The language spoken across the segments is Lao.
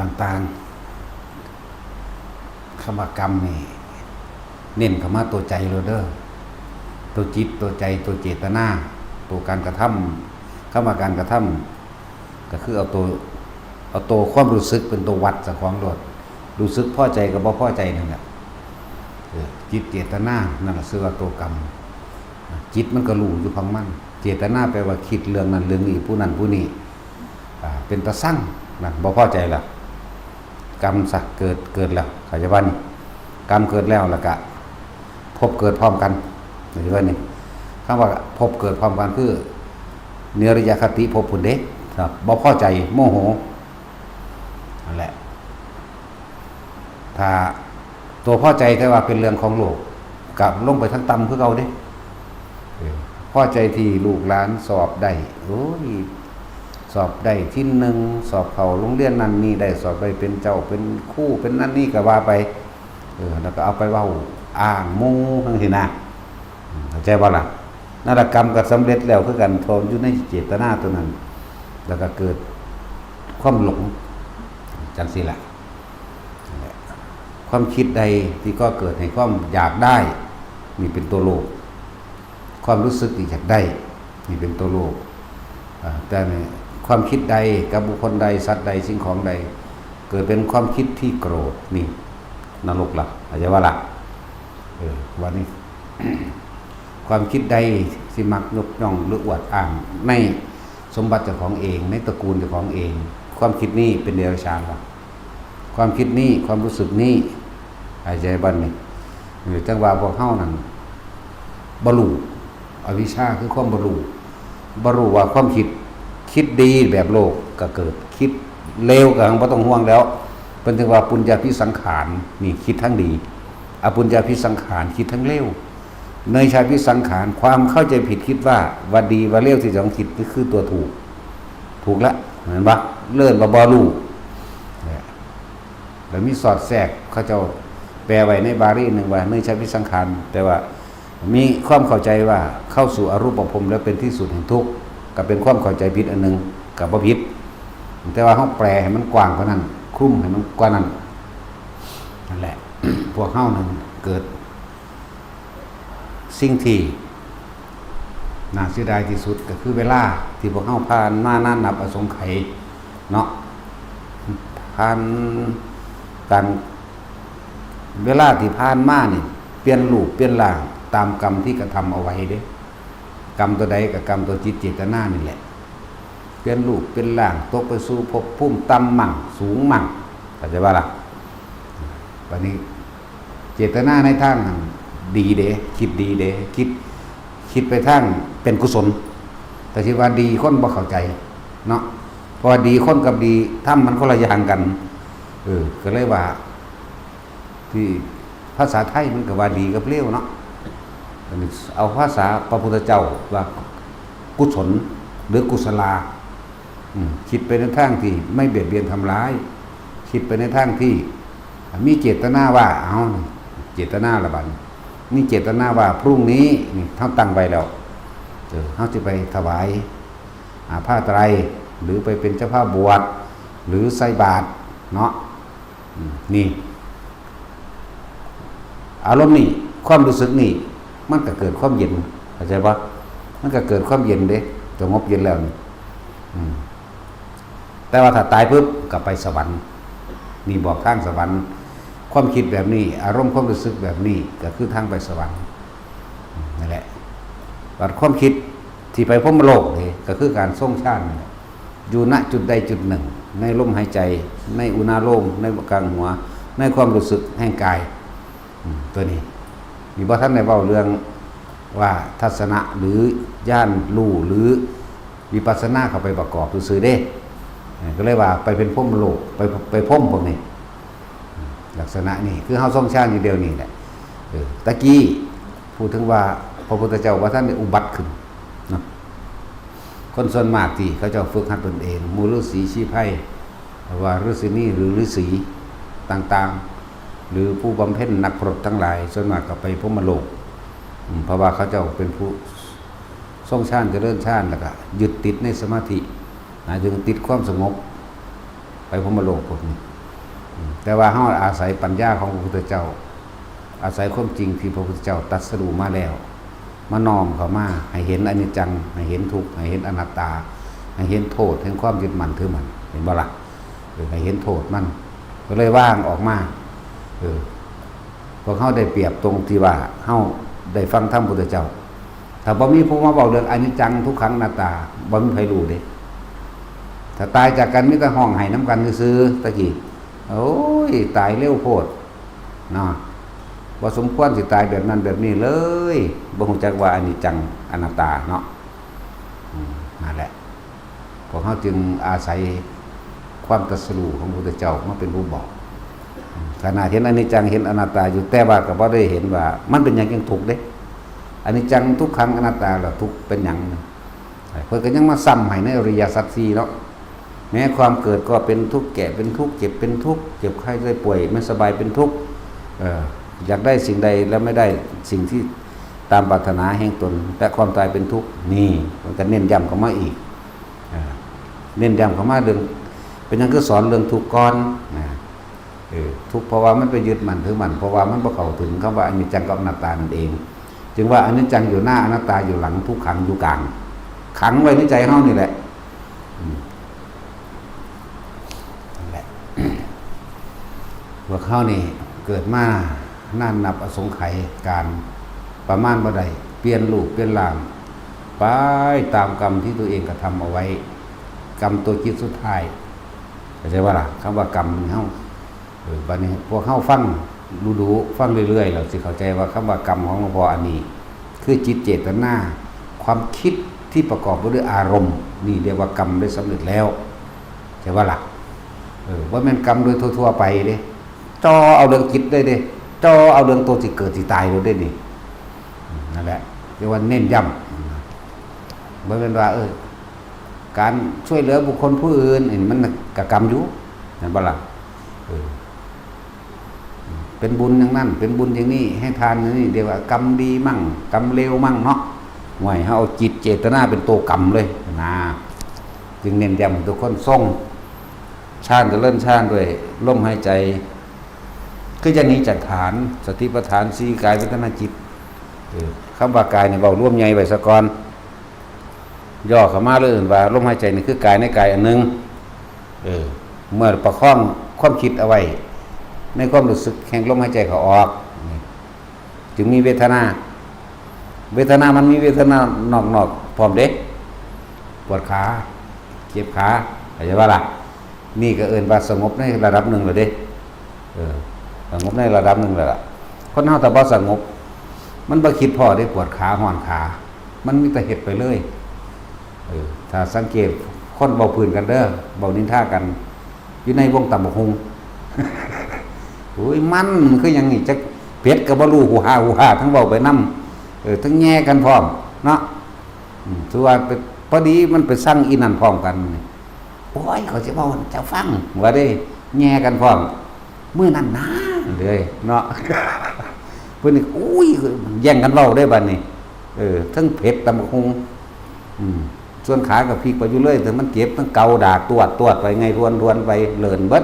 ຕ່າງໆ. ຄຳວ່າກຳນີ້ ເນັ້ນເຂົ້າມາຕົວໃຈໂລດເດີ ຕົວຈິດ ຕົວໃຈ ຕົວເຈດຕະນາ ຕົວການກະທຳ. ຄຳວ່າການກະທຳ ກໍຄືເອົາໂຕ ເອົາໂຕຄວາມຮູ້ສຶກເປັນໂຕວັດເຈົ້າຂອງໂລດ ຮູ້ສຶກພໍໃຈກັບບໍ່ພໍໃຈນັ້ນແຫຼະ. ເອີ ຈິດເຈດຕະນານັ້ນລະຊື່ວ່າໂຕກຳ. ຈິດມັນກໍຮູ້ຢູ່ຂອງມັນ ເຈດຕະນາແປວ່າຄິດເລື່ອງນັ້ນເລື່ອງນີ້ ຜູ້ນັ້ນຜູ້ນີ້ ອ່າ ເປັນຕາຊັງນັ້ນ ບໍ່ພໍໃຈລະ ກຳຊະ ເກີດ ເກີດແລ້ວ ເຂົ້າໃຈບໍ່ນີ້? ກຳເກີດແລ້ວ ແລ້ວກະພົບເກີດພ້ອມກັນ ເຂົ້າໃຈບໍ່ນີ້? ຄຳວ່າພົບເກີດພ້ອມກັນຄືນິລະຍະຄະຕິພົບພຸ້ນເດ້ ບໍ່ພໍໃຈ ໂມໂຫ ນັ້ນແຫຼະ. ຖ້າຕົວພໍໃຈແຕ່ວ່າເປັນເລື່ອງຂອງໂລກ ກະລົງໄປທາງຕ່ຳຄືເກົ່າເດ້. ເອີ ພໍໃຈທີ່ລູກຫຼານສອບໄດ້ ໂອ້ຍ ສອບໄດ້ທີໜຶ່ງ ສອບເຂົ້າໂຮງຮຽນນັ້ນນີ້ໄດ້ ສອບໄດ້ເປັນເຈົ້າເປັນຄູເປັນນັ້ນນີ້ກະວ່າໄປ ເອີ ແລ້ວກະເອົາໄປເວົ້າອ້າງໝູ່ຈັ່ງຊີ້ນະ ເຂົ້າໃຈບໍ່ລະ? ນັ້ນລະ ກຳກໍສຳເລັດແລ້ວຄືກັນ ເພາະຢູ່ໃນເຈດຕະນາຕົວນັ້ນ ແລ້ວກໍເກີດຄວາມຫຼົງ ຈັ່ງຊີ້ລະ. ຄວາມຄິດໃດທີ່ກໍ່ເກີດໃຫ້ຄວາມຢາກໄດ້ ນີ້ເປັນຕົວໂລກ ຄວາມຮູ້ສຶກທີ່ຢາກໄດ້ ນີ້ເປັນຕົວໂລກ. ອາ ແຕ່ນີ້ ຄວາມຄິດໃດກັບບຸກຄົນໃດ ສັດໃດ ສິ່ງຂອງໃດ ເກີດເປັນຄວາມຄິດທີ່ໂກຣດ ນີ້ນະລົກລະ ເຂົ້າໃຈບໍ່ລະ? ເອີ ບາດນີ້ ຄວາມຄິດໃດທີ່ມັກຍົກຍ້ອງ ຫຼື ອວດອ້າງໃນສົມບັດເຈົ້າຂອງເອງ ໃນຕະກູນເຈົ້າຂອງເອງ ຄວາມຄິດນີ້ເປັນເດຍລະສານລະ. ຄວາມຄິດນີ້ ຄວາມຮູ້ສຶກນີ້ ເຂົ້າໃຈບໍ່ນີ້? ເອີ ຈັ່ງວ່າພວກເຮົານັ້ນບໍ່ຮູ້ ອະວິຊາຄືຄວາມບໍ່ຮູ້ ບໍ່ຮູ້ວ່າຄວາມຄິດ ຄິດດີແບບໂລກກໍເກີດ ຄິດເລວກໍບໍ່ຕ້ອງຫ່ວງແລ້ວ. ເພິ່ນຈຶ່ງວ່າປຸນຍາພິສັງຂານ ນີ້ຄິດທາງດີ ອະປຸນຍາພິສັງຂານ ຄິດທາງເລວ. ເນຍຊາພິສັງຂານ ຄວາມເຂົ້າໃຈຜິດ ຄິດວ່າ ວ່າດີວ່າເລວທີ່ເຈົ້າຂອງຄິດ ຄືຕົວຖືກ ຖືກລະ ແມ່ນບໍ່? ເອີ້ນວ່າບໍ່ຮູ້. ແລ້ວມີສອດແຊກ ເຂົາເຈົ້າແປໄວ້ໃນບາລີໜຶ່ງວ່າ ເນຍຊາພິສັງຂານ ແປວ່າມີຄວາມເຂົ້າໃຈວ່າເຂົ້າສູ່ອະຮູປະພົມແລ້ວເປັນທີ່ສຸດແຫ່ງທຸກ ກໍເປັນຄວາມເຂົ້າໃຈຜິດອັນໜຶ່ງ ກໍບໍ່ຜິດ ແຕ່ວ່າເຮົາແປໃຫ້ມັນກວ້າງກວ່ານັ້ນ ຄລຸມໃຫ້ມັນກວ່ານັ້ນ. ນັ້ນແຫຼະ ພວກເຮົານັ້ນເກີດ ສິ່ງທີ່ໜ້າເສຍດາຍທີ່ສຸດກໍຄືເວລາທີ່ພວກເຮົາຜ່ານມານານນັບອະສົງໄຂເນາະ ຜ່ານການ ເວລາທີ່ຜ່ານມານີ້ ປ່ຽນຮູບປ່ຽນຮ່າງຕາມກຳທີ່ກະທຳເອົາໄວ້ເດ້. ກຳຕົວໃດກໍກຳຕົວຈິດເຈດຕະນານີ້ແຫຼະ ປ່ຽນຮູບປ່ຽນຮ່າງ ຕົກໄປສູ່ພົບພູມຕ່ຳໝັ່ງ ສູງໝັ່ງ ເຂົ້າໃຈບໍ່ລະ? ບາດນີ້ ເຈດຕະນາໃນທາງຫັ້ນດີເດ້ ຄິດດີເດ້ ຄິດ ຄິດໄປທາງເປັນກຸສົນ ແຕ່ຊິວ່າດີຄົນບໍ່ເຂົ້າໃຈເນາະ ເພາະວ່າດີຄົນກັບດີທຳມັນຄົນລະຢ່າງກັນ. ເອີ ກໍເລີຍວ່າ ທີ່ພາສາໄທມັນກໍວ່າດີກັບເລວເນາະ ອັນນີ້ເອົາພາສາພະພຸດທະເຈົ້າວ່າກຸສົນ ຫຼື ກຸສະລາ. ອືມ ຄິດໄປໃນທາງທີ່ໄມ່ບຽດບຽນທຳລາຍ ຄິດໄປໃນທາງທີ່ມີເຈດຕະນາວ່າ ເອົາ ເຈດຕະນາລະບາດນີ້ ມີເຈດຕະນາວ່າພລຸ່ງນີ້ ນີ້ເຮົາຕັ້ງໄວ້ແລ້ວ ເອີ ເຮົາຊິໄປຖວາຍ ອາ ຜ້າໄຕຣ ຫຼື ໄປເປັນເຈົ້າພາບວດ ຫຼື ໃສ່ບາດເນາະ. ອືມ ນີ້ ອາລົມນີ້ ຄວາມຮູ້ສຶກນີ້ ມັນກໍເກີດຄວາມເຢັນ ເຂົ້າໃຈບໍ່? ມັນກໍເກີດຄວາມເຢັນເດ້ ສະຫງົບເຢັນແລ້ວນີ້. ອືມ ແຕ່ວ່າຖ້າຕາຍປຶບກໍໄປສະຫວັນ ນີ້ບອກທາງສະຫວັນ. ຄວາມຄິດແບບນີ້ ອາລົມຄວາມຮູ້ສຶກແບບນີ້ ກໍຄືທາງໄປສະຫວັນ. ອືມ ນັ້ນແຫຼະ ບັດຄວາມຄິດທີ່ໄປພົມມະໂລກນີ້ ກໍຄືການຊົງຊານນີ້ແຫຼະ ຢູ່ ນະ ຈຸດໃດຈຸດໜຶ່ງ ໃນລົມຫາຍໃຈ ໃນອຸນາໂລມ ໃນກາງຫົວ ໃນຄວາມຮູ້ສຶກແຫ່ງກາຍ. ອືມ ຕົວນີ້ ນີ້ບໍ່ທັນໄດ້ເວົ້າເລື່ອງວ່າທັດສະນະ ຫຼື ຍານຮູ້ ຫຼື ວິປັດສະນາເຂົ້າໄປປະກອບຊື່ໆເດ້. ເອີ ກໍເລີຍວ່າໄປເປັນພົມມະໂລກ ໄປ ໄປພົມພວກນີ້. ລັກສະນະນີ້ຄືເຮົາຊົງຊານຢູ່ດຽວນີ້ແຫຼະ. ເອີ ຕະກີ້ ພູດເຖິງວ່າພະພຸດທະເຈົ້າບໍ່ທັນໄດ້ອຸບັດຂຶ້ນເນາະ ຄົນສ່ວນມາກທີ່ເຂົາເຈົ້າຝຶກຫັດຕົນເອງ ໝູ່ລືສີຊີໄພ ຫຼືວ່າລືສີນີ ຫຼື ລືສີຕ່າງໆ ຫຼືຜູ້ບຳເພັນນັກປະລົບທັງຫຼາຍ ສ່ວນມາກກໍໄປພົມມະໂລກ ເພາະວ່າເຂົາເຈົ້າເປັນຜູ້ຊົງຊານ ຈະເລີນຊານ ແລ້ວກໍຍຶດຕິດໃນສະມາທິ ໝາຍເຖິງຕິດຄວາມສະຫງົບ ໄປພົມມະໂລກພວກນີ້. ແຕ່ວ່າເຮົາອາໄສປັນຍາຂອງພະພຸດທະເຈົ້າ, ອາໄສຄວາມຈິງທີ່ພະພຸດທະເຈົ້າຕັດສະຮູ້ມາແລ້ວ ມານ້ອມເຂົ້າມາໃຫ້ເຫັນອະນິດຈັງ, ໃຫ້ເຫັນທຸກ, ໃຫ້ເຫັນອະນັດຕາ, ໃຫ້ເຫັນໂທດແຫ່ງຄວາມຍຶດໝັ້ນຖືໝັ້ນ, ເຫັນບໍ່ລະ? ເອີ ໃຫ້ເຫັນໂທດມັນ, ກໍເລີຍວາງອອກມາ. ເອີ ພວກເຮົາໄດ້ປຽບຕົງທີ່ວ່າເຮົາໄດ້ຟັງທຳພຸດທະເຈົ້າ. ຖ້າບໍ່ມີຜູ້ມາເວົ້າເລື່ອງອະນິດຈັງ ທຸກຂັງ ອະນັດຕາ, ບໍ່ມີໃຜຮູ້ເດ້. ຖ້າຕາຍຈາກກັນ ມີແຕ່ຮ້ອງໄຫ້ນຳກັນຊື່ໆ. ຕະກີ້ ໂອ້ຍ ຕາຍເລັວໂພດເນາະ, ບໍ່ສົມຄວນຊິຕາຍແບບນັ້ນແບບນີ້ເລີຍ, ບໍ່ຮູ້ຈັກວ່າອະນິດຈັງ ອະນັດຕາເນາະ. ອືມ ນັ້ນແຫຼະ. ພວກເຮົາຈຶ່ງອາໄສຄວາມຕັດສະຮູ້ຂອງພະພຸດທະເຈົ້າມາເປັນຜູ້ບອກ. ຂະໜາດເຫັນອະນິດຈັງ ເຫັນອະນັດຕາຢູ່, ແຕ່ວ່າກໍບໍ່ໄດ້ເຫັນວ່າມັນເປັນຫຍັງຈຶ່ງທຸກເດ້. ອະນິດຈັງ ທຸກຂັງ ອະນັດຕາ ແລ້ວທຸກເປັນຫຍັງ? ເພິ່ນກໍຍັງມາຊ້ຳໃຫ້ໃນອະລິຍະສັດສີ່ເນາະ. ແມ້ຄວາມເກີດກໍເປັນທຸກ, ແກ່ເປັນທຸກ, ເຈັບເປັນທຸກ, ເຈັບໄຂ້ໄດ້ປ່ວຍ ແມ່ນສະບາຍເປັນທຸກ, ເອີ ຢາກໄດ້ສິ່ງໃດແລ້ວໄມ່ໄດ້ສິ່ງທີ່ຕາມປາດຖະໜາແຫ່ງຕົນ ແລະ ຄວາມຕາຍເປັນທຸກ. ນີ້ ເພິ່ນກໍເນັ້ນຢ້ຳເຂົ້າມາອີກ. ເອີ ເນັ້ນຢ້ຳເຂົ້າມາເລື່ອງ ເປັນຫຍັງຄືສອນເລື່ອງທຸກກ່ອນນະ? ເອີ ທຸກເພາະວ່າມັນໄປຍຶດໝັ້ນຖືໝັ້ນ, ເພາະວ່າມັນບໍ່ເຂົ້າເຖິງຄຳວ່າອະນິດຈັງກັບອະນັດຕານັ້ນເອງ. ຈຶ່ງວ່າອະນິດຈັງຢູ່ໜ້າ, ອະນັດຕາຢູ່ຫຼັງ, ທຸກຂັງຢູ່ກາງ, ຂັງໄວ້ໃນໃຈເຮົານີ້ແຫຼະ. ອືມ ນັ້ນແຫຼະ. ພວກເຮົານີ້ເກີດມານານນັບອະສົງໄຂການ ປະມານບໍ່ໄດ້, ປ່ຽນຮູບປ່ຽນຮ່າງໄປຕາມກຳທີ່ຕົວເອງກະທຳເອົາໄວ້, ກຳຕົວຈິດສຸດທ້າຍ. ເຂົ້າໃຈບໍ່ລະ? ຄຳວ່າກຳນີ້ເຮົາ ເອີ ບັດນີ້ພວກເຮົາຟັງດຸໆ ຟັງເລື້ອຍໆ ແລ້ວຊິເຂົ້າໃຈວ່າຄຳວ່າກຳຂອງຫຼວງພໍ່ອັນນີ້ ຄືຈິດເຈດຕະນາ ຄວາມຄິດທີ່ປະກອບໄປດ້ວຍອາລົມ ນີ້ຮຽກວ່າກຳໄດ້ສຳເລັດແລ້ວ. ເຂົ້າໃຈບໍ່ລະ? ເອີ ບໍ່ແມ່ນກຳໂດຍທົ່ວໆໄປເດ້, ເຈາະເອົາເລື່ອງຈິດເລີຍເດ້, ເຈາະເອົາເລື່ອງໂຕຊິເກີດຊິຕາຍໂລດເດ້ນີ້. ອືມ ນັ້ນແຫຼະ ເອີ້ນວ່າເນັ້ນຢ້ຳ. ບໍ່ແມ່ນວ່າ ເອີ ການຊ່ວຍເຫຼືອບຸກຄົນຜູ້ອື່ນ ອັນນີ້ມັນກະກຳຢູ່ ແມ່ນບໍ່ລະ? ເອີ ເປັນບຸນຢ່າງນັ້ນ ເປັນບຸນຢ່າງນີ້ ໃຫ້ທານຢ່າງນີ້ ເອີ້ນວ່າກຳດີມັ້ງ ກຳເລວມັ້ງເນາະ. ຫ້ວຍ ເຮົາເອົາຈິດເຈດຕະນາເປັນໂຕກຳເລີຍນາ, ຈຶ່ງເນັ້ນຢ້ຳໃຫ້ທຸກຄົນຊົງ ຊານ ຈະເລີນຊານດ້ວຍລົມຫາຍໃຈ ຄືຈະໜີຈາກຖານ ສະຕິປັດຖານສີ່ ກາຍ ເວທະນາ ຈິດ. ເອີ ຄຳວ່າກາຍນີ້ເວົ້າລວມໃຫຍ່ໄວ້ສາກ່ອນ, ຫຍໍ້ເຂົ້າມາເລີຍເອີ້ນວ່າລົມຫາຍໃຈນີ້ຄືກາຍໃນກາຍອັນໜຶ່ງ. ເອີ ເມື່ອປະຄອງຄວາມຄິດເອົາໄວ້ໃນຄວາມຮູ້ສຶກແຫ່ງລົມຫາຍໃຈເຂົ້າອອກ ຈຶ່ງມີເວທະນາ. ເວທະນາມັນມີເວທະນານອກໆພ້ອມເດ້, ປວດຂາ ເຈັບຂາ ເຂົ້າໃຈບໍ່ລະ? ນີ້ກໍເອີ້ນວ່າສະຫງົບໃນລະດັບໜຶ່ງແລ້ວເດ້. ເອີ ສະຫງົບໃນລະດັບໜຶ່ງແລ້ວລະ. ຄົນເຮົາຖ້າບໍ່ສະຫງົບ ມັນບໍ່ຄິດພໍ້ເດ້, ປວດຂາ ຮ້ອນຂາ ມັນມີແຕ່ເຮັດໄປເລີຍ. ເອີ ຖ້າສັງເກດຄົນເວົ້າພື້ນກັນເດີ, ເວົ້ານິນທາກັນ ຢູ່ໃນວົງຕຳບັກຫຸ່ງ ໂອ້ຍ ມັນ ມັນຄືຫຍັງນີ້ ຈັກເຜັດກໍບໍ່ຮູ້ ຫູຫາຫູຫາ ທັງເວົ້າໄປນຳ ເອີ ທັງແຍ່ກັນພ້ອມເນາະ. ອືມ ຖືວ່າເປັນ ພໍດີມັນໄປຊັງອີ່ນັ້ນພ້ອມກັນ ໂອ້ຍ ຂ້ອຍຊິເວົ້າໃຫ້ເຈົ້າຟັງ ວ່າເດ້ ແຍ່ກັນພ້ອມ ມື້ນັ້ນນາເລີຍເນາະ. ເພິ່ນນີ້ ໂອ້ຍ ແຍ່ງກັນເວົ້າເດ້ບັດນີ້ ເອີ ທັງເຜັດຕຳບັກຫຸ່ງ ອືມ ສ່ວນຂາກໍພິກໄປຢູ່ເລີຍ ແຕ່ມັນເຈັບ ທັງເກົາດາກຕວດໆໄປ ໄງທວນໆໄປ ເລີນເບິດ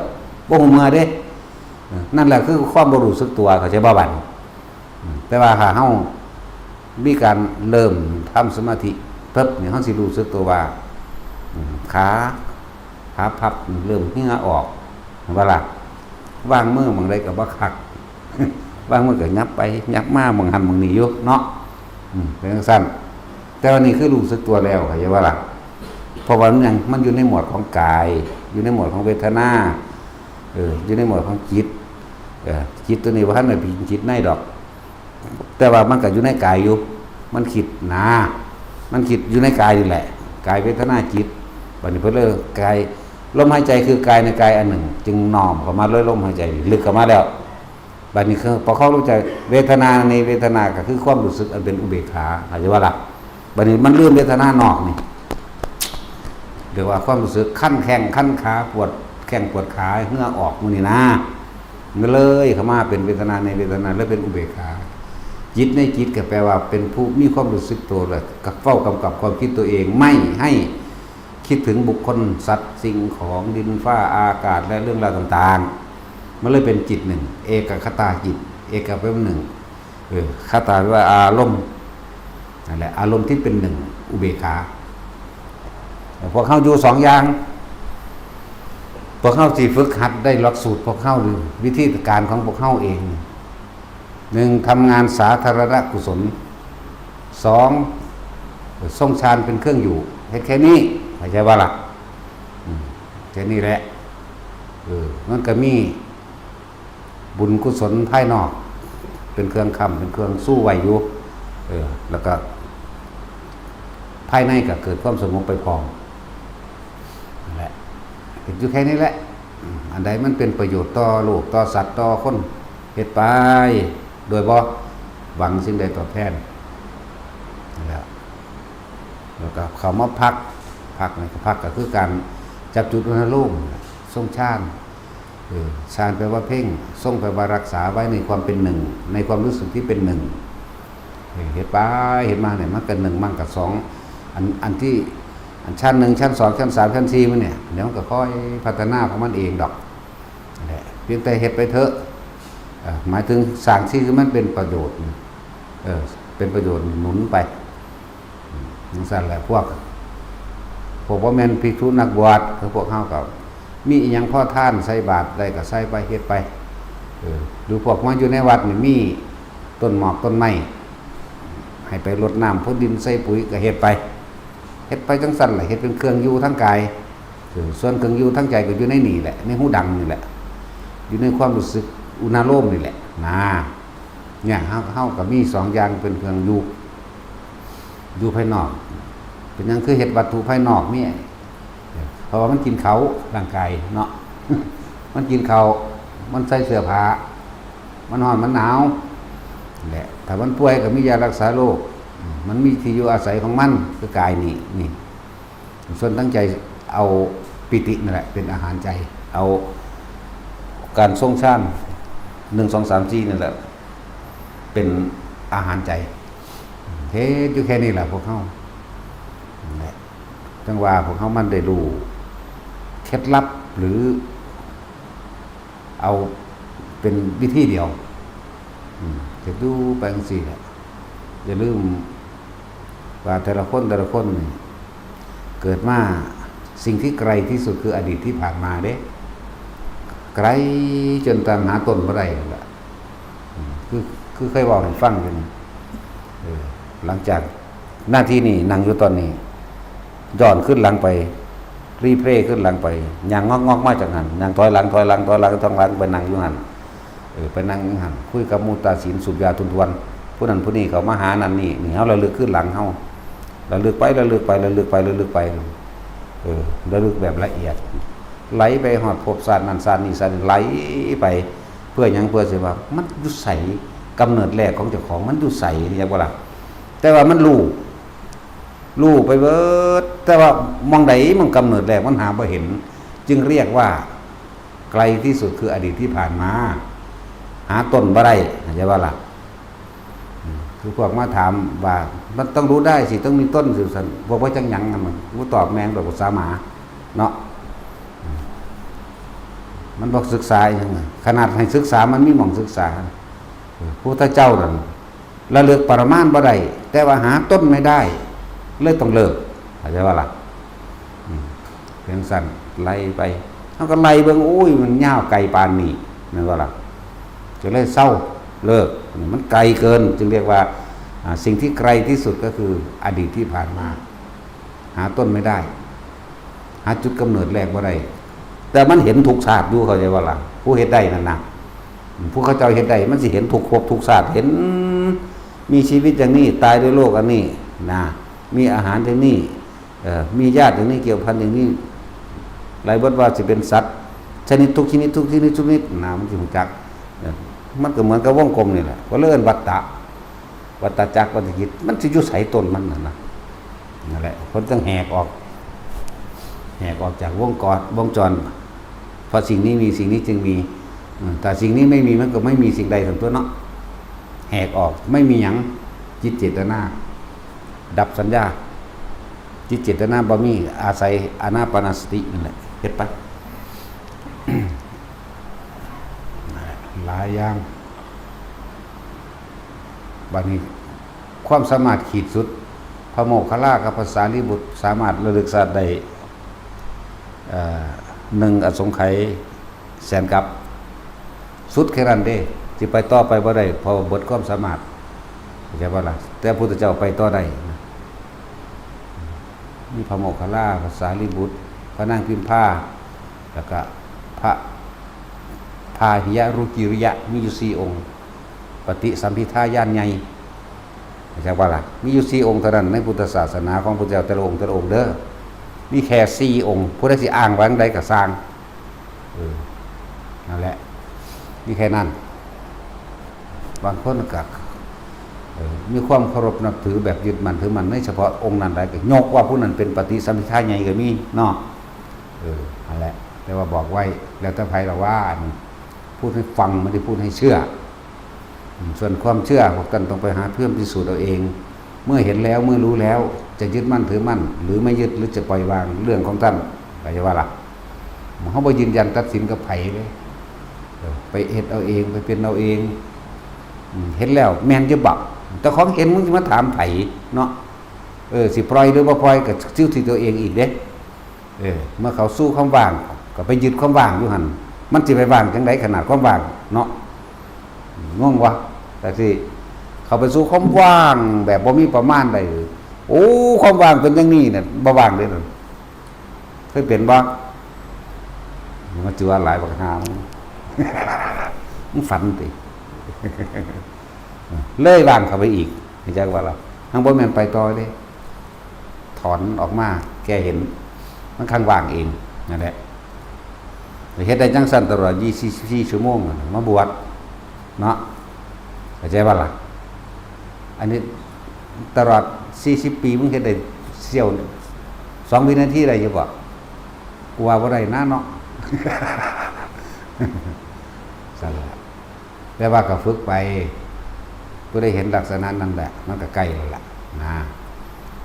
ບໍ່ຮູ້ເມື່ອເດ້. ເອີ ນັ້ນແຫຼະຄືຄວາມບໍ່ຮູ້ສຶກຕົວ ເຂົ້າໃຈບໍ່ບັດນີ້? ອືມ ແຕ່ວ່າຖ້າເຮົາມີການເລີ່ມທຳສະມາທິປຶບນີ້ ເຮົາຊິຮູ້ສຶກຕົວວ່າ ອືມ ຂາ ຂາພັບເລີ່ມເຫື່ອອອກ ເຫັນບໍ່ລະ? ວາງມືໝ່ອງໃດກໍບໍ່ຄັກ ວາງມືກໍຫຍັບໄປຫຍັບມາໝ່ອງຫັ້ນໝ່ອງນີ້ຢູ່ເນາະ. ອືມ ເປັນຈັ່ງຊັ້ນ ແຕ່ວ່ານີ້ຄືຮູ້ສຶກຕົວແລ້ວ ເຂົ້າໃຈບໍ່ລະ? ເພາະວ່າມັນຫຍັງ? ມັນຢູ່ໃນໝວດຂອງກາຍ ຢູ່ໃນໝວດຂອງເວທະນາ ເອີ ຢູ່ໃນໝວດຂອງຈິດ ເອີ ຈິດຕົວນີ້ບໍ່ທັນໄດ້ເປັນຈິດໃນດອກ ແຕ່ວ່າມັນກໍຢູ່ໃນກາຍຢູ່ ມັນຄິດນາ ມັນຄິດຢູ່ໃນກາຍນີ້ແຫຼະ ກາຍ ເວທະນາ ຈິດ. ບັດນີ້ເພິ່ນເລີຍກາຍ ລົມຫາຍໃຈຄືກາຍໃນກາຍອັນໜຶ່ງ ຈຶ່ງນ້ອມເຂົ້າມາເລີຍ ລົມຫາຍໃຈນີ້ລຶກເຂົ້າມາແລ້ວ. ບັດນີ້ຄືປະຄອງລົມໃຈ ເວທະນາໃນເວທະນາກໍຄືຄວາມຮູ້ສຶກອັນເປັນອຸເບກຂາ ເຂົ້າໃຈບໍ່ລະ? ບັດນີ້ມັນລືມເວທະນານອກນີ້ ເອີ້ນວ່າຄວາມຮູ້ສຶກຄັນແຂ້ງຄັນຂາ ປວດແຂ້ງປວດຂາ ເຫື່ອອອກໝູ່ນີ້ນາ ມັນເລີຍເຂົ້າມາເປັນເວທະນາໃນເວທະນາ ແລະ ເປັນອຸເບກຂາ. ຈິດໃນຈິດກໍແປວ່າເປັນຜູ້ມີຄວາມຮູ້ສຶກໂຕ ແລະ ກໍເຝົ້າກຳກັບຄວາມຄິດຕົວເອງ ໄມ່ໃຫ້ຄິດເຖິງບຸກຄົນ ສັດ ສິ່ງຂອງ ດິນຟ້າອາກາດ ແລະ ເລື່ອງລາວຕ່າງໆ. ມັນເລີຍເປັນຈິດໜຶ່ງ ເອກະຄະຕາຈິດ ເອກະແປວ່າໜຶ່ງ ເອີ ຄະຕາແປວ່າອາລົມ ນັ້ນແຫຼະ ອາລົມທີ່ເປັນໜຶ່ງ ອຸເບກຂາ. ພວກເຮົາຢູ່ສອງຢ່າງ ພວກເຮົາຊິຝຶກຫັດໄດ້ຫຼັກສູດພວກເຮົາ ຫຼື ວິທີການຂອງພວກເຮົາເອງ. ໜຶ່ງ ທຳງານສາທາລະນະກຸສົນ, ສອງ ຊົງຊານເປັນເຄື່ອງຢູ່. ເຮັດແຄ່ນີ້ ເຂົ້າໃຈບໍ່ລະ? ອືມ ແຄ່ນີ້ແຫຼະ. ເອີ ມັນກໍມີບຸນກຸສົນພາຍນອກເປັນເຄື່ອງຄ້ຳ ເປັນເຄື່ອງຊູໄວ້ຢູ່ ເອີ ແລ້ວກໍພາຍໃນກໍເກີດຄວາມສະຫງົບໄປພ້ອມ. ນັ້ນແຫຼະ ເຮັດຢູ່ແຄ່ນີ້ແຫຼະ. ອັນໃດມັນເປັນປະໂຫຍດຕໍ່ໂລກ ຕໍ່ສັດ ຕໍ່ຄົນ ເຮັດໄປ ໂດຍບໍ່ຫວັງສິ່ງໃດຕອບແທນ. ນັ້ນແຫຼະ ແລ້ວກໍເຂົ້າມາພັກ ພັກນີ້ ພັກກໍຄືການຈັບຈຸດອຸນາໂລມ ຊົງຊານ. ເອີ ຊານແປວ່າເພັ່ງ ຊົງແປວ່າຮັກສາໄວ້ໃນຄວາມເປັນໜຶ່ງ ໃນຄວາມຮູ້ສຶກທີ່ເປັນໜຶ່ງ. ເອີ ເຮັດໄປເຮັດມານີ້ ມັນກໍໜຶ່ງ ມັນກໍສອງ ອັນ ອັນທີ່ ອັນຊັ້ນໜຶ່ງ ຊັ້ນສອງ ຊັ້ນສາມ ຊັ້ນສີ່ມັນນີ້ ດຽວມັນກໍຄ່ອຍພັດທະນາຂອງມັນເອງດອກ. ແຫຼະ ພຽງແຕ່ເຮັດໄປເຖາະ ເອີ ໝາຍເຖິງສ້າງສິ່ງທີ່ມັນເປັນປະໂຫຍດ ເອີ ເປັນປະໂຫຍດໜູນໄປ ອືມ ຈັ່ງຊັ້ນແຫຼະ. ພວກ ພວກບໍ່ແມ່ນພິກຂຸນັກບວດ ຄືພວກເຮົາກໍມີອີ່ຫຍັງພໍທານໃສ່ບາດໄດ້ກໍໃສ່ໄປ ເຮັດໄປ ເອີ ຫຼືພວກມາຢູ່ໃນວັດນີ້ມີຕົ້ນໝອກຕົ້ນໄມ້ ໃຫ້ໄປລົດນ້ຳພົນດິນໃສ່ປຸ໋ຍກໍເຮັດໄປ ເຮັດໄປຈັ່ງຊັ້ນແຫຼະ ເຮັດເປັນເຄື່ອງຢູ່ທາງກາຍ. ເອີ ສ່ວນເຄື່ອງຢູ່ທາງໃຈກໍຢູ່ໃນນີ້ແຫຼະ ໃນຫູດັງນີ້ແຫຼະ ຢູ່ໃນຄວາມຮູ້ສຶກອຸນາໂລມນີ້ແຫຼະນາ. ເນຍ ເຮົາ ເຮົາກໍມີສອງຢ່າງເປັນເຄື່ອງຢູ່ ຢູ່ພາຍນອກ. ເປັນຫຍັງຄືເຮັດວັດຖຸພາຍນອກນີ້? ເພາະວ່າມັນກິນເຂົ້າ ຮ່າງກາຍເນາະ ມັນກິນເຂົ້າ ມັນໃສ່ເສື້ອຜ້າ ມັນຮ້ອນມັນໜາວແຫຼະ. ຖ້າມັນປ່ວຍກໍມີຢາລັກສາໂລກ ມັນມີທີ່ຢູ່ອາໄສຂອງມັນ ຄືກາຍນີ້ ນີ້. ສ່ວນຕັ້ງໃຈເອົາປີຕິນັ້ນແຫຼະເປັນອາຫານໃຈ ເອົາການຊົງຊານ ໜຶ່ງ ສອງ ສາມ ສີ່ ນັ້ນແຫຼະເປັນອາຫານໃຈ. ເຮັດຢູ່ແຄ່ນີ້ແຫຼະພວກເຮົາ ນັ້ນແຫຼະ ຈັ່ງວ່າພວກເຮົາມັນໄດ້ຮູ້ເຄັດລັບ ຫຼື ເອົາເປັນວິທີດຽວ ອືມ ເຮັດຢູ່ໄປຈັ່ງຊີ້ແຫຼະ. ຢ່າລືມວ່າແຕ່ລະຄົນ ແຕ່ລະຄົນນີ້ເກີດມາ ສິ່ງທີ່ໄກທີ່ສຸດຄືອະດີດທີ່ຜ່ານມາເດ້ ໄກຈົນຕາມຫາຕົ້ນບໍ່ໄດ້ນັ້ນລະ. ອືມ ຄື ຄືເຄີຍເວົ້າໃຫ້ຟັງຢູ່ນີ້ ເອີ ຫຼັງຈາກ ນາທີນີ້ ນັ່ງຢູ່ຕອນນີ້ ຍ້ອນຄືນຫຼັງໄປ ຣີເພລຄືນຫຼັງໄປ ຍ່າງງອກໆມາຈາກຫັ້ນ ຍ່າງຖອຍຫຼັງ ຖອຍຫຼັງ ຖອຍຫຼັງ ຖອຍຫຼັງ ໄປນັ່ງຢູ່ຫັ້ນ ເອີ ໄປນັ່ງຢູ່ຫັ້ນ ຄຸຍກັບໝູ່ຕາສິນ ສູບຢາທຸ່ນທວນ ຜູ້ນັ້ນຜູ້ນີ້ເຂົ້າມາຫານັ້ນນີ້ ນີ້ເຮົາລະລຶກຄືນຫຼັງເຮົາ ລະລຶກໄປ ລະລຶກໄປ ລະລຶກໄປ ລະລຶກໄປ ເອີ ລະລຶກແບບລະອຽດ ໄຫຼໄປຮອດພົບຊາດນັ້ນຊາດນີ້ຊາດນີ້ ໄຫຼໄປ ເພື່ອຫຍັງ? ເພື່ອຊິວ່າມັນຢູ່ໃສ? ກຳເນີດແລກຂອງເຈົ້າຂອງມັນຢູ່ໃສ? ເຫັນບໍ່ລະ? ແຕ່ວ່າມັນຮູ້ ຮູ້ໄປເບີດ ແຕ່ວ່າໝ່ອງໃດໝ່ອງກຳເນີດແລກມັນຫາບໍ່ເຫັນ ຈຶ່ງຮຽກວ່າໄກທີ່ສຸດຄືອະດີດທີ່ຜ່ານມາ ຫາຕົ້ນບໍ່ໄດ້ ເຫັນບໍ່ລະ? ອືມ ຄືພວກມາຖາມວ່າ ມັນຕ້ອງຮູ້ໄດ້ຊິ ຕ້ອງມີຕົ້ນຊິ ຊັ້ນ ພວກບໍ່ຈັກຫຍັງນຳມັນ ບໍ່ຕອບແມ່ງດອກ ພາສາໝາເນາະ ອືມ ມັນບໍ່ສຶກສາອີ່ຫຍັງ ຂະໜາດໃຫ້ສຶກສາ ມັນມີໝ່ອງສຶກສາ ເອີ ພະພຸດທະເຈົ້ານັ້ນລະລຶກປະມານບໍ່ໄດ້ ແຕ່ວ່າຫາຕົ້ນໄມ້ໄດ້ ເລີຍຕ້ອງເລີກ ເຂົ້າໃຈບໍ່ລະ? ອືມ ເປັນຊັ້ນ ໄລ່ໄປ ເຮົາກໍໄລ່ເບິ່ງ ໂອ້ຍ ມັນຍາວໄກປານນີ້ ແມ່ນບໍ່ລະ? ກໍເລີຍເຊົາ ເລີກ ມັນໄກເກີນ ຈຶ່ງຮຽກວ່າ ອາ ສິ່ງທີ່ໄກທີ່ສຸດກໍຄືອະດີດທີ່ຜ່ານມາ ຫາຕົ້ນໄມ້ໄດ້ ຫາຈຸດກຳເນີດແລກບໍ່ໄດ້ ແຕ່ມັນເຫັນທຸກຊາດຢູ່ ເຂົ້າໃຈບໍ່ລະ? ຜູ້ເຮັດໄດ້ນັ້ນນະ ຜູ້ເຂົາເຈົ້າເຮັດໄດ້ ມັນຊິເຫັນທຸກພົບທຸກຊາດ ເຫັນມີຊີວິດຢ່າງນີ້ ຕາຍດ້ວຍໂລກອັນນີ້ນະ ມີອາຫານຢ່າງນີ້ ເອີ ມີຍາດຢ່າງນີ້ ກ່ຽວພັນຢ່າງນີ້ ໄລ່ເບິດວ່າຊິເປັນສັດຊະນິດ ທຸກຊະນິດ ທຸກຊະນິດ ທຸກຊະນິດນະ ມັນຊິຮູ້ຈັກ ເອີ ມັນກໍເໝືອນກັບວົງກົມນີ້ແຫຼະ ກໍເລີຍເອີ້ນວັດຕະ ວັດຕະຈັກ ວັດຕະກິດ ມັນຊິຢູ່ໃສຕົ້ນມັນຫັ້ນນະ? ນັ້ນແຫຼະ ເພິ່ນຈຶ່ງແຫກອອກ ແຫກອອກຈາກວົງກອນ ວົງຈອນ ເພາະສິ່ງນີ້ມີ ສິ່ງນີ້ຈຶ່ງມີ ອືມ ຖ້າສິ່ງນີ້ໄມ່ມີ ມັນກໍໄມ່ມີສິ່ງໃດທັງຕົວເນາະ ແຫກອອກ ໄມ່ມີຫຍັງ ຈິດເຈດຕະນາ ດັບສັນຍາ ຈິດເຈດຕະນາບໍ່ມີ ອາໄສອານາປານະສະຕິນັ້ນແຫຼະ ເຮັດໄປ ເ ຫຼາຍຢ່າງ. ບັດນີ້ຄວາມສາມາດຂີດສຸດ ພະໂມກຂະລາກັບພະສາລີບຸດສາມາດລະລຶກຊາດໄດ້ ເອີ ໜຶ່ງອະສົງໄຂແສນກັບ ສຸດແຄ່ນັ້ນເດ້ ຊິໄປຕໍ່ໄປບໍ່ໄດ້ ເພາະວ່າເບິດຄວາມສາມາດ ເຂົ້າໃຈບໍ່ລະ? ແຕ່ພຸດທະເຈົ້າໄປຕໍ່ໄດ້ນະ ມີພະໂມກຂະລາ ພະສາລີບຸດ ພະນາງພິມພາ ແລ້ວກະພະ ພາຫິຍະຣຸກິລິຍະ ມີຢູ່ສີ່ອົງ ປະຕິສຳພິທາຍານໃຫຍ່ ເຂົ້າໃຈບໍ່ລະ? ມີຢູ່ສີ່ອົງເທົ່ານັ້ນໃນພຸດທະສາສະໜາຂອງພຸດທະເຈົ້າແຕ່ລະອົງ ແຕ່ລະອົງເດີ ມີແຄ່ສີ່ອົງ ຜູ້ໃດຊິອ້າງວ່າຈັ່ງໃດກໍຊ່າງ ເອີ ນັ້ນແຫຼະ ມີແຄ່ນັ້ນ. ບາງຄົນກໍ ເອີ ມີຄວາມເຄົາລົບນັບຖືແບບຍຶດໝັ້ນຖືໝັ້ນໃນສະເພາະອົງນັ້ນໄດ້ ກໍຍົກວ່າຜູ້ນັ້ນເປັນປະຕິສຳພິທາໃຫຍ່ກໍມີເນາະ ເອີ ຫັ້ນແຫຼະ. ແຕ່ວ່າບອກໄວ້ ແລ້ວແຕ່ໃຜລະວ່າ ອັນ ພູດໃຫ້ຟັງ ບໍ່ໄດ້ພູດໃຫ້ເຊື່ອ. ອືມ ສ່ວນຄວາມເຊື່ອ ພວກທ່ານຕ້ອງໄປຫາເພື່ອພິສູດເອົາເອງ. ເມື່ອເຫັນແລ້ວ ເມື່ອຮູ້ແລ້ວ ຈະຍຶດໝັ້ນຖືໝັ້ນ ຫຼື ໄມ່ຍຶດ ຫຼື ຈະປ່ອຍວາງ ເລື່ອງຂອງທ່ານ ເຂົ້າໃຈບໍ່ລະ? ເຮົາບໍ່ຢືນຢັນຕັດສິນກັບໃຜເດ້ ເອີ ໄປເຮັດເອົາເອງ ໄປເປັນເອົາເອງ. ອືມ ເຮັດແລ້ວແມ່ນຢູ່ບໍ? ເຈົ້າຂອງເຫັນ ມຶງຊິມາຖາມໃຜເນາະ? ເອີ ຊິປ່ອຍ ຫຼື ບໍ່ປ່ອຍ ກໍຢູ່ທີ່ຕົວເອງອີກເດ້. ເອີ ເມື່ອເຂົ້າສູ່ຄວາມວ່າງ ກໍໄປຍຶດຄວາມວ່າງຢູ່ຫັ້ນ ມັນຊິໄປວ່າງຈັ່ງໃດຂະໜາດຄວາມວ່າງເນາະ? ງົງວະ? ແຕ່ຊິເຂົ້າໄປສູ່ຄວາມວ່າງແບບບໍ່ມີປະມານໄດ້ ໂອ້ ຄວາມວ່າງເປັນຢ່າງນີ້ນະ ບໍ່ວ່າງເດ້ນັ້ນ. ເຄີຍເປັນບໍ່? ມັນຊິວ່າຫຼາຍບັກຫ່າ ມຶງຝັນຕິ ເລີຍວ່າງເຂົ້າໄປອີກ ເຂົ້າໃຈບໍ່ລະ? ມັນບໍ່ແມ່ນໄປຕໍ່ເດ້. ຖອນອອກມາແກ່ເຫັນ ມັນຄັງວ່າງເອງນັ້ນແຫຼະ. ເຮັດໄດ້ຈັ່ງຊັ້ນຕະຫຼອດຊາວສີ່ຊົ່ວໂມງ ມາບວດເນາະ ເຂົ້າໃຈບໍ່ລະ? ອັນນີ້ຕະຫຼອດສີ່ສິບປີ ມຶງເຮັດໄດ້ສ່ຽວສອງວິນາທີໄດ້ຢູ່ບໍ່? ກູວ່າບໍ່ໄດ້ນະເນາະ ຊັ້ນລະ. ແຕ່ວ່າກໍຝຶກໄປ ຜູ້ໃດເຫັນລັກສະນະນັ້ນແຫຼະ ມັນກໍໃກ້ແລ້ວລະນະ.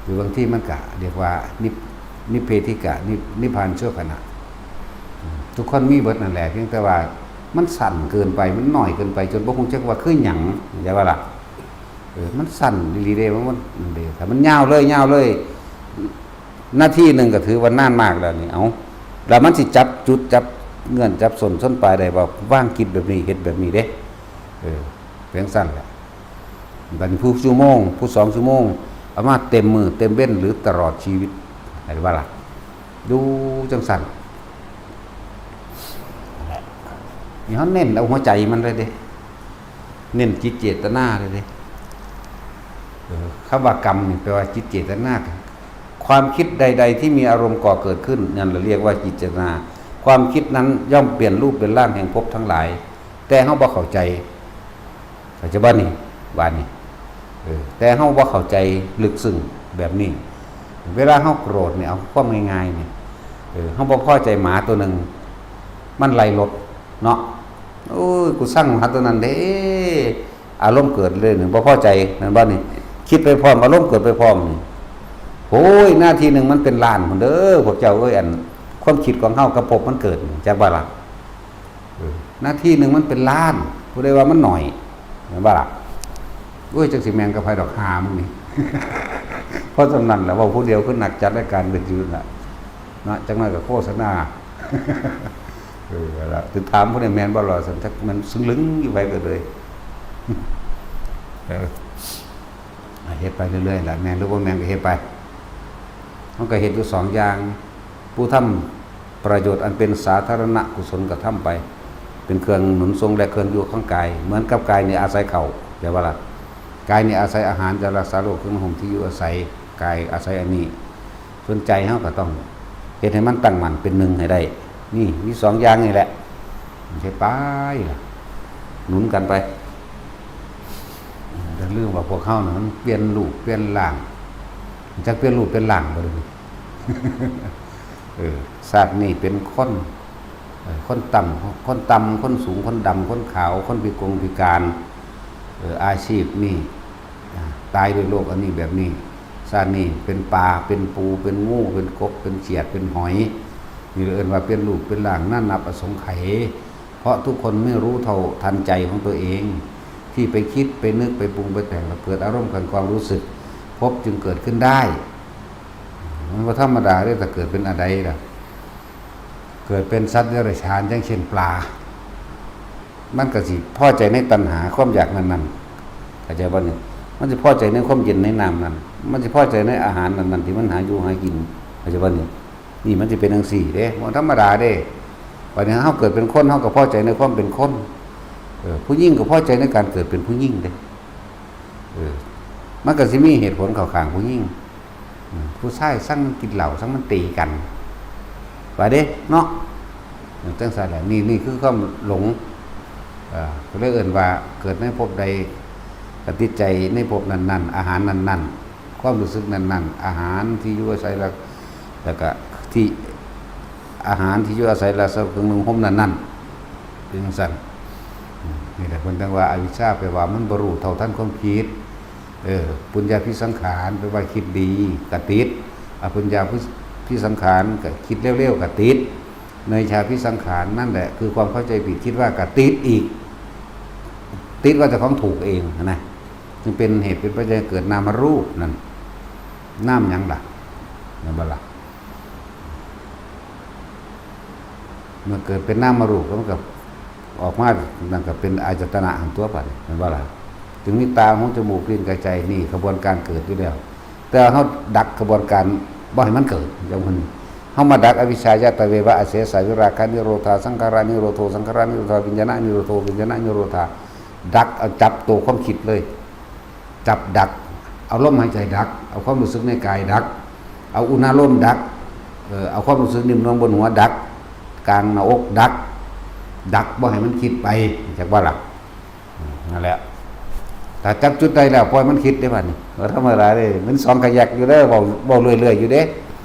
ຫຼືບາງທີມັນກໍຮຽກວ່ານິບ ນິບເພທິກະ ນິບ ນິບພານຊົ່ວຂະນະ. ອືມ ທຸກຄົນມີເບິດນັ້ນແຫຼະ ພຽງແຕ່ວ່າມັນສັ້ນເກີນໄປ ມັນໜ້ອຍເກີນໄປ ຈົນບໍ່ຮູ້ຈັກວ່າຄືຫຍັງ ເຂົ້າໃຈບໍ່ລະ? ເອີ ມັນສັ້ນອີ່ຫຼີເດ້ ມັນ ມັນເດ້ ຖ້າມັນຍາວເລີຍ ຍາວເລີຍ ນາທີໜຶ່ງກໍຖືວ່ານານມາກແລ້ວນີ້. ເອົາ ແລ້ວມັນຊິຈັບຈຸດ ຈັບເງື່ອນ ຈັບຕົ້ນຊົນປາຍໄດ້ວ່າ ວາງກິດແບບນີ້ ເຮັດແບບນີ້ເດ້. ເອີ ເປັນຈັ່ງຊັ້ນແຫຼະ. ບັດນີ້ຜູ້ຊົ່ວໂມງ ຜູ້ສອງຊົ່ວໂມງ ເອົາມາເຕັມມື້ເຕັມເວັນ ຫຼື ຕະຫຼອດຊີວິດ ເຫັນບໍ່ລະ? ຢູ່ຈັ່ງຊັ້ນ ນີ້ເຮົາເນັ້ນເອົາຫົວໃຈມັນເລີຍເດ້. ເນັ້ນຈິດເຈດຕະນາເລີຍເດ້. ເອີ ຄຳວ່າກຳນີ້ແປວ່າຈິດເຈດຕະນາ. ຄວາມຄິດໃດໆທີ່ມີອາລົມກໍ່ເກີດຂຶ້ນ ນັ້ນລະຮຽກວ່າຈິດເຈດຕະນາ. ຄວາມຄິດນັ້ນຍ່ອມປ່ຽນຮູບເປັນຮ່າງແຫ່ງພົບທັງຫຼາຍ ແຕ່ເຮົາບໍ່ເຂົ້າໃຈ. ເຂົ້າໃຈບໍ່ນີ້? ບາດນີ້ ເອີ ແຕ່ເຮົາບໍ່ເຂົ້າໃຈເລິກເຊິ່ງແບບນີ້. ເວລາເຮົາໂກຣດນີ້ ເອົາຄວາມງ່າຍໆນີ້ ເອີ ເຮົາບໍ່ພໍໃຈໝາຕົວໜຶ່ງ ມັນໄລ່ລົດເນາະ. ໂອ້ຍ ກູຊັງໝາຕົວນັ້ນເດ້ ອາລົມເກີດເລີຍນີ້ ບໍ່ພໍໃຈ ແມ່ນບໍ່ນີ້? ຄິດໄປພ້ອມ ອາລົມເກີດໄປພ້ອມນີ້. ໂອ້ຍ ນາທີໜຶ່ງມັນເປັນລ້ານພຸ້ນເດີ ພວກເຈົ້າເອີຍ ອັນຄວາມຄິດຂອງເຮົາກັບພົບມັນເກີດ ຈັກວ່າລະ? ເອີ ນາທີໜຶ່ງມັນເປັນລ້ານ ຜູ້ໃດວ່າມັນໜ້ອຍ ແມ່ນບໍ່ລະ? ໂອ້ຍ ຈັກຊິແມ່ນກັບໃຜດອກ ຫາມຶງນີ້. ເພາະສຳນັ້ນລະ ເວົ້າຜູ້ດຽວຄືນັກຈັດລາຍການວິທະຍຸລະເນາະ ຈັກໜ້ອຍກໍໂຄສະນາ. ເອີ ລະ ຖືກຖາມຜູ້ໃດແມ່ນບໍ່ລະ ຊັ້ນ ຈັກແມ່ນຊຶງລຶງຢູ່ໃຜກໍເລີຍ. ເອີ ເຮັດໄປເລື້ອຍໆລະ ແມ່ນຫຼືບໍ່ແມ່ນກໍເຮັດໄປ. ເຮົາກໍເຮັດຢູ່ສອງຢ່າງ ຜູ້ທຳ ປະໂຫຍດອັນເປັນສາທາລະນະກຸສົນກະທຳໄປ ເປັນເຄື່ອງໜູນສົ່ງ ແລະ ເຄື່ອງຢູ່ຂອງກາຍ ເໝືອນກັບກາຍນີ້ອາໄສເຂົ້າ ແປວ່າລະ ກາຍນີ້ອາໄສອາຫານຈາກຮັກສາໂລກ ເຄື່ອງນຸ່ງທີ່ຢູ່ອາໄສ ກາຍອາໄສອັນນີ້. ສ່ວນໃຈເຮົາກໍຕ້ອງເຮັດໃຫ້ມັນຕັ້ງໝັ້ນເປັນໜຶ່ງໃຫ້ໄດ້. ນີ້ມີສອງຢ່າງນີ້ແຫຼະ ເຮັດໄປລະ ໜູນກັນໄປ. ຢ່າລືມວ່າພວກເຮົານັ້ນມັນປ່ຽນຮູບປ່ຽນຮ່າງ ຈັກປ່ຽນຮູບປ່ຽນຮ່າງບໍ່ເດ ເອີ ຊາດນີ້ເປັນຄົນ ເອີ ຄົນຕ່ຳ ຄົນຕ່ຳ ຄົນສູງ ຄົນດຳ ຄົນຂາວ ຄົນພິກົງພິການ ເອີ ອາຊີບນີ້ ອາ ຕາຍດ້ວຍໂລກອັນນີ້ແບບນີ້. ຊາດນີ້ເປັນປາ ເປັນປູ ເປັນງູ ເປັນກົບ ເປັນຂຽດ ເປັນຫອຍ ນີ້ເອີ້ນວ່າເປັນຮູບເປັນຮ່າງ ນານັບອະສົງໄຂ. ເພາະທຸກຄົນໄມ່ຮູ້ເທົ່າທັນໃຈຂອງຕົວເອງ ທີ່ໄປຄິດ ໄປນຶກ ໄປປຸງ ໄປແຕ່ງ ແລ້ວເກີດອາລົມແຫ່ງຄວາມຮູ້ສຶກ ພົບຈຶ່ງເກີດຂຶ້ນໄດ້. ມັນບໍ່ທຳມະດາເດ້ ຖ້າເກີດເປັນອັນໃດລະ ເກີດເປັນສັດເດຍລະສານ ຢ່າງເຊັ່ນປາ ມັນກໍຊິພໍໃຈໃນຕັນຫາຄວາມຢາກນັ້ນໆ ເຂົ້າໃຈບໍ່ນີ້? ມັນຊິພໍໃຈໃນຄວາມເຢັນໃນນ້ຳນັ້ນ ມັນຊິພໍໃຈໃນອາຫານນັ້ນໆ ທີ່ມັນຫາຢູ່ຫາກິນ ເຂົ້າໃຈບໍ່ນີ້? ນີ້ມັນຊິເປັນຈັ່ງຊີ້ເດ້ ບໍ່ທຳມະດາເດ້. ບັດນີ້ເຮົາເກີດເປັນຄົນ ເຮົາກໍພໍໃຈໃນຄວາມເປັນຄົນ ເອີ ຜູ້ຍິງກໍພໍໃຈໃນການເກີດເປັນຜູ້ຍິງເດ້ ເອີ ມັນກໍຊິມີເຫດຜົນເຂົ້າຂ້າງຜູ້ຍິງ. ອືມ ຜູ້ຊາຍຊັງມັນກິນເຫຼົ້າ ຊັງມັນຕີກັນ ວ່າເດ້ເນາະ. ເອີ ຈັ່ງຊັ້ນແຫຼະ ນີ້ ນີ້ຄືຄວາມຫຼົງ ເອີ ກໍເລີຍເອີ້ນວ່າ ເກີດໃນພົບໃດກໍຕິດໃຈໃນພົບນັ້ນໆ ອາຫານນັ້ນໆ ຄວາມຮູ້ສຶກນັ້ນໆ ອາຫານທີ່ຢູ່ອາໄສ ແລ້ວ ແລ້ວກະທີ່ ອາຫານທີ່ຢູ່ອາໄສ ແລະ ເຄື່ອງນຸ່ງຫົ່ມນັ້ນໆ ເປັນຈັ່ງຊັ້ນ. ອືມ ນີ້ແຫຼະເພິ່ນຈັ່ງວ່າ ອະວິຊຊາ ແປວ່າມັນບໍ່ຮູ້ເທົ່າທັນຄວາມຄິດ. ເອີ ປຸນຍາພິສັງຂານ ແປວ່າຄິດດີກະຕິດ ອະປຸນຍາພິສັງຂານ ກະຄິດເລວໆ ກະຕິດ ເນຍຊາພິສັງຂານ ນັ້ນແຫຼະຄືຄວາມເຂົ້າໃຈຜິດ ຄິດວ່າກະຕິດອີກ ຕິດວ່າເຈົ້າຂອງຖືກເອງຫັ້ນນະ ຈຶ່ງເປັນເຫດເປັນປັດໄຈໃຫ້ເກີດນາມະຮູບນັ້ນ. ນາມຫຍັງລະ ແມ່ນບໍ່ລະ? ເມື່ອເກີດເປັນນາມະຮູບ ມັນກໍອອກມາ ນັ້ນກໍເປັນອາຍະຕະນະຫັ້ນຕົວ ບາດນີ້ ແມ່ນບໍ່ລະ? ຈຶ່ງມີຕາ ຫູ ຈະມູກ ລີ້ນ ກາຍ ໃຈ ນີ້ຂະບວນການເກີດຢູ່ແລ້ວ ແຕ່ວ່າເຮົາດັກຂະບວນການບໍ່ໃຫ້ມັນເກີດ ຢ່າງເພິ່ນ ເຮົາມາດັກອະວິຊຊາ ຍະຕະເວວະ ອາເສສາ ວິຣາຄະນິໂຣທາ ສັງຂາຣະນິໂຣໂທ ສັງຂາຣະນິໂຣທາ ວິນຍານະນິໂຣໂທ ວິນຍານະນິໂຣທາ ດັກ ເອົາ ຈັບໂຕຄວາມຄິດເລີຍ ຈັບດັກ ເອົາລົມຫາຍໃຈດັກ ເອົາຄວາມຮູ້ສຶກໃນກາຍດັກ ເອົາອຸນາລົມດັກ ເອີ ເອົາຄວາມຮູ້ສຶກໜິ່ມນວນບົນຫົວດັກ ກາງໜ້າອົກດັກ ດັກບໍ່ໃຫ້ມັນຄິດໄປ ຮູ້ຈັກບໍ່ລະ? ນັ້ນແຫຼະ ຖ້າຈັບຈຸດໄດ້ແລ້ວ ປ່ອຍມັນຄິດເດ້ ບາດນີ້ ບໍ່ທຳມະດາເດ້ ມັນສອງຂະຫຍັກຢູ່ເດີ ເວົ້າ ເວົ້າເລື້ອຍໆຢູ່ເດ້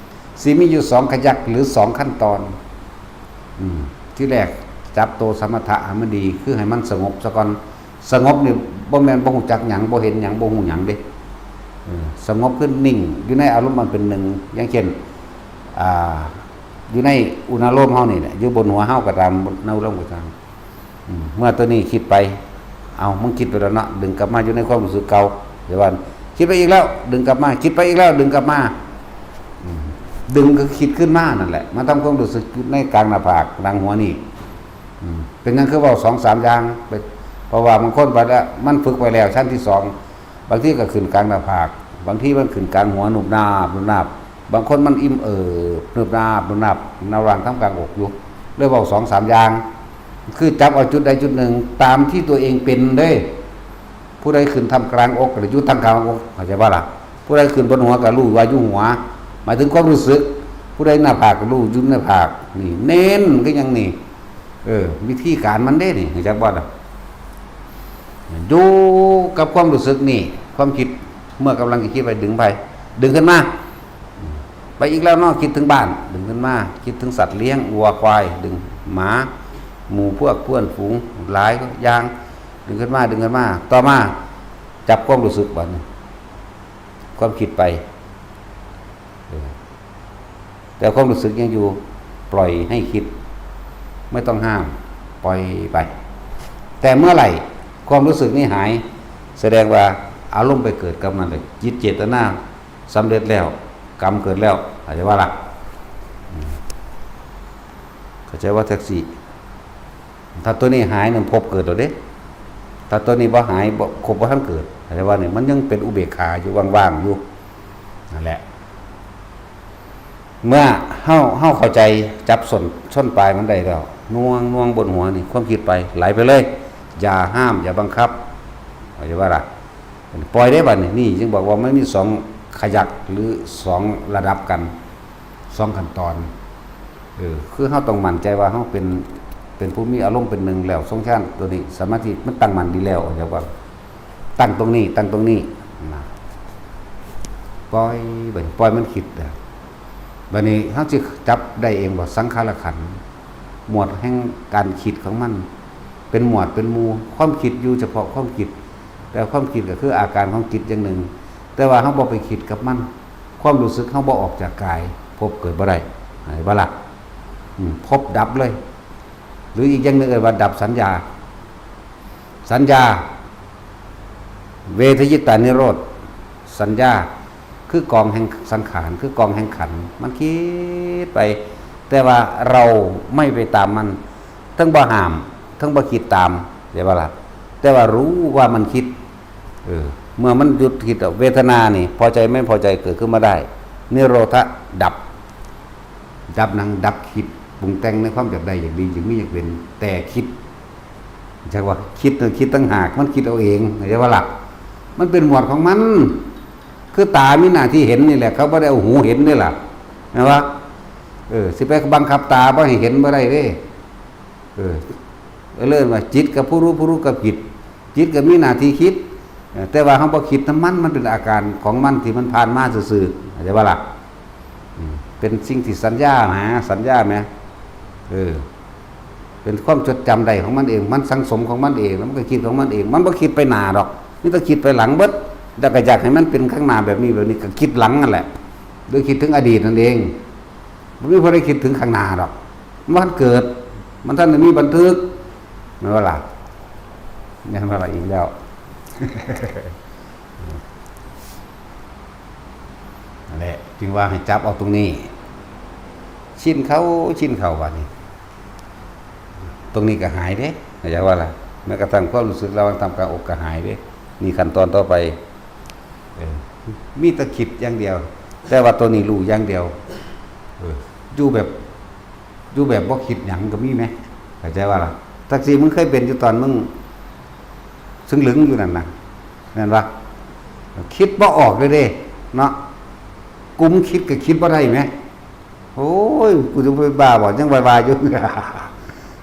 ຊິມີຢູ່ສອງຂະຫຍັກ ຫຼື ສອງຂັ້ນຕອນ. ອືມ ທີແລກຈັບໂຕສະມະຖະໃຫ້ມັນດີ ຄືໃຫ້ມັນສະຫງົບສາກ່ອນ. ສະຫງົບນີ້ບໍ່ແມ່ນບໍ່ຮູ້ຈັກຫຍັງ ບໍ່ເຫັນຫຍັງ ບໍ່ຮູ້ຫຍັງເດ້. ເອີ ສະຫງົບຄືນິ່ງຢູ່ໃນອາລົມອັນເປັນໜຶ່ງ ຢ່າງເຊັ່ນ ອ່າ ຢູ່ໃນອຸນາໂລມເຮົານີ້ແຫຼະ ຢູ່ບົນຫົວເຮົາກໍຕາມ ໃນອຸນາໂລມກໍຕາມ. ອືມ ເມື່ອຕົວນີ້ຄິດໄປ ເອົາ ມັນຄິດໄປແລ້ວເນາະ ດຶງກັບມາຢູ່ໃນຄວາມຮູ້ສຶກເກົ່າ ດຽວວ່າ ຄິດໄປອີກແລ້ວ ດຶງກັບມາ ຄິດໄປອີກແລ້ວ ດຶງກັບມາ ອືມ ດຶງຄືຄິດຂຶ້ນມານັ້ນແຫຼະ ມາທຳຄວາມຮູ້ສຶກຢູ່ໃນກາງໜ້າຜາກ ຫຼັງຫົວນີ້. ອືມ ເປັນຫຍັງຄືເວົ້າສອງສາມຢ່າງ? ເພາະວ່າບາງຄົນໄປແລ້ວ ມັນຝຶກໄປແລ້ວ ຊັ້ນທີສອງ ບາງທີກໍຂຶ້ນກາງໜ້າຜາກ ບາງທີມັນຂຶ້ນກາງຫົວ ນຸບໜາບ ນຸບໜາບ ບາງຄົນມັນອີ່ມເອີບ ນຸບໜາບ ນຸບໜາບ ນະຫວ່າງທຳກາງອົກຢູ່ ເລີຍເວົ້າສອງສາມຢ່າງ ຄືຈັບເອົາຈຸດໃດຈຸດໜຶ່ງຕາມທີ່ຕົວເອງເປັນເດ້. ຜູ້ໃດຂຶ້ນທ່າມກາງອົກ ກໍຢູ່ທ່າມກາງອົກ ເຂົ້າໃຈບໍ່ລະ? ຜູ້ໃດຂຶ້ນບົນຫົວ ກໍຮູ້ວ່າຢູ່ຫົວ ໝາຍເຖິງຄວາມຮູ້ສຶກ. ຜູ້ໃດໜ້າຜາກ ກໍຮູ້ຢູ່ໜ້າຜາກ. ນີ້ເນັ້ນຄືຫຍັງນີ້? ເອີ ວິທີການມັນເດ້ນີ້ ຮູ້ຈັກບໍ່ລະ? ຢູ່ກັບຄວາມຮູ້ສຶກນີ້ ຄວາມຄິດ ເມື່ອກຳລັງຈະຄິດໄປ ດຶງໄປ ດຶງຂຶ້ນມາ ໄປອີກແລ້ວເນາະ ຄິດເຖິງບ້ານ ດຶງຂຶ້ນມາ ຄິດເຖິງສັດລ້ຽງ ງົວ ຄວາຍ ດຶງ ໝາ ໝູ່ ພວກ ເພື່ອນຝູງ ຫຼາຍຢ່າງ ດຶງຂຶ້ນມາ ດຶງຂຶ້ນມາ. ຕໍ່ມາຈັບຄວາມຮູ້ສຶກ ບາດນີ້ ຄວາມຄິດໄປ ເອີ ແຕ່ຄວາມຮູ້ສຶກຍັງຢູ່ ປ່ອຍໃຫ້ຄິດ ໄມ່ຕ້ອງຫ້າມ ປ່ອຍໄປ. ແຕ່ເມື່ອໃດຄວາມຮູ້ສຶກນີ້ຫາຍ ສະແດງວ່າອາລົມໄປເກີດກັບມັນເລີຍ ຈິດເຈດຕະນາສຳເລັດແລ້ວ ກຳເກີດແລ້ວ ເຂົ້າໃຈບໍ່ລະ? ເຂົ້າໃຈບໍ່ແທັກຊີ? ຖ້າຕົວນີ້ຫາຍນັ້ນພົບເກີດແລ້ວເດ້. ຖ້າຕົວນີ້ບໍ່ຫາຍ ບໍ່ ຄົບບໍ່ທັນເກີດ ເຂົ້າໃຈບໍ່ນີ້? ມັນຍັງເປັນອຸເບກຂາຢູ່ ວ່າງໆຢູ່ ນັ້ນແຫຼະ. ເມື່ອເຮົາ ເຮົາເຂົ້າໃຈ ຈັບສົ້ນ ສົ້ນປາຍມັນໄດ້ແລ້ວ ໜ່ວງ ໜ່ວງບົນຫົວນີ້ ຄວາມຄິດໄປ ໄຫຼໄປເລີຍ ຢ່າຫ້າມ ຢ່າບັງຄັບ ເຂົ້າໃຈບໍ່ລະ? ປ່ອຍໄດ້ບັດນີ້. ນີ້ຈຶ່ງບອກວ່າມັນມີສອງຂະຫຍັກ ຫຼື ສອງລະດັບກັນ ສອງຂັ້ນຕອນ. ເອີ ຄືເຮົາຕ້ອງໝັ້ນໃຈວ່າເຮົາເປັນ ເປັນຜູ້ມີອາລົມເປັນໜຶ່ງແລ້ວ ຊົງຊານຕົວນີ້ ສະມາທິມັນຕັ້ງໝັ້ນດີແລ້ວ ເຂົາເຈົ້າວ່າ ຕັ້ງຕົງນີ້ ຕັ້ງຕົງນີ້ນະ ປ່ອຍໄປ ປ່ອຍມັນຄິດ. ບັດນີ້ເຮົາຊິຈັບໄດ້ເອງບໍ່? ສັງຂາລະຂັນ ໝວດແຫ່ງການຄິດຂອງມັນ ເປັນໝວດເປັນໝູ່ ຄວາມຄິດຢູ່ສະເພາະຄວາມຄິດ ແຕ່ຄວາມຄິດກໍຄືອາການຂອງຈິດຢ່າງໜຶ່ງ ແຕ່ວ່າເຮົາບໍ່ໄປຄິດກັບມັນ ຄວາມຮູ້ສຶກເຮົາບໍ່ອອກຈາກກາຍ ພົບເກີດບໍ່ໄດ້ ເຫັນບໍ່ລະ? ອືມ ພົບດັບເລີຍ ຫຼືອີກຢ່າງໜຶ່ງເອີ້ນວ່າດັບສັນຍາ. ສັນຍາ ເວທະຍິດຕານິໂຣດ ສັນຍາ ຄືກອງແຫ່ງສັງຂານ ຄືກອງແຫ່ງຂັນ ມັນຄິດໄປ ແຕ່ວ່າເຮົາໄມ່ໄປຕາມມັນ ເຖິງບໍ່ຫ້າມ ເຖິງບໍ່ຄິດຕາມ ເຫັນບໍ່ລະ? ແຕ່ວ່າຮູ້ວ່າມັນຄິດ ເອີ ເມື່ອມັນຢຸດຄິດ ເວທະນານີ້ ພໍໃຈ ໄມ່ພໍໃຈ ເກີດຂຶ້ນມາໄດ້ ນິໂຣທະ ດັບ ດັບຫຍັງ? ດັບຄິດ ປຸງແຕ່ງໃນຄວາມຢາກໄດ້ ຢາກດີ ຢາກມີ ຢາກເປັນ ແຕ່ຄິດ ຈັກວ່າຄິດນັ້ນຄິດຕ່າງຫາກ ມັນຄິດເອົາເອງ ເຫັນບໍ່ລະ? ມັນເປັນໝວດຂອງມັນ ຄືຕາມີໜ້າທີ່ເຫັນນີ້ແຫຼະ ເຂົາບໍ່ໄດ້ເອົາຫູເຫັນເດ້ລະ ແມ່ນບໍ່? ເອີ ຊິໄປບັງຄັບຕາບໍ່ໃຫ້ເຫັນບໍ່ໄດ້ເດ້. ເອີ ເອີ້ນວ່າຈິດກັບຜູ້ຮູ້ ຜູ້ຮູ້ກັບຈິດ ຈິດກໍມີໜ້າທີ່ຄິດ ເອີ ແຕ່ວ່າເຮົາບໍ່ຄິດນຳມັນ ມັນເປັນອາການຂອງມັນທີ່ມັນຜ່ານມາຊື່ໆ ເຂົ້າໃຈບໍ່ລະ? ອືມ ເປັນສິ່ງທີ່ສັນຍານະ ສັນຍາແໝ ເອີ ເປັນຄວາມຈົດຈຳໄດ້ຂອງມັນເອງ ມັນສັງສົມຂອງມັນເອງ ແລ້ວມັນກໍຄິດຂອງມັນເອງ ມັນບໍ່ຄິດໄປໜ້າດອກ ມີແຕ່ຄິດໄປຫຼັງເບິດ ແລ້ວກໍຢາກໃຫ້ມັນເປັນຂ້າງໜ້າແບບນີ້ແບບນີ້ ກໍຄິດຫຼັງນັ້ນແຫຼະ ຫຼືຄິດເຖິງອະດີດນັ້ນເອງ ບໍ່ມີຜູ້ໃດຄິດເຖິງຂ້າງໜ້າດອກ ມັນບໍ່ທັນເກີດ ມັນທັນໄດ້ມີບັນທຶກ ແມ່ນບໍ່ລະ? ແມ່ນບໍ່ລະ? ອີກແລ້ວ ນັ້ນແຫຼະ ຈຶ່ງວ່າໃຫ້ຈັບເອົາຕົງນີ້ ຊິນເຂົ້າ ຊິນເຂົ້າບາດນີ້ ຕົງນີ້ກໍຫາຍເດ້ ເຂົ້າໃຈບໍ່ລະ? ແມ້ກະທັ່ງຄວາມຮູ້ສຶກລະຫວ່າງຕ່ຳກາງອົກກໍຫາຍເດ້ ນີ້ຂັ້ນຕອນຕໍ່ໄປ ເອີ ມີແຕ່ຄິດຢ່າງດຽວ ແຕ່ວ່າຕົວນີ້ຮູ້ຢ່າງດຽວ ເອີ ຢູ່ແບບ ຢູ່ແບບບໍ່ຄິດຫຍັງກໍມີແມ ເຂົ້າໃຈບໍ່ລະ? ຈັກຊີ້ ມຶງເຄີຍເປັນຢູ່ຕອນມຶງຊຶງລຶງຢູ່ນັ້ນນະ ແມ່ນບໍ່? ຄິດບໍ່ອອກເລີຍເດ້ເນາະ ກຸມຄິດກໍຄິດບໍ່ໄດ້ແມ ໂອ້ຍ ກູຈະໄປບ້າບໍ່ ຍັງວ່າໆຢູ່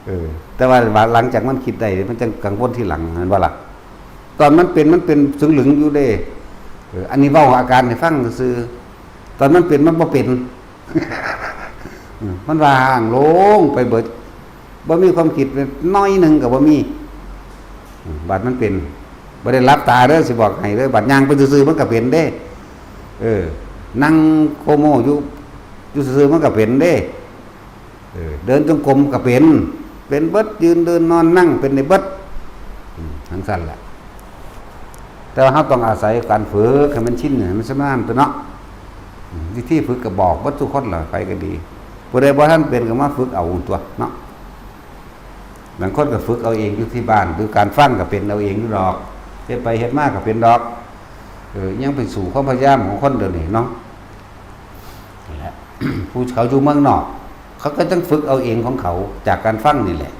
ເອີ ແຕ່ວ່າຫຼັງຈາກມັນຄິດໄດ້ ມັນຈັ່ງກັງວົນທີຫຼັງ ແມ່ນບໍ່ລະ? ຕອນມັນເປັນ ມັນເປັນຊຶງລຶງຢູ່ເດ້ ເອີ ອັນນີ້ເວົ້າອາການໃຫ້ຟັງຊື່ໆ ຕອນມັນເປັນ ມັນບໍ່ເປັນ ມັນວ່າງໂລ່ງໄປເບິດ ບໍ່ມີຄວາມຄິດໜ້ອຍໜຶ່ງກໍບໍ່ມີ ບາດມັນເປັນ ບໍ່ໄດ້ຫຼັບຕາເດີ ຊິບອກໃຫ້ເດີ ບາດຍ່າງໄປຊື່ໆ ມັນກໍເປັນເດ້ ເອີ ນັ່ງໂຄໂມຢູ່ ຢູ່ຊື່ໆ ມັນກໍເປັນເດ້ ເອີ ເດີນຈົງກົມກໍເປັນ ເປັນເບິດ ຢືນເດີນນອນນັ່ງ ເປັນໄດ້ເບິດ ອືມ ຈັ່ງຊັ້ນແຫຼະ ແຕ່ວ່າເຮົາຕ້ອງອາໄສການຝຶກໃຫ້ມັນຊິນ ໃຫ້ມັນຊຳນານຕົວເນາະ ອືມ ວິທີຝຶກກໍບອກເບິດທຸກຄົນລະ ໃຜກໍດີ ຜູ້ໃດບໍ່ທັນເປັນກໍມາຝຶກເອົາຕົວະເນາະ ບາງຄົນກໍຝຶກເອົາເອງຢູ່ທີ່ບ້ານ ຫຼືການຟັງກໍເປັນເອົາເອງຢູ່ດອກ ເຮັດໄປເຮັດມາກໍເປັນດອກ ເອີ ຍັງໄປສູ້ຄວາມພະຍາຍາມຂອງຄົນດຽວນີ້ເນາະ ນັ້ນແຫຼະ ຜູ້ເຂົາຢູ່ເມືອງນອກ ເຂົາກໍຈັ່ງຝຶກເອົາເອງຂອງເຂົາຈາກການຟັງນີ້ແຫຼະ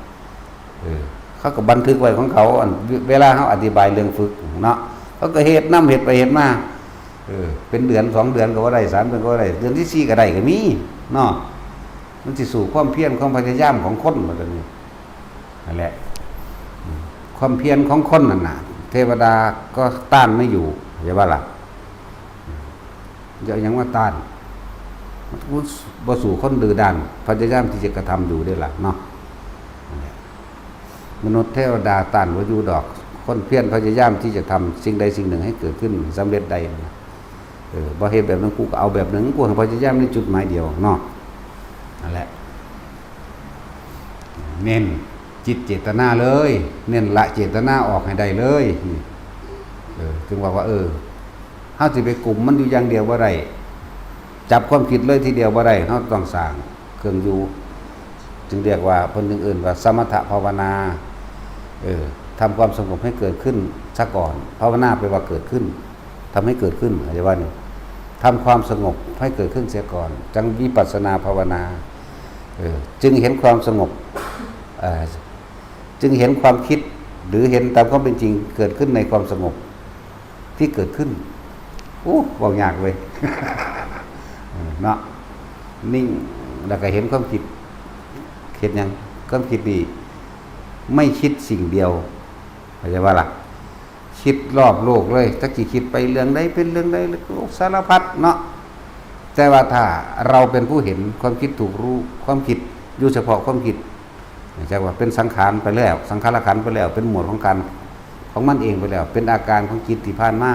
ເອີ ເຂົາກໍບັນທຶກໄວ້ຂອງເຂົາ ອັນ ເວລາເຮົາອະທິບາຍເລື່ອງຝຶກເນາະ ເຂົາກໍເຮັດນຳ ເຮັດໄປເຮັດມາ ເອີ ເປັນເດືອນສອງເດືອນກໍບໍ່ໄດ້ ສາມເດືອນກໍບໍ່ໄດ້ ເດືອນທີສີ່ກໍໄດ້ກໍມີເນາະ ມັນຊິສູ້ຄວາມພຽນຄວາມພະຍາຍາມຂອງຄົນວ່າຊັ້ນນີ້ ນັ້ນແຫຼະ ອືມ ຄວາມພຽນຂອງຄົນນັ້ນນະ ເທວະດາກໍຕ້ານໄມ່ຢູ່ ເຫັນບໍ່ລະ? ອືມ ຈະເອົາຫຍັງມາຕ້ານ? ມັນບໍ່ສູ້ຄົນດື້ດ້ານ ພະຍາຍາມທີ່ຈະກະທຳຢູ່ເດ້ລະເນາະ ນັ້ນແຫຼະ ມະນຸດເທວະດາຕ້ານບໍ່ຢູ່ດອກ ຄົນພຽນພະຍາຍາມທີ່ຈະທຳສິ່ງໃດສິ່ງໜຶ່ງໃຫ້ເກີດຂຶ້ນ ສຳເລັດໄດ້ນະ ເອີ ບໍ່ເຮັດແບບນັ້ນ ກູກໍເອົາແບບໜຶ່ງ ກູໃຫ້ພະຍາຍາມໃນຈຸດໝາຍດຽວເນາະ ນັ້ນແຫຼະ ເນັ້ນຈິດເຈດຕະນາເລີຍ ເນັ້ນລະເຈດຕະນາອອກໃຫ້ໄດ້ເລີຍ ເອີ ຈຶ່ງວ່າ ວ່າ ເອີ ເຮົາຊິໄປກຸມມັນຢູ່ຢ່າງດຽວບໍ່ໄດ້ ຈັບຄວາມຄິດເລີຍທີດຽວບໍ່ໄດ້ ເຮົາຕ້ອງສ້າງເຄື່ອງຢູ່ ຈຶ່ງຮຽກວ່າ ເພິ່ນຈຶ່ງເອີ້ນວ່າສະມະຖະພາວະນາ ເອີ ທຳຄວາມສະຫງົບໃຫ້ເກີດຂຶ້ນຊະກ່ອນ ພາວະນາແປວ່າເກີດຂຶ້ນ ທຳໃຫ້ເກີດຂຶ້ນ ເຂົ້າໃຈວ່ານີ້ ທຳຄວາມສະຫງົບໃຫ້ເກີດຂຶ້ນເສຍກ່ອນ ຈັ່ງວິປັດສະນາພາວະນາ ເອີ ຈຶ່ງເຫັນຄວາມສະຫງົບ ເອີ ຈຶ່ງເຫັນຄວາມຄິດ ຫຼື ເຫັນຕາມຄວາມເປັນຈິງເກີດຂຶ້ນໃນຄວາມສະຫງົບທີ່ເກີດຂຶ້ນ ໂອ້ ເວົ້າຍາກເວີຍ ເອີ ເນາະ ນິ່ງ ແລ້ວກໍເຫັນຄວາມຄິດ ເຮັດຫຍັງ? ຄວາມຄິດນີ້ໄມ່ຄິດສິ່ງດຽວ ເຂົ້າໃຈບໍ່ລະ? ຄິດລອບໂລກເລີຍ ຈັກຊິຄິດໄປເລື່ອງໃດເປັນເລື່ອງໃດ ໂອ້ ສາລະພັດເນາະ ແຕ່ວ່າຖ້າເຮົາເປັນຜູ້ເຫັນຄວາມຄິດ ຖືກຮູ້ຄວາມຄິດ ຢູ່ສະເພາະຄວາມຄິດ ຈັກວ່າເປັນສັງຂານໄປແລ້ວ ສັງຂາລະຂັນໄປແລ້ວ ເປັນໝວດຂອງການຂອງມັນເອງໄປແລ້ວ ເປັນອາການຂອງຈິດທີ່ຜ່ານມາ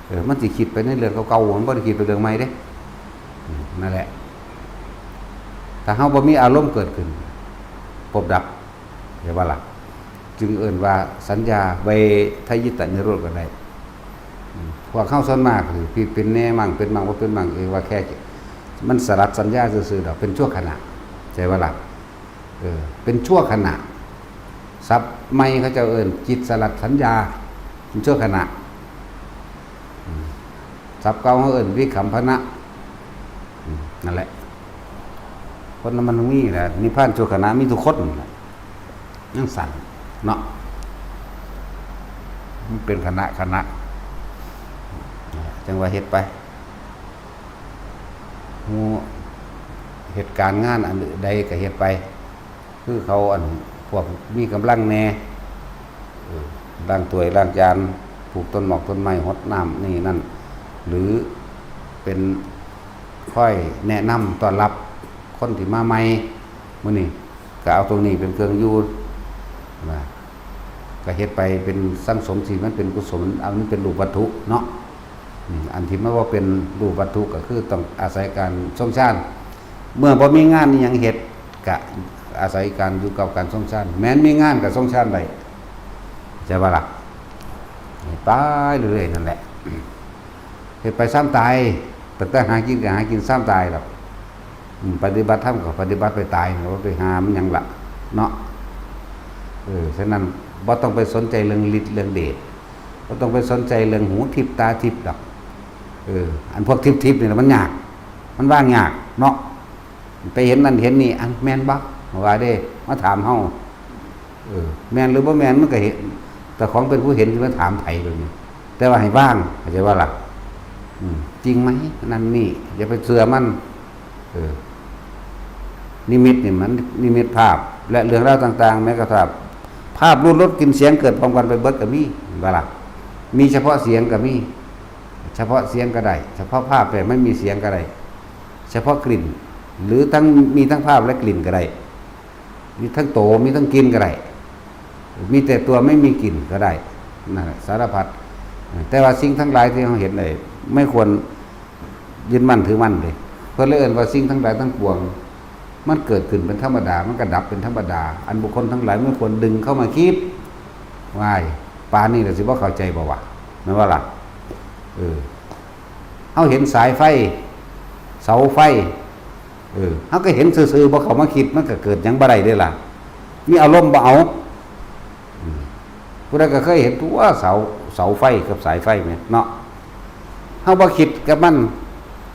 ເອີ ມັນຊິຄິດໄປໃນເລື່ອງເກົ່າໆ ມັນບໍ່ໄດ້ຄິດໄປເລື່ອງໃໝ່ເດ້ ນັ້ນແຫຼະ ຖ້າເຮົາບໍ່ມີອາລົມເກີດຂຶ້ນ ພົບດັບ ເຫັນບໍ່ລະ? ຈຶ່ງເອີ້ນວ່າສັນຍາເວທະຍິຕະນິໂຣດກໍໄດ້. ອືມ ພວກເຮົາສ່ວນມາກຄືຜິດເປັນແນ່ມັ້ງ ເປັນມັ້ງບໍ່ເປັນມັ້ງ ເອີ້ນວ່າແຄ່ ມັນສະຫຼັດສັນຍາຊື່ໆດອກ ເປັນຊົ່ວຂະນະ ເຫັນບໍ່ລະ? ເອີ ເປັນຊົ່ວຂະນະ. ສັບໃໝ່ເຂົາເຈົ້າເອີ້ນຈິດສະຫຼັດສັນຍາ ເປັນຊົ່ວຂະນະ. ອືມ ສັບເກົ່າເຮົາເອີ້ນວິກຳພະນະ. ອືມ ນັ້ນແຫຼະ ຄົນລະມັນມີແຫຼະ ນິບພານຊົ່ວຂະນະ ມີທຸກຄົນແຫຼະ ຈັ່ງຊັ້ນເນາະ. ມັນເປັນຂະນະຂະນະ ຈັ່ງວ່າເຮັດໄປ ຮູ້ເຮັດການງານອັນໃດກໍເຮັດໄປ ຄືເຂົາ ອັນ ພວກມີກຳລັງແດ່ ເອີ ລ້າງຖ້ວຍລ້າງຈານ ປູກຕົ້ນໝອກຕົ້ນໄມ້ ຫົດນ້ຳນີ້ນັ້ນ ຫຼື ເປັນ ຄອຍແນະນຳຕ້ອນຮັບຄົນທີ່ມາໃໝ່. ມື້ນີ້ກໍເອົາຕົງນີ້ເປັນເຄື່ອງຢູ່ນະ ກໍເຮັດໄປເປັນສັງສົມທີ່ມັນເປັນກຸສົນ ເອົາມັນເປັນຮູບວັດຖຸເນາະ. ອືມ ອັນທີ່ມັນບໍ່ເປັນຮູບວັດຖຸກໍຄືຕ້ອງອາໄສການຊົງຊານ. ເມື່ອບໍ່ມີງານອີ່ຫຍັງເຮັດ ກະອາໄສການຢູ່ກັບການຊົງຊານ. ແມ່ນມີງານກະຊົງຊານໄດ້ ເຂົ້າໃຈບໍ່ລະ? ໄປເລື້ອຍໆ ນັ້ນແຫຼະ ເຮັດໄປຊາມຕາຍ. ຕັ້ງແຕ່ຫາກິນກໍຫາກິນຊາມຕາຍດອກ. ອືມ ປະຕິບັດທຳກໍປະຕິບັດໄປຕາຍ ບໍ່ໄປຫາມັນຫຍັງລະເນາະ. ເອີ ສະນັ້ນບໍ່ຕ້ອງໄປສົນໃຈເລື່ອງລິດເລື່ອງເດດ ບໍ່ຕ້ອງໄປສົນໃຈເລື່ອງຫູທິບຕາທິບດອກ. ເອີ ອັນພວກທິບໆ ນີ້ລະມັນຍາກ ມັນວາງຍາກເນາະ. ໄປເຫັນນັ້ນເຫັນນີ້ ອັນ ແມ່ນບໍ່ ວ່າເດ້ ມາຖາມເຮົາ. ເອີ ແມ່ນຫຼືບໍ່ແມ່ນ ມັນກໍເຫັນ ເຈົ້າຂອງເປັນຜູ້ເຫັນ ຊິມາຖາມໃຜແບບນີ້? ແຕ່ວ່າໃຫ້ວາງ ເຂົ້າໃຈບໍ່ລະ? ອືມ ຈິງໄໝ ນັ້ນນີ້ ຢ່າໄປເຊື່ອມັນ. ເອີ ນິມິດນີ້ມັນ ນິມິດພາບ ແລະ ເລື່ອງລາວຕ່າງໆ ແມ້ກະທັ້ງພາບ ຮູດ ລົດ ກິ່ນ ສຽງ ເກີດພ້ອມກັນໄປເບິດກໍມີ ເຫັນບໍ່ລະ? ມີສະເພາະສຽງກໍມີ ສະເພາະສຽງກໍໄດ້ ສະເພາະພາບ ແຕ່ມັນມີສຽງກໍໄດ້ ສະເພາະກິ່ນ ຫຼື ທັງ ມີທັງພາບ ແລະ ກິ່ນກໍໄດ້ ມີທັງໂຕ ມີທັງກິ່ນກໍໄດ້ ມີແຕ່ຕົວ ໄມ່ມີກິ່ນກໍໄດ້ ນັ້ນແຫຼະ ສາລະພັດ. ແຕ່ວ່າສິ່ງທັງຫຼາຍທີ່ເຮົາເຫັນໄດ້ ໄມ່ຄວນຍຶດໝັ້ນຖືໝັ້ນເດ້. ເພິ່ນເລີຍເອີ້ນວ່າສິ່ງທັງຫຼາຍທັງປວງ ມັນເກີດຂຶ້ນເປັນທຳມະດາ ມັນກໍດັບເປັນທຳມະດາ. ອັນບຸກຄົນທັງຫຼາຍ ໄມ່ຄວນດຶງເຂົ້າມາຄິດ. ວ້າຍ ປານນີ້ລະຊິບໍ່ເຂົ້າໃຈບໍ່ວະ? ແມ່ນບໍ່ລະ? ເອີ ເຮົາເຫັນສາຍໄຟ ເສົາໄຟ ເອີ ເຮົາກໍເຫັນຊື່ໆ ບໍ່ເຂົ້າມາຄິດ ມັນກໍເກີດຫຍັງບໍ່ໄດ້ເດ້ລະ. ມີອາລົມບໍ່ເອົາ. ອືມ ຜູ້ໃດກໍເຄີຍເຫັນຕົວະ ເສົາ ເສົາໄຟກັບສາຍໄຟແມ່ນເນາະ. ເຮົາບໍ່ຄິດກັບມັນ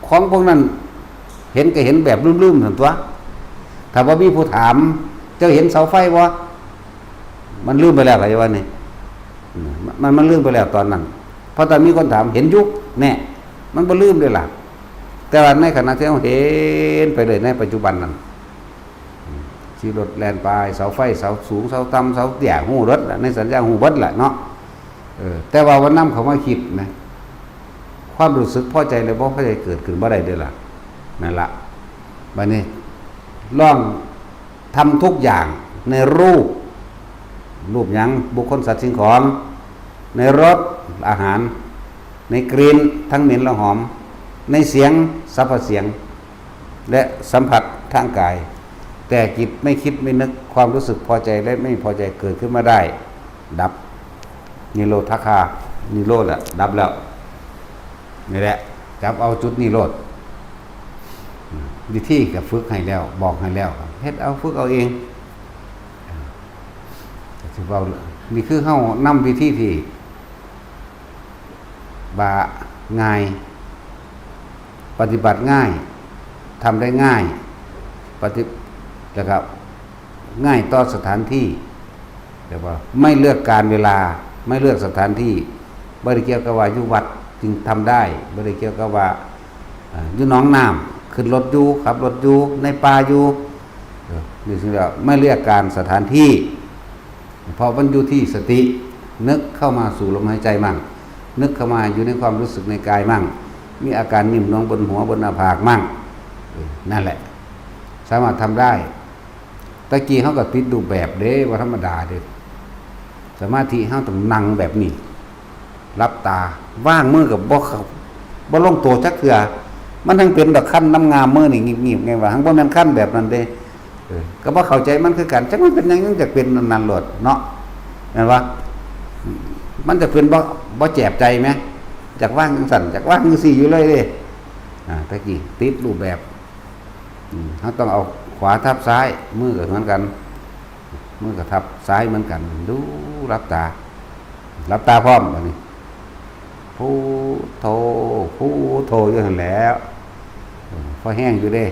ຂອງພວກນັ້ນເຫັນກໍເຫັນແບບລືມໆ ຊັ້ນຕົວະ. ຖ້າບໍ່ມີຜູ້ຖາມ ເຈົ້າເຫັນເສົາໄຟບໍ່? ມັນລືມໄປແລ້ວ ເຂົາເຈົ້າວ່ານີ້ ອືມ ມັນ ມັນລືມໄປແລ້ວຕອນນັ້ນ. ເພາະຖ້າມີຄົນຖາມ ເຫັນຢູ່ ແນ່ ມັນບໍ່ລືມເດ້ລະ. ແຕ່ວ່າໃນຂະນະທີ່ເຮົາເຫັນໄປເລີຍໃນປັດຈຸບັນນັ້ນ ອືມ ຂີ່ລົດແລ່ນໄປ ເສົາໄຟ ເສົາສູງ ເສົາຕ່ຳ ເສົາເຕ້ຍ ຮູ້ເບິດລະ ໃນສັນຍາຮູ້ເບິດລະເນາະ. ເອີ ແຕ່ວ່າມັນນຳເຂົ້າມາຄິດນະ ຄວາມຮູ້ສຶກພໍໃຈ ແລະ ບໍ່ພໍໃຈເກີດຂຶ້ນບໍ່ໄດ້ເດ້ລະ. ນັ້ນລະ ບາດນີ້ລອງ ທຳທຸກຢ່າງໃນຮູບ ຮູບຫຍັງ? ບຸກຄົນ ສັດ ສິ່ງຂອງ, ໃນລົດ ອາຫານ, ໃນກິ່ນ ທັງເໝັນ ແລະ ຫອມ, ໃນສຽງ ສັບພະສຽງ ແລະ ສຳຜັດທາງກາຍ. ແຕ່ຈິດໄມ່ຄິດໄມ່ນຶກ ຄວາມຮູ້ສຶກພໍໃຈ ແລະ ໄມ່ພໍໃຈເກີດຂຶ້ນມາໄດ້ ດັບ ນິໂຣທະຄາ ນິໂຣດ ດັບແລ້ວ. ນີ້ແຫຼະ ຈັບເອົາຈຸດນີ້ໂລດ. ວິທີກໍຝຶກໃຫ້ແລ້ວ ບອກໃຫ້ແລ້ວ ເຮັດເອົາ ຝຶກເອົາເອງ. ກໍຊິເວົ້າ ນີ້ຄືເຮົານຳວິທີທີ່ວ່າງ່າຍ ປະຕິບັດງ່າຍ ທຳໄດ້ງ່າຍ ປະຕິ ແລ້ວກໍງ່າຍຕໍ່ສະຖານທີ່. ແຕ່ວ່າໄມ່ເລືອກການເວລາ ໄມ່ເລືອກສະຖານທີ່ ບໍ່ໄດ້ກ່ຽວກັບວ່າຢູ່ວັດຈຶ່ງທຳໄດ້ ບໍ່ໄດ້ກ່ຽວກັບວ່າ ເອີ ຢູ່ໜອງນ້ຳ ຂຶ້ນລົດຢູ່ ຂັບລົດຢູ່ ໃນປ່າຢູ່ ເອີ ນີ້ຊິວ່າໄມ່ເລືອກການສະຖານທີ່ ເພາະມັນຢູ່ທີ່ສະຕິ ນຶກເຂົ້າມາສູ່ລົມຫາຍໃຈໝັ້ງ ນຶກເຂົ້າມາຢູ່ໃນຄວາມຮູ້ສຶກໃນກາຍໝັ້ງ ມີອາການຍິ້ມນວງບົນຫົວ ບົນໜ້າຜາກໝັ້ງ ເອີ ນັ້ນແຫຼະ ສາມາດທຳໄດ້. ແຕ່ກີ້ເຮົາກໍຕິດຮູບແບບເດ້ ບໍ່ທຳມະດາເດ້. ສະມາທິເຮົາຕ້ອງນັ່ງແບບນີ້ ຫຼັບຕາ ວາງມືກໍບໍ່ເຂົ້າ ບໍ່ລົງໂຕຈັກເທື່ອ. ມັນທັງເປັນດອກຄັນນ້ຳງາມມືນີ້ ງີບໆ ແມ່ນວ່າ ທັງບໍ່ແມ່ນຄັນແບບນັ້ນເດ້. ເອີ ກໍບໍ່ເຂົ້າໃຈມັນຄືກັນ ຈັກມັນເປັນຫຍັງ ຍັງຈະເປັນອັນນັ້ນໂລດເນາະ ແມ່ນບໍ່? ມັນຈະເປັນບໍ່ ບໍ່ແຈບໃຈແມ ຢາກວາງຈັ່ງຊັ້ນ ຢາກວາງຈັ່ງຊີ້ຢູ່ເລີຍເດ້. ອາ ແຕ່ກີ້ຕິດຮູບແບບ ອືມ ເຮົາຕ້ອງເອົາຂວາທັບຊ້າຍ ມືກໍເໝືອນກັນ ມືກໍທັບຊ້າຍເໝືອນກັນ ດູ ຫຼັບຕາ ຫຼັບຕາພ້ອມ ບາດນີ້ ພຸດໂທ ພຸດໂທຢູ່ຫັ້ນແຫຼ້ວ ເອີ ພໍແຮງຢູ່ເດ້.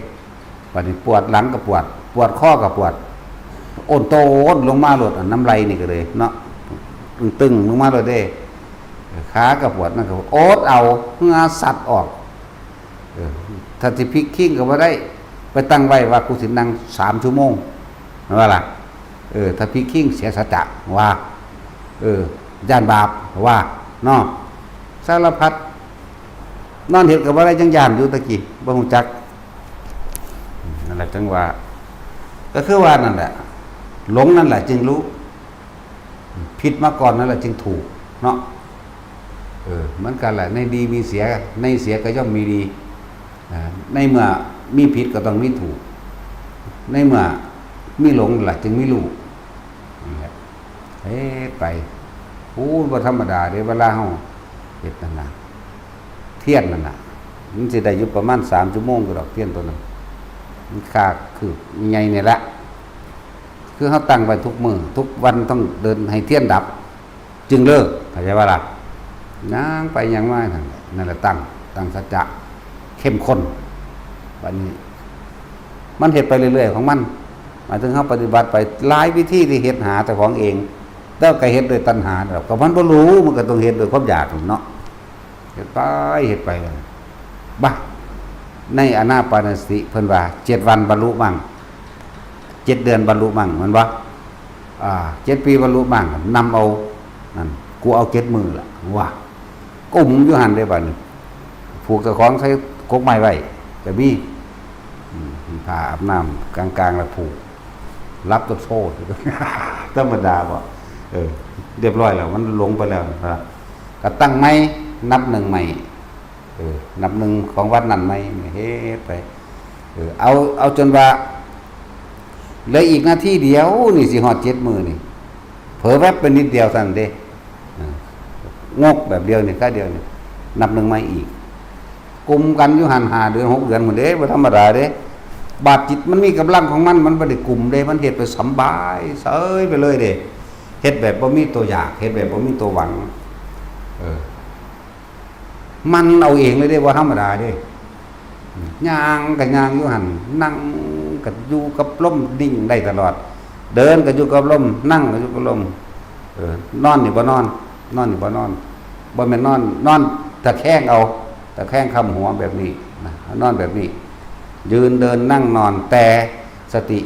ບາດນີ້ປວດຫຼັງກໍປວດ ປວດຄໍກໍປວດ ໂອນໂຕນລົງມາໂລດ ອັນນ້ຳໄຫຼນີ້ກໍເລີຍເນາະ ຕຶງໆລົງມາໂລດເດ້. ຂາກໍປວດ ນັ້ນກໍອົດເອົາ ເຫື່ອຊັດອອກ. ເອີ ຖ້າຊິພິກຄິງກໍບໍ່ໄດ້ ໄປຕັ້ງໄວ້ວ່າ ກູຊິນັ່ງສາມຊົ່ວໂມງ ແມ່ນບໍ່ລະ? ເອີ ຖ້າພິກຄິງເສຍສັດຈະວ່າ ເອີ ຢ້ານບາບວ່າເນາະ ສາລະພັດ ນອນເຮັດກໍບໍ່ໄດ້ ຍັງຢ້ານຢູ່ຕະກີ້ ບໍ່ຮູ້ຈັກ. ນັ້ນແຫຼະ ຈັ່ງວ່າ ກໍຄືວ່ານັ້ນແຫຼະ ຫຼົງນັ້ນແຫຼະຈຶ່ງຮູ້ ຜິດມາກ່ອນນັ້ນແຫຼະຈຶ່ງຖືກເນາະ. ເອີ ມັນກໍແຫຼະ ໃນດີມີເສຍ ໃນເສຍກໍຍ່ອມມີດີ. ເອີ ໃນເມື່ອມີຜິດກໍຕ້ອງມີຖືກ ໃນເມື່ອມີຫຼົງລະຈຶ່ງມີຮູ້ ນັ້ນແຫຼະ ເຮັດໄປ. ໂອ້ ບໍ່ທຳມະດາເດ້ ເວລາເຮົາເຮັດນັ້ນນະ ທຽນນັ້ນນະ ມັນຊິໄດ້ຢູ່ປະມານສາມຊົ່ວໂມງຢູ່ດອກ ທຽນໂຕນັ້ນ ມັນຄາຄືບໃຫຍ່ນີ້ລະ ຄືເຮົາຕັ້ງໄວ້ທຸກມື້ ທຸກວັນຕ້ອງເດີນໃຫ້ທຽນດັບ ຈຶ່ງເລີກ ເຂົ້າໃຈບໍ່ລະ? ຍ່າງໄປຍ່າງມານັ້ນແຫຼະ ນັ້ນແຫຼະຕັ້ງ ຕັ້ງສັດຈະເຂັ້ມຂົ້ນ. ບັດນີ້ມັນເຮັດໄປເລື້ອຍໆຂອງມັນ ໝາຍເຖິງເຮົາປະຕິບັດໄປ ຫຼາຍວິທີທີ່ເຮັດຫາເຈົ້າຂອງເອງ ແຕ່ກໍເຮັດດ້ວຍຕັນຫາດອກ ກໍມັນບໍ່ຮູ້ ມັນກໍຕ້ອງເຮັດດ້ວຍຄວາມຢາກຫັ້ນເນາະ. ເຮັດໄປ ເຮັດໄປ ບາດ ໃນອານາປານສະຕິເພິ່ນວ່າ ເຈັດວັນບັນລຸມັງ ເຈັດເດືອນບັນລຸມັງ ແມ່ນບໍ່? ອ່າ ເຈັດປີບັນລຸມັງ ນຳເອົາ ນັ້ນ ກູເອົາເຈັດມື້ລະ ວ່າ ກຸມຢູ່ຫັ້ນເດ້ ບາດນີ້ ຜູກເຈົ້າຂອງໃສ່ກົກໄມ້ໄວ້ກໍມີ ອືມ ຜ້າອາບນ້ຳກາງໆ ແລ້ວຜູກ ຫຼັບໂຕດໆ ທຳມະດາບໍ່? ເອີ ຮຽບຮ້ອຍແລ້ວ ມັນຫຼົງໄປແລ້ວນະ ກໍຕັ້ງໃໝ່ ນັບໜຶ່ງໃໝ່ ເອີ ນັບໜຶ່ງຂອງວັນນັ້ນໃໝ່ ເຮັດໄປ ເອີ ເອົາ ເອົາຈົນວ່າ ເຫຼືອອີກນາທີດຽວນີ້ຊິຮອດເຈັດມື້ນີ້ ເຜີແວັບໄປນິດດຽວເທົ່ານັ້ນເດ້ ເອີ ງົກແບບດຽວນີ້ ຄາດຽວນີ້ ນັບໜຶ່ງໃໝ່ອີກ ກຸມກັນຢູ່ຫັ້ນຫ້າເດືອນ ຫົກເດືອນພຸ້ນເດ້ ບໍ່ທຳມະດາເດ້. ບາດຈິດມັນມີກຳລັງຂອງມັນ ມັນບໍ່ໄດ້ກຸມເດ້ ມັນເຮັດໄປສຳບາຍເສີຍໄປເລີຍເດ້ ເຮັດແບບບໍ່ມີຕົວຢາກ ເຮັດແບບບໍ່ມີຕົວຫວັງ ເອີ ມັນເອົາເອງເລີຍເດ້ ບໍ່ທຳມະດາເດ້. ຍ່າງກໍຍ່າງຢູ່ຫັ້ນ ນັ່ງກໍຢູ່ກັບລົມ ນິ່ງໄດ້ຕະຫຼອດ ເດີນກໍຢູ່ກັບລົມ ນັ່ງກໍຢູ່ກັບລົມ ເອີ ນອນນີ້ບໍ່ນອນ ນອນນີ້ບໍ່ນອນ ບໍ່ແມ່ນນອນ ນອນຕະແຄງເອົາ ຕະແຄງຄ້ຳຫົວແບບນີ້ນະ ນອນແບບນີ້ ຢືນ ເດີນ ນັ່ງ ນອນ ແຕ່ສະຕິ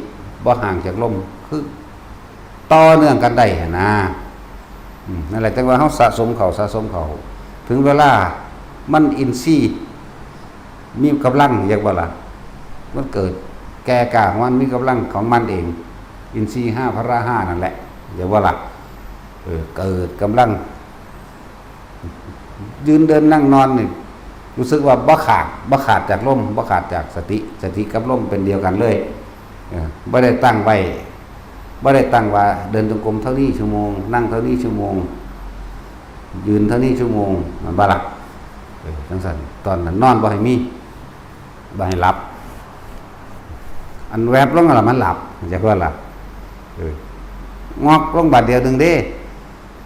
ບໍ່ຫ່າງຈາກລົມ ຄືຕໍ່ເນື່ອງກັນໄດ້ຫັ້ນນະ. ອືມ ນັ້ນແຫຼະ ຈັ່ງວ່າເຮົາສະສົມເຂົ້າ ສະສົມເຂົ້າ ເຖິງເວລາມັນອິນຊີ ມີກຳລັງ ເຫັນບໍ່ລະ? ມັນເກີດແກ່ກ້າຂອງມັນ ມີກຳລັງຂອງມັນເອງ ອິນຊີຫ້າ ພະລະຫ້າ ນັ້ນແຫຼະ ເຫັນບໍ່ລະ? ເອີ ເກີດກຳລັງ ຢືນເດີນນັ່ງນອນນີ້ ຮູ້ສຶກວ່າບໍ່ຂາດ ບໍ່ຂາດຈາກລົມ ບໍ່ຂາດຈາກສະຕິ ສະຕິກັບລົມເປັນດຽວກັນເລີຍ. ເອີ ບໍ່ໄດ້ຕັ້ງໄວ້ ບໍ່ໄດ້ຕັ້ງວ່າເດີນຈົງກົມເທົ່ານີ້ຊົ່ວໂມງ ນັ່ງເທົ່ານີ້ຊົ່ວໂມງ ຢືນເທົ່ານີ້ຊົ່ວໂມງ ແມ່ນບໍ່ລະ? ເອີ ຈັ່ງຊັ້ນ ຕອນນັ້ນນອນບໍ່ໃຫ້ມີ ບໍ່ໃຫ້ຫຼັບ ອັນແວບລົງລະມັນຫຼັບ ເຫັນບໍ່ລະ? ເອີ ງອກລົງບາດດຽວໜຶ່ງເດ້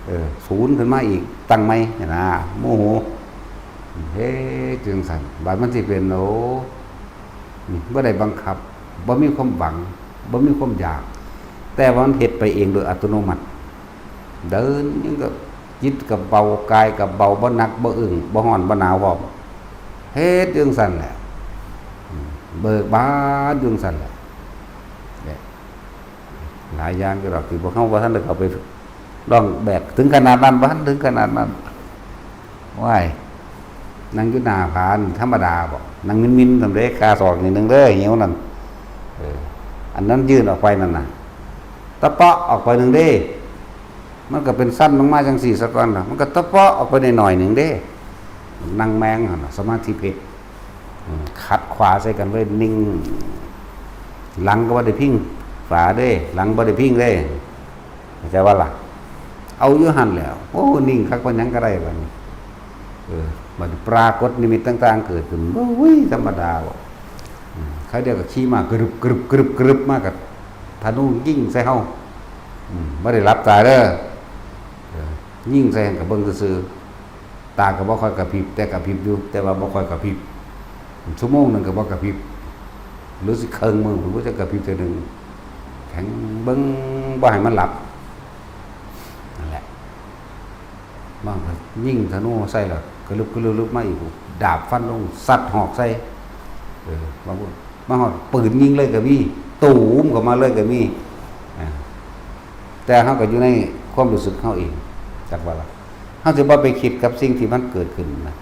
ເອີ ສູນຂຶ້ນມາອີກ ຕັ້ງໃໝ່ຫັ້ນນະ ໂມໂຫ ເຮັດຈັ່ງຊັ້ນ ບາດມັນຊິເປັນ ໂອ້ ບໍ່ໄດ້ບັງຄັບ ບໍ່ມີຄວາມຫວັງ ບໍ່ມີຄວາມຢາກ ແຕ່ວ່າມັນເຮັດໄປເອງໂດຍອັດຕະໂນມັດ ເດີນຫຍັງກໍ ຈິດກໍເບົາ ກາຍກໍເບົາ ບໍ່ໜັກບໍ່ອຶງ ບໍ່ຮ້ອນບໍ່ໜາວພ້ອມ ເຮັດຢູ່ຈັ່ງຊັ້ນແຫຼະ ເບີກບານຢູ່ຈັ່ງຊັ້ນແຫຼະ. ຫຼາຍຢ່າງຢູ່ດອກ ທີ່ພວກເຮົາບໍ່ທັນໄດ້ເຂົ້າໄປລອງແບກເຖິງຂະໜາດນັ້ນ ບໍ່ທັນເຖິງຂະໜາດນັ້ນ. ໂອ້ຍ ນັ່ງຢູ່ໜ້າຜານທຳມະດາບໍ? ນັ່ງມິນໆ ຊຳເດ ຄາສອກໜ້ອຍໜຶ່ງເດີ ຫິວນັ້ນ ເອີ ອັນນັ້ນຍື່ນອອກໄປນັ້ນນະ ຕະເປາະອອກໄປໜຶ່ງເດ້ ມັນກໍເປັນຊັ້ນລົງມາຈັ່ງຊີ້ສາກ່ອນ ມັນກໍຕະເປາະອອກໄປໜ້ອຍໆໜຶ່ງເດ້ ນັ່ງແມງຫັ້ນນະ ສະມາທິເພັດ ອືມ ຂັດຂວາໃສ່ກັນເລີຍ ນິ່ງ ຫຼັງກໍບໍ່ໄດ້ພິງຝາເດ້ ຫຼັງບໍ່ໄດ້ພິງເດ້ ເຂົ້າໃຈບໍ່ລະ? ເອົາຢູ່ຫັ້ນແຫຼ້ວ. ໂອ້ ນິ່ງຄັກປານຫຍັງກໍໄດ້ບັດນີ້. ເອີ ບັດນີ້ປາກົດນິມິດຕ່າງໆເກີດຂຶ້ນ ໂອ້ຍ ທຳມະດາບໍ່. ອືມ ຄາວດຽວກໍຂີ່ມາກະລຶບ ກະລຶບ ກະລຶບ ກະລຶບມາ ກໍທະນູຍິງໃສ່ເຮົາ. ອືມ ບໍ່ໄດ້ຫຼັບຕາເດີ ເອີ ຍິງໃສ່ກໍເບິ່ງຊື່ໆ. ຕາກໍບໍ່ຄ່ອຍກະພິບ ແຕ່ກະພິບຢູ່ ແຕ່ວ່າບໍ່ຄ່ອຍກະພິບ. ຊົ່ວໂມງໜຶ່ງກໍບໍ່ກະພິບ ຫຼືຊິເຄິ່ງມື້ພຸ້ນ ບໍ່ຈັກກະພິບເທື່ອໜຶ່ງ. ແຂງເບິ່ງບໍ່ໃຫ້ມັນຫຼັບ ນັ້ນແຫຼະ. ບາງກໍຍິງທະນູໃສ່ແລ້ວ ກະລຶບ ກະລຶບ ມາອີກ ດາບຟັນລົງ ສັດຫອກໃສ່. ເອີ ບາງຄົນມາຮອດ ປືນຍິງເລີຍກໍມີ ຕູມເຂົ້າມາເລີຍກໍມີ. ອາ ແຕ່ເຮົາກໍຢູ່ໃນຄວາມຮູ້ສຶກເຮົາເອງ ຈັກວ່າລະ ເຮົາຊິບໍ່ໄປຄິດກັບສິ່ງທີ່ມັນເກີດຂຶ້ນນະ.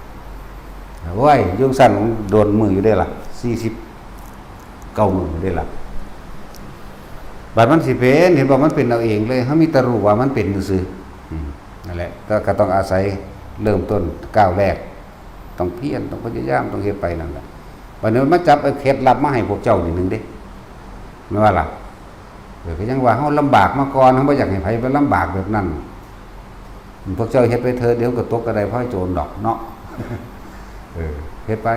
ໂອ້ຍ ຢູ່ຊັ້ນໂດນມື້ຢູ່ເດ້ລະ ສີ່ສິບເກົ້າມື້ເດ້ລະ. ບັດມັນຊິເປັນ ເຫັນບໍ່ ມັນເປັນເອົາເອງເລີຍ ເຮົາມີແຕ່ຮູ້ວ່າມັນເປັນຊື່ໆ. ອືມ ນັ້ນແຫຼະ ແຕ່ກໍຕ້ອງອາໄສເລີ່ມຕົ້ນກ້າວແລກ ຕ້ອງພຽນ ຕ້ອງພະຍາຍາມ ຕ້ອງເຮັດໄປນັ້ນແຫຼະ. ບັດນີ້ມາຈັບເອົາເຄັດລັບມາໃຫ້ພວກເຈົ້ານີ້ໜຶ່ງເດ້ ແມ່ນວ່າລະ? ເອີ ກໍຍັງວ່າເຮົາລຳບາກມາກ່ອນ ເຮົາບໍ່ຢາກໃຫ້ໃຜໄປລຳບາກແບບນັ້ນ. ພວກເຈົ້າເຮັດໄປເທີດ ດຽວກໍຕົກກະໄດ້ພ້ອຍໂຈນດອກເນາະ. ເອີ ເຮັດໄປ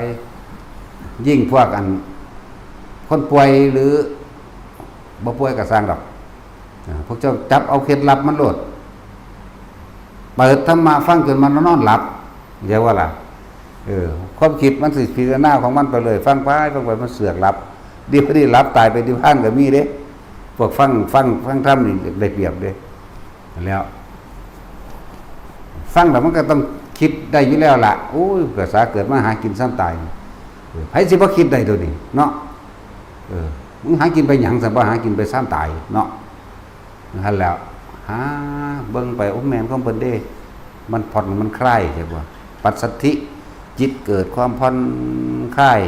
ຍິ່ງພວກອັນຄົນປ່ວຍ ຫຼື ບໍ່ປ່ວຍກໍຊ່າງດອກ ເອີ ພວກເຈົ້າຈັບເອົາເຄັດລັບມັນໂລດ ເປີດທຳມະຟັງຈົນມັນນອນຫຼັບ ເຈົ້າວ່າລະ? ເອີ ຄວາມຄິດມັນຊິພິຈາລະນາຂອງມັນໄປເລີຍ ຟັງໄປ ຟັງໄປ ມັນເຊືອກຫຼັບ ດີພໍດີຫຼັບຕາຍໄປນິບພານກໍມີເດ້. ພວກຟັງ ຟັງ ຟັງທຳນີ້ໄດ້ປຽບເດ້. ຫັ້ນແຫຼ້ວ ຟັງແລ້ວມັນກໍຕ້ອງຄິດໄດ້ຢູ່ແລ້ວລະ ໂອ້ຍ ພາສາເກີດມາຫາກິນຊຳຕາຍ ເອີ ໃຜຊິບໍ່ຄິດໄດ້ໂຕນີ້ເນາະ? ເອີ ມຶງຫາກິນໄປຫຍັງ ຊັ້ນບໍ່ຫາກິນໄປຊຳຕາຍເນາະ? ຫັ້ນແຫຼ້ວ ຫາເບິ່ງໄປ ໂອ້ ແມ່ນຂອງເພິ່ນເດ້ ມັນຜ່ອນມັນຄລາຍ ເຫັນບໍ່? ປັດສະທິ ຈິດເກີດຄວາມຜ່ອນຄາຍ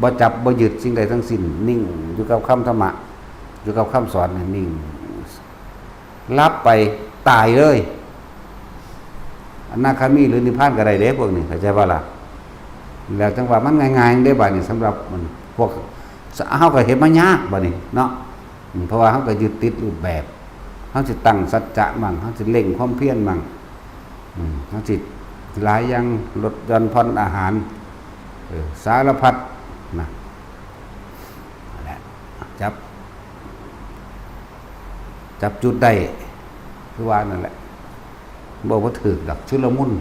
ບໍ່ຈັບບໍ່ຍຶດສິ່ງໃດທັງສິ້ນ ນິ່ງຢູ່ກັບຄຳທຳມະ ຢູ່ກັບຄຳສອນນີ້ ນິ່ງ ຫຼັບໄປຕາຍເລີຍ ອະນາຄາມີ ຫຼື ນິບພານກໍໄດ້ເດ້ພວກນີ້ ເຂົ້າໃຈບໍ່ລະ? ແລ້ວຈັ່ງວ່າມັນງ່າຍໆເດ້ບາດນີ້ ສຳລັບມັນ ພວກ ເຮົາກໍເຮັດມາຍາກບາດນີ້ເນາະ ເພາະວ່າເຮົາກໍຍຶດຕິດຮູບແບບ ເຮົາຊິຕັ້ງສັດຈະໝັ້ງ ເຮົາຊິເລັ່ງຄວາມພຽນໝັ້ງ ເຮົາຊິຫຼາຍຢ່າງ ລົດຢ່ອນຜ່ອນອາຫານ ເອີ ສາລະພັດນະ ນັ້ນແຫຼະ ຈັບ ຈັບຈຸດໄດ້ ຄືວ່ານັ້ນແຫຼະ ເວົ້າບໍ່ຖືກດອກ ຊຸນລະມຸນ.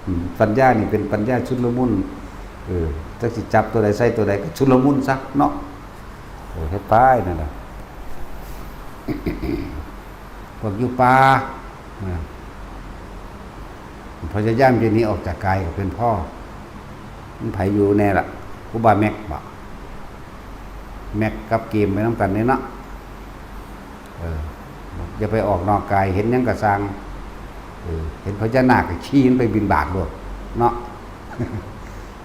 ອືມ ປັນຍານີ້ເປັນປັນຍາຊຸນລະມຸນ ເອີ ຈັກຊິຈັບຕົວໃດໃສ່ຕົວໃດກໍຊຸນລະມຸນຊະເນາະ ເອີ ເຮັດໄປນັ້ນແຫຼະ. ພວກຢູ່ປ່າ ພະຍາຍາມຈະໜີອອກຈາກກາຍກໍເປັນພໍ ມັນໃຜຢູ່ແນ່ລະ ຄູບາແມັກບໍ? ແມັກກັບເກມໄປນຳກັນເດ້ເນາະ ເອີ ຢ່າໄປອອກນອກກາຍ ເຫັນຫຍັງກໍຊ່າງ ເອີ ເຫັນພະຍານາກກໍຂີ່ມັນໄປບິນບາດໂລດເນາະ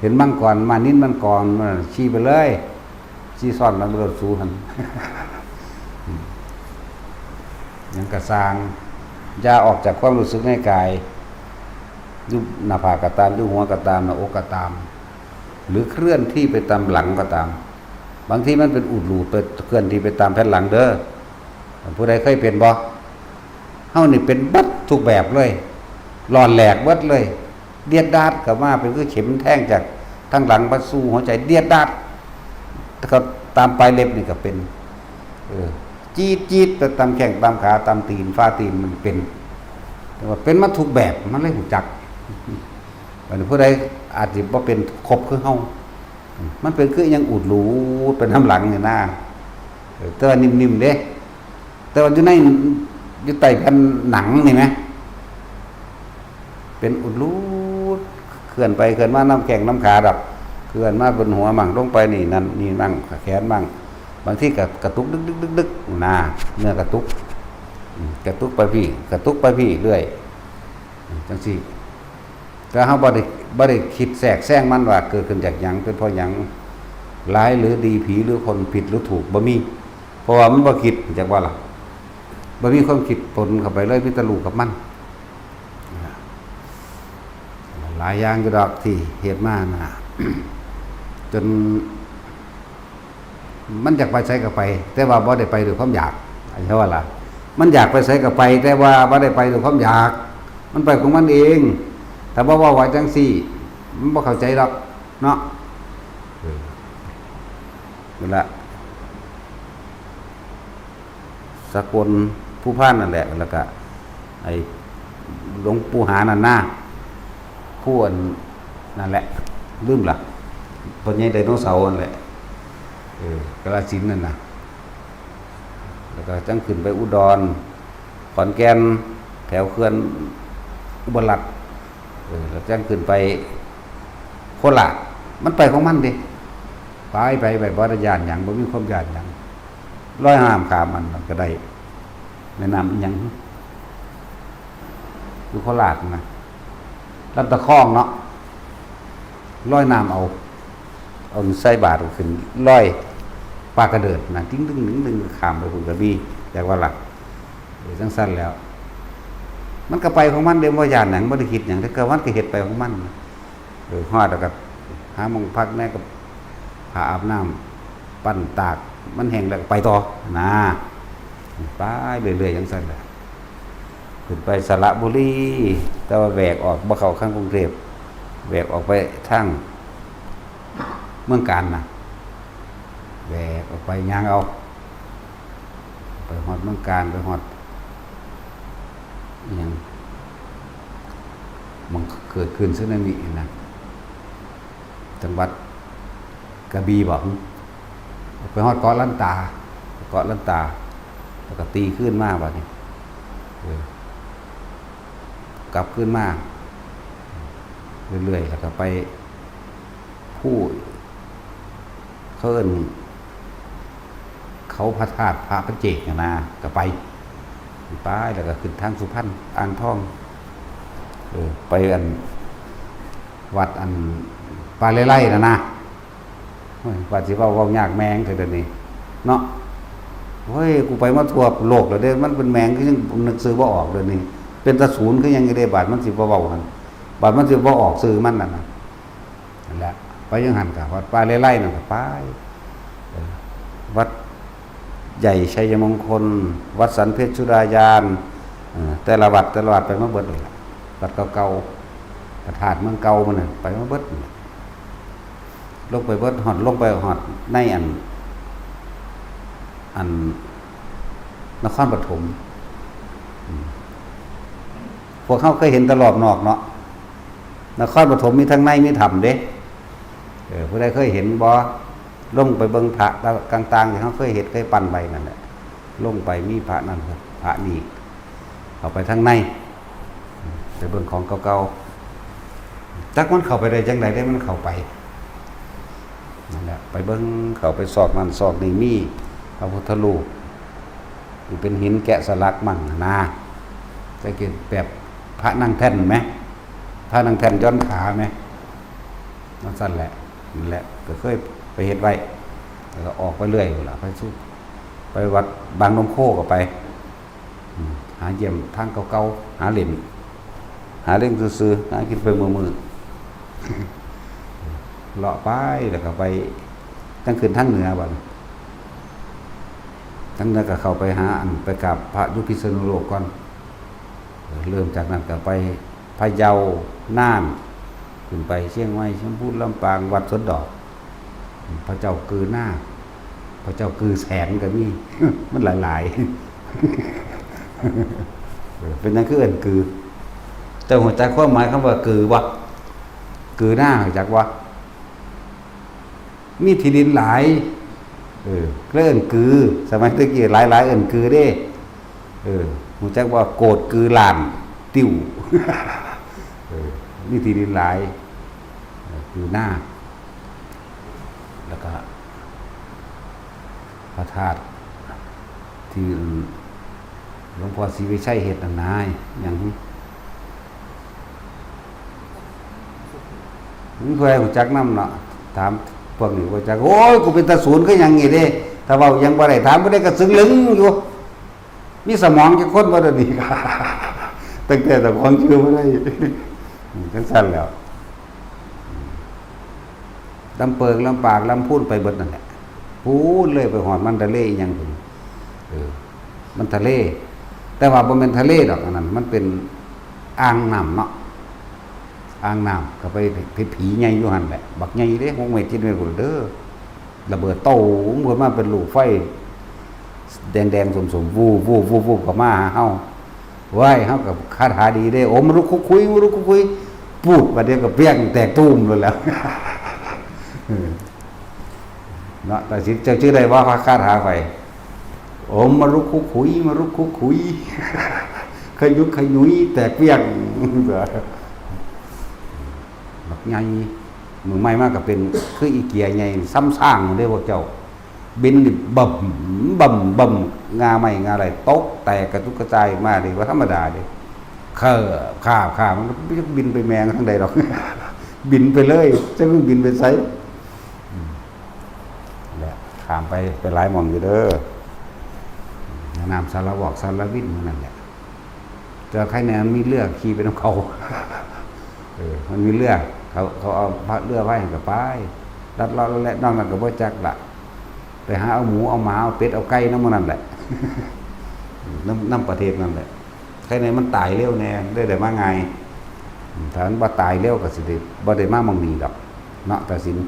ເຫັນມັງກອນ ມານິນມັງກອນ ມັນຂີ່ໄປເລີຍ ຊີ້ຊ້ອນລຳໂລດສູຫັ້ນ ຫຍັງກະຊ່າງ ຢ່າອອກຈາກຄວາມຮູ້ສຶກໃນກາຍ ຢູ່ໜ້າຜາກກະຕາມ ຢູ່ຫົວກະຕາມ ໜ້າອົກກະຕາມ ຫຼື ເຄື່ອນທີ່ໄປຕາມຫຼັງກໍຕາມ ບາງທີມັນເປັນອູດຫຼູດໄປ ເຄື່ອນທີ່ໄປຕາມແຜ່ນຫຼັງເດີ. ຜູ້ໃດເຄີຍເປັນບໍ່? ເຮົານີ້ເປັນເບິດທຸກແບບເລີຍ ຫຼອນແຫຼກເບິດເລີຍ ດຽດດາດເຂົ້າມາ ເປັນຄືເຂັມແທງຈາກທາງຫຼັງມາສູ່ຫົວໃຈ ດຽດດາດ ເຂົ້າຕາມປາຍເລັບນີ້ກໍເປັນ ເອີ ຈີດໆ ໄປຕາມແຂ້ງຕາມຂາ ຕາມຕີນ ຝາຕີນມັນເປັນ ແຕ່ວ່າເປັນມາທຸກແບບ ມັນເລີຍຮູ້ຈັກ. ບັດນີ້ຜູ້ໃດອາດຊິບໍ່ເປັນຄົບຄືເຮົາ ມັນເປັນຄືອີ່ຫຍັງອູດຫຼູດໄປນຳຫຼັງນີ້ນາ ເອີ ແຕ່ວ່ານິ່ມໆເດ້ ແຕ່ວ່າຢູ່ໃນ ຢູ່ໃຕ້ແຜ່ນໜັງນີ້ແໝ ເປັນອຸດຫຼູດ ເຄື່ອນໄປເຄື່ອນມານຳແຂ້ງນຳຂາດອກ ເຄື່ອນມາບົນຫົວໝັ້ງ ລົງໄປນີ້ນັ້ນນີ້ໝັ້ງ ແຂນໝັ້ງ ບາງທີກໍກະຕຸກດຶກໆໆນາ ເນື້ອກະຕຸກ ອືມ ກະຕຸກໄປພີ້ ກະຕຸກໄປພີ້ເລື້ອຍ ຈັ່ງຊີ້. ແຕ່ເຮົາບໍ່ໄດ້ ບໍ່ໄດ້ຄິດແຊກແຊງມັນວ່າເກີດຂຶ້ນຈາກຫຍັງ ເປັນເພາະຫຍັງ ຫຼາຍຫຼືດີ ຜີຫຼືຄົນ ຜິດຫຼືຖືກ ບໍ່ມີ ເພາະວ່າມັນບໍ່ຄິດ ຮູ້ຈັກບໍ່ລະ? ບໍ່ມີຄວາມຄິດປົນເຂົ້າໄປເລີຍ ມີແຕ່ຮູ້ກັບມັນ. ຫຼາຍຢ່າງຢູ່ດອກທີ່ເຮັດມານະ ຈົນ ມັນຢາກໄປໃສກໍໄປ ແຕ່ວ່າບໍ່ໄດ້ໄປດ້ວຍຄວາມຢາກ ເຫັນບໍ່ລະ? ມັນຢາກໄປໃສກໍໄປ ແຕ່ວ່າບໍ່ໄດ້ໄປດ້ວຍຄວາມຢາກ ມັນໄປຂອງມັນເອງ. ຖ້າບໍ່ເວົ້າວ່າຈັ່ງຊີ້ ມັນບໍ່ເຂົ້າໃຈດອກເນາະ. ເອີ ນັ້ນລະ ສາກົນພູພານນັ້ນແຫຼະ ແລ້ວກະໄອ້ຫຼວງປູ່ຫານນັ້ນນາ ຜູ້ອັນນັ້ນແຫຼະ ລືມລະ ພໍ່ໃຫຍ່ໄດໂນເສົານັ້ນແຫຼະ ເອີ ກາລະສິນນັ້ນນະ. ແລ້ວກໍຈັ່ງຂຶ້ນໄປອຸດອນ ຂອນແກ່ນ ແຖວເຂື່ອນອຸບົນລັດ ເອີ ແລ້ວຈັ່ງຂຶ້ນໄປໂຄລາດ. ມັນໄປຂອງມັນເດ້ ໄປ ໄປ ໄປ ບໍ່ໄດ້ຢ້ານຫຍັງ ບໍ່ມີຄວາມຢ້ານຫຍັງ. ລອຍນ້ຳຂ້າມອັນນັ້ນກໍໄດ້ ແມ່ນ້ຳອີ່ຫຍັງ ຢູ່ໂຄລາດນະ ລຳຕະຄອງເນາະ ລອຍນ້ຳເອົາ ເອົາໃສ່ບາດຂຶ້ນ ລອຍປາກກະເດີດນະ ຕິງໆໆໆ ຂ້າມໄປພຸ້ນກໍມີ ແຕ່ວ່າລະ ເອີ ຈັ່ງຊັ້ນແລ້ວ ມັນກໍໄປຂອງມັນເດ້ ບໍ່ຢ້ານຫຍັງ ບໍ່ໄດ້ຄິດຫຍັງ ແຕ່ກໍມັນກໍເຮັດໄປຂອງມັນ. ເອີ ຮອດແລ້ວກໍຫາໝ່ອງພັກແດ່ ກໍຜ້າອາບນ້ຳ ປັ້ນຕາກ ມັນແຫ້ງແລ້ວກໍໄປຕໍ່ນະ ໄປເລື້ອຍໆ ຈັ່ງຊັ້ນແຫຼະ. ຂຶ້ນໄປສະລະບູລີ ແຕ່ວ່າແຫວກອອກ ບໍ່ເຂົ້າທາງກຸງເທບ ແຫວກອອກໄປທາງເມືອງການນະ ແຫວກອອກໄປ ຍ່າງເອົາ ໄປຮອດເມືອງການ ໄປຮອດອີ່ຫຍັງ ໝ່ອງເກີດຂຶ້ນສຸນາມິນະ ຈັງຫວັດກະບີບໍ ໄປຮອດເກາະລັນຕາ ເກາະລັນຕາ ແລ້ວກໍຕີຄືນມາບາດນີ້ ເອີ ກັບຄືນມາເລື້ອຍໆ ແລ້ວກໍໄປພູ ເຂົາເອີ້ນ ເຂົາພະທາດພະປັນເຈກຫັ້ນນະ ກໍໄປ ໄປແລ້ວກໍຂຶ້ນທາງສຸພັນ ອ່າງທອງ ເອີ ໄປອັນ ວັດອັນ ປາເລໄລນັ້ນນະ. ໂອ້ຍ ວ່າຊິເວົ້າ ເວົ້າຍາກແມ່ງແທ້ດຽວນີ້ເນາະ. ໂອ້ຍ ກູໄປມາທົ່ວໂລກແລ້ວເດ້ ມັນເປັນແມ່ງຄືຍັງນຶກຊື່ບໍ່ອອກດຽວນີ້ ເປັນຕາສູນຄືຫຍັງຢູ່ເດ້ ບາດມັນຊິບໍ່ເວົ້າຫັ້ນ ບາດມັນຊິບໍ່ອອກຊື່ມັນນັ້ນນະ. ນັ້ນແຫຼະ ໄປຢູ່ຫັ້ນກະວັດປ່າເລໄລນັ້ນກະໄປ ເອີ ວັດໃຫຍ່ໄຊຍະມົງຄົນ ວັດສັນເພັດສຸດາຍານ ເອີ ແຕ່ລະວັດ ແຕ່ລະວັດໄປມາເບິດນັ້ນແຫຼະ ວັດເກົ່າໆ ພະທາດເມືອງເກົ່າມັນນັ້ນ ໄປມາເບິດນັ້ນແຫຼະ ລົງໄປເບິດ ຮອດ ລົງໄປຮອດໃນອັນ ອັນນະຄອນປະຖົມ ອືມ ພວກເຮົາເຄີຍເຫັນແຕ່ລອບນອກເນາະ ນະຄອນປະຖົມມີທັງໃນມີຖ້ຳເດ້. ເອີ ຜູ້ໃດເຄີຍເຫັນບໍ່? ລົງໄປເບິ່ງພະຕ່າງໆ ທີ່ເຮົາເຄີຍເຮັດເຄີຍປັ້ນໄວ້ນັ້ນແຫຼະ ລົງໄປມີພະນັ້ນພະນີ້ ເຂົ້າໄປທາງໃນ ໄປເບິ່ງຂອງເກົ່າໆ ຈັກມັນເຂົ້າໄປໄດ້ຈັ່ງໃດເດ້ ມັນເຂົ້າໄປ ນັ້ນແຫຼະ ໄປເບິ່ງ ເຂົ້າໄປຊອກນັ້ນຊອກນີ້ ມີພະພຸດທະຮູບທີ່ເປັນຫີນແກະສະຫຼັກມັ້ງຫັ້ນນາ ແຕ່ເປັນແບບພະນັ່ງແທ່ນແໝ ພະນັ່ງແທ່ນຢ່ອນຂາແໝ ຈັ່ງຊັ້ນແຫຼະ ນັ້ນແຫຼະ ກໍເຄີຍໄປເຮັດໄວ້ ແລ້ວກໍອອກໄປເລື້ອຍພຸ້ນລະ ໄປສູ່ ໄປວັດບາງນົມໂຄກໍໄປ ອືມ ຫາຢ້ຽມທາງເກົ່າໆ ຫາຫຼິ້ນ ຫາເຫຼັ່ນຊື່ໆ ຫາກິນໄປມື້ໆ ເລາະໄປ ແລ້ວກໍໄປ ຈັ່ງຂຶ້ນທາງເໜືອບັດ ທາງເໜືອກໍເຂົ້າໄປຫາ ອັນ ໄປກາບພະຢູ່ພິດສະນຸໂລກກ່ອນ ເລີ່ມຈາກນັ້ນກໍໄປພະເຍົາ ນ່ານ ຂຶ້ນໄປຊຽງໃໝ່ ຊຽງພູນ ລຳປາງ ວັດສວນດອກ ພະເຈົ້າກືນາ ພະເຈົ້າກືແສນກໍມີ ມັນຫຼາຍໆ ເປັນຫຍັງຄືເອີ້ນກື? ເຈົ້າຮູ້ຈັກຄວາມໝາຍຄຳວ່າກືບໍ່? ກືນາຮູ້ຈັກບໍ່? ມີທີ່ດິນຫຼາຍ ເອີ ເອີ້ນກື ສະໄໝແຕ່ກີ້ຫຼາຍໆ ເອີ້ນກືເດ້ ເອີ ຮູ້ຈັກວ່າໂກດກືລ້ານຕິ້ວ ເອີ ມີທີ່ດິນຫຼາຍ ເອີ ກືນາ ແລ້ວກະພະທາດທີ່ ຫຼວງພໍ່ສີວິໄຊເຮັດນັ້ນນາ ຫຍັງ ມີຜູ້ໃດຮູ້ຈັກນຳເນາະ? ຖາມພວກນີ້ບໍ່ຈັກ ໂອ້ຍ ກູເປັນຕາສູນຄືຫຍັງນີ້ເດ້ ຖ້າເວົ້າຫຍັງບໍ່ໄດ້ ຖາມຜູ້ໃດກໍຊຶງລຶງຢູ່ ມີສະໝອງຈັກຄົນບໍ່ດຽວນີ້? ຕັ້ງແຕ່ເຈົ້າຂອງຊື່ບໍ່ໄດ້ ອືມ ຈັ່ງຊັ້ນແຫຼ້ວ ລຳເປີງ ລຳປາງ ລຳພູນ ໄປເບິດນັ້ນແຫຼະ ພຸ້ນເລີຍໄປຮອດມັນທະເລອີ່ຫຍັງພຸ້ນ. ເອີ ມັນທະເລ ແຕ່ວ່າບໍ່ແມ່ນທະເລດອກ ອັນນັ້ນມັນເປັນອ່າງນ້ຳເນາະ ອ່າງນ້ຳ ກໍໄປເຫັນຜີໃຫຍ່ຢູ່ຫັ້ນແຫຼະ ບັກໃຫຍ່ເດ້ ຫົກເມດ ເຈັດເມດພຸ້ນເດີ. ລະເບີດໂຕມຂຶ້ນມາເປັນລູກໄຟແດງໆ ສົ້ມໆ ວູບໆໆໆ ເຂົ້າມາຫາເຮົາ. ເວີ້ຍ ເຮົາກໍຄາຖາດີເດ້ ໂອມາລຸກຄຸກຄຸຍ ມາລຸກຄຸກຄຸຍ ປູດ ບາດດຽວກໍປ່ຽງແຕກຕູມໂລດແລ້ວ. ເອີ ເນາະ ຕາສິດ ເຈົ້າຈື່ໄດ້ບໍ່ ຄາຖາຂ້ອຍ? ໂອມາລຸກຄຸກຄຸຍ ມາລຸກຄຸກຄຸຍ ຂະຫຍຸກຂະຫຍຸຍແຕກປ່ຽງ. ບັກໃຫຍ່ ມື້ໃໝ່ມາກໍເປັນຄືອີເກຍໃຫຍ່ ສ່ຳຊ້າງເດ້ພວກເຈົ້າ. ບິນນີ້ບຶ້ມບຶ້ມບຶ້ມ ງ່າໄມ້ງ່າໄຫຼຕົກແຕກກະຈຸກກະຈາຍອອກມາເດ້ ບໍ່ທຳມະດາເດ້. ເຄີບຄາບຄາບ ມັນກໍບໍ່ຈັກບິນໄປແມ່ງທາງໃດດອກ ບິນໄປເລີຍ ຈັກມັນບິນໄປໃສ. ອືມ ແຫຼະ ຂ້າມໄປ ໄປຫຼາຍໝ່ອງຢູ່ເດີ ແມ່ນ້ຳສາລະວອກ ສາລະວິນ ໝ່ອງນັ້ນແຫຼະ. ແຕ່ວ່າໃຄແນ່ມັນມີເຮືອຂີ່ໄປນຳເຂົາ. ເອີ ມັນມີເຮືອ ເຂົາ ເຂົາເອົາເຮືອໄວ້ໃຫ້ກໍໄປ ລັດເລາະແລະ ນອກນັ້ນກໍບໍ່ຈັກລະ ໄປຫາເອົາໝູ ເອົາໝາ ເອົາເປັດ ເອົາໄກ່ນຳໝ່ອງນັ້ນແຫຼະ ນຳ ນຳປະເທດນັ້ນແຫຼະ. ໃຄແນ່ມັນຕາຍເລັວແນ່ ໄດ້ ໄດ້ມາງ່າຍ. ຖ້າມັນບໍ່ຕາຍເລັວກໍຊິໄດ້ ບໍ່ໄດ້ມາໝ່ອງນີ້ດອກເນາະ ຕາສິນ.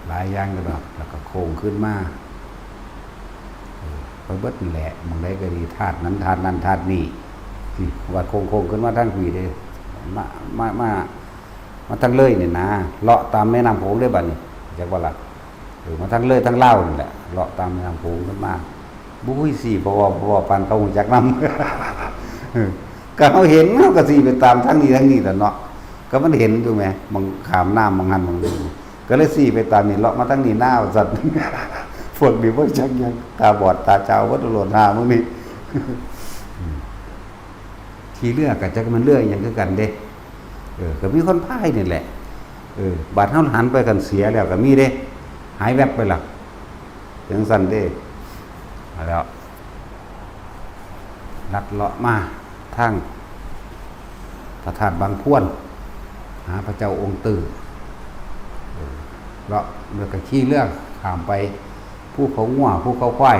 ຫຼາຍຢ່າງຢູ່ດອກ ແລ້ວກໍໂຄ້ງຂຶ້ນມາ ເອີ ໄປເບິດນັ້ນແຫຼະ ໝ່ອງໃດກໍດີ ທາດນັ້ນທາດນັ້ນທາດນີ້ ທີ່ວ່າໂຄ້ງໆ ຂຶ້ນມາທາງພີ້ເດ້ ມາ ມາ ມາ ມາທາງເລີຍນີ້ນາ ເລາະຕາມແມ່ນ້ຳໂຂງເດ້ບາດນີ້ ຈັກວ່າລະ ເອີ ມາທາງເລີຍທາງລາວນີ້ແຫຼະ ເລາະຕາມແມ່ນ້ຳໂຂງຂຶ້ນມາ. ບຸ້ຍ ຊີ້ບໍ່ເວົ້າ ບໍ່ເວົ້າ ປານເຂົາຮູ້ຈັກນຳ. ເອີ ກໍເຮົາເຫັນ ເຮົາກໍຊີ້ໄປຕາມທາງນີ້ທາງນີ້ແຫຼະເນາະ ກໍມັນເຫັນຢູ່ແໝ ໝ່ອງຂ້າມນ້ຳ ໝ່ອງຫັ້ນໝ່ອງນີ້ ກໍເລີຍຊີ້ໄປຕາມນີ້ ເລາະມາທາງນີ້ນາວ່າຊັ້ນ. ພວກນີ້ບໍ່ຈັກຫຍັງ ຕາບອດຕາຈາວເບິດໂລດ ຫ້າມື້ນີ້. ອືມ ຂີ່ເຮືອກໍຈັກແມ່ນເຮືອອີ່ຫຍັງຄືກັນເດ້ ເອີ ກໍມີຄົນພາຍນີ້ແຫຼະ. ເອີ ບາດເຮົາຫັນໄປ ຄັນເສຍແລ້ວກໍມີເດ້ ຫາຍແວັບໄປລະ ຈັ່ງຊັ້ນເດ້. ແລ້ວລັດເລາະມາທາງພະທາດບາງພວນ ຫາພະເຈົ້າອົງຕື້ ເອີ ເລາະ ແລ້ວກໍຂີ່ເຮືອຂ້າມໄປ ພູເຂົາງົວ ພູເຂົາຄວາຍ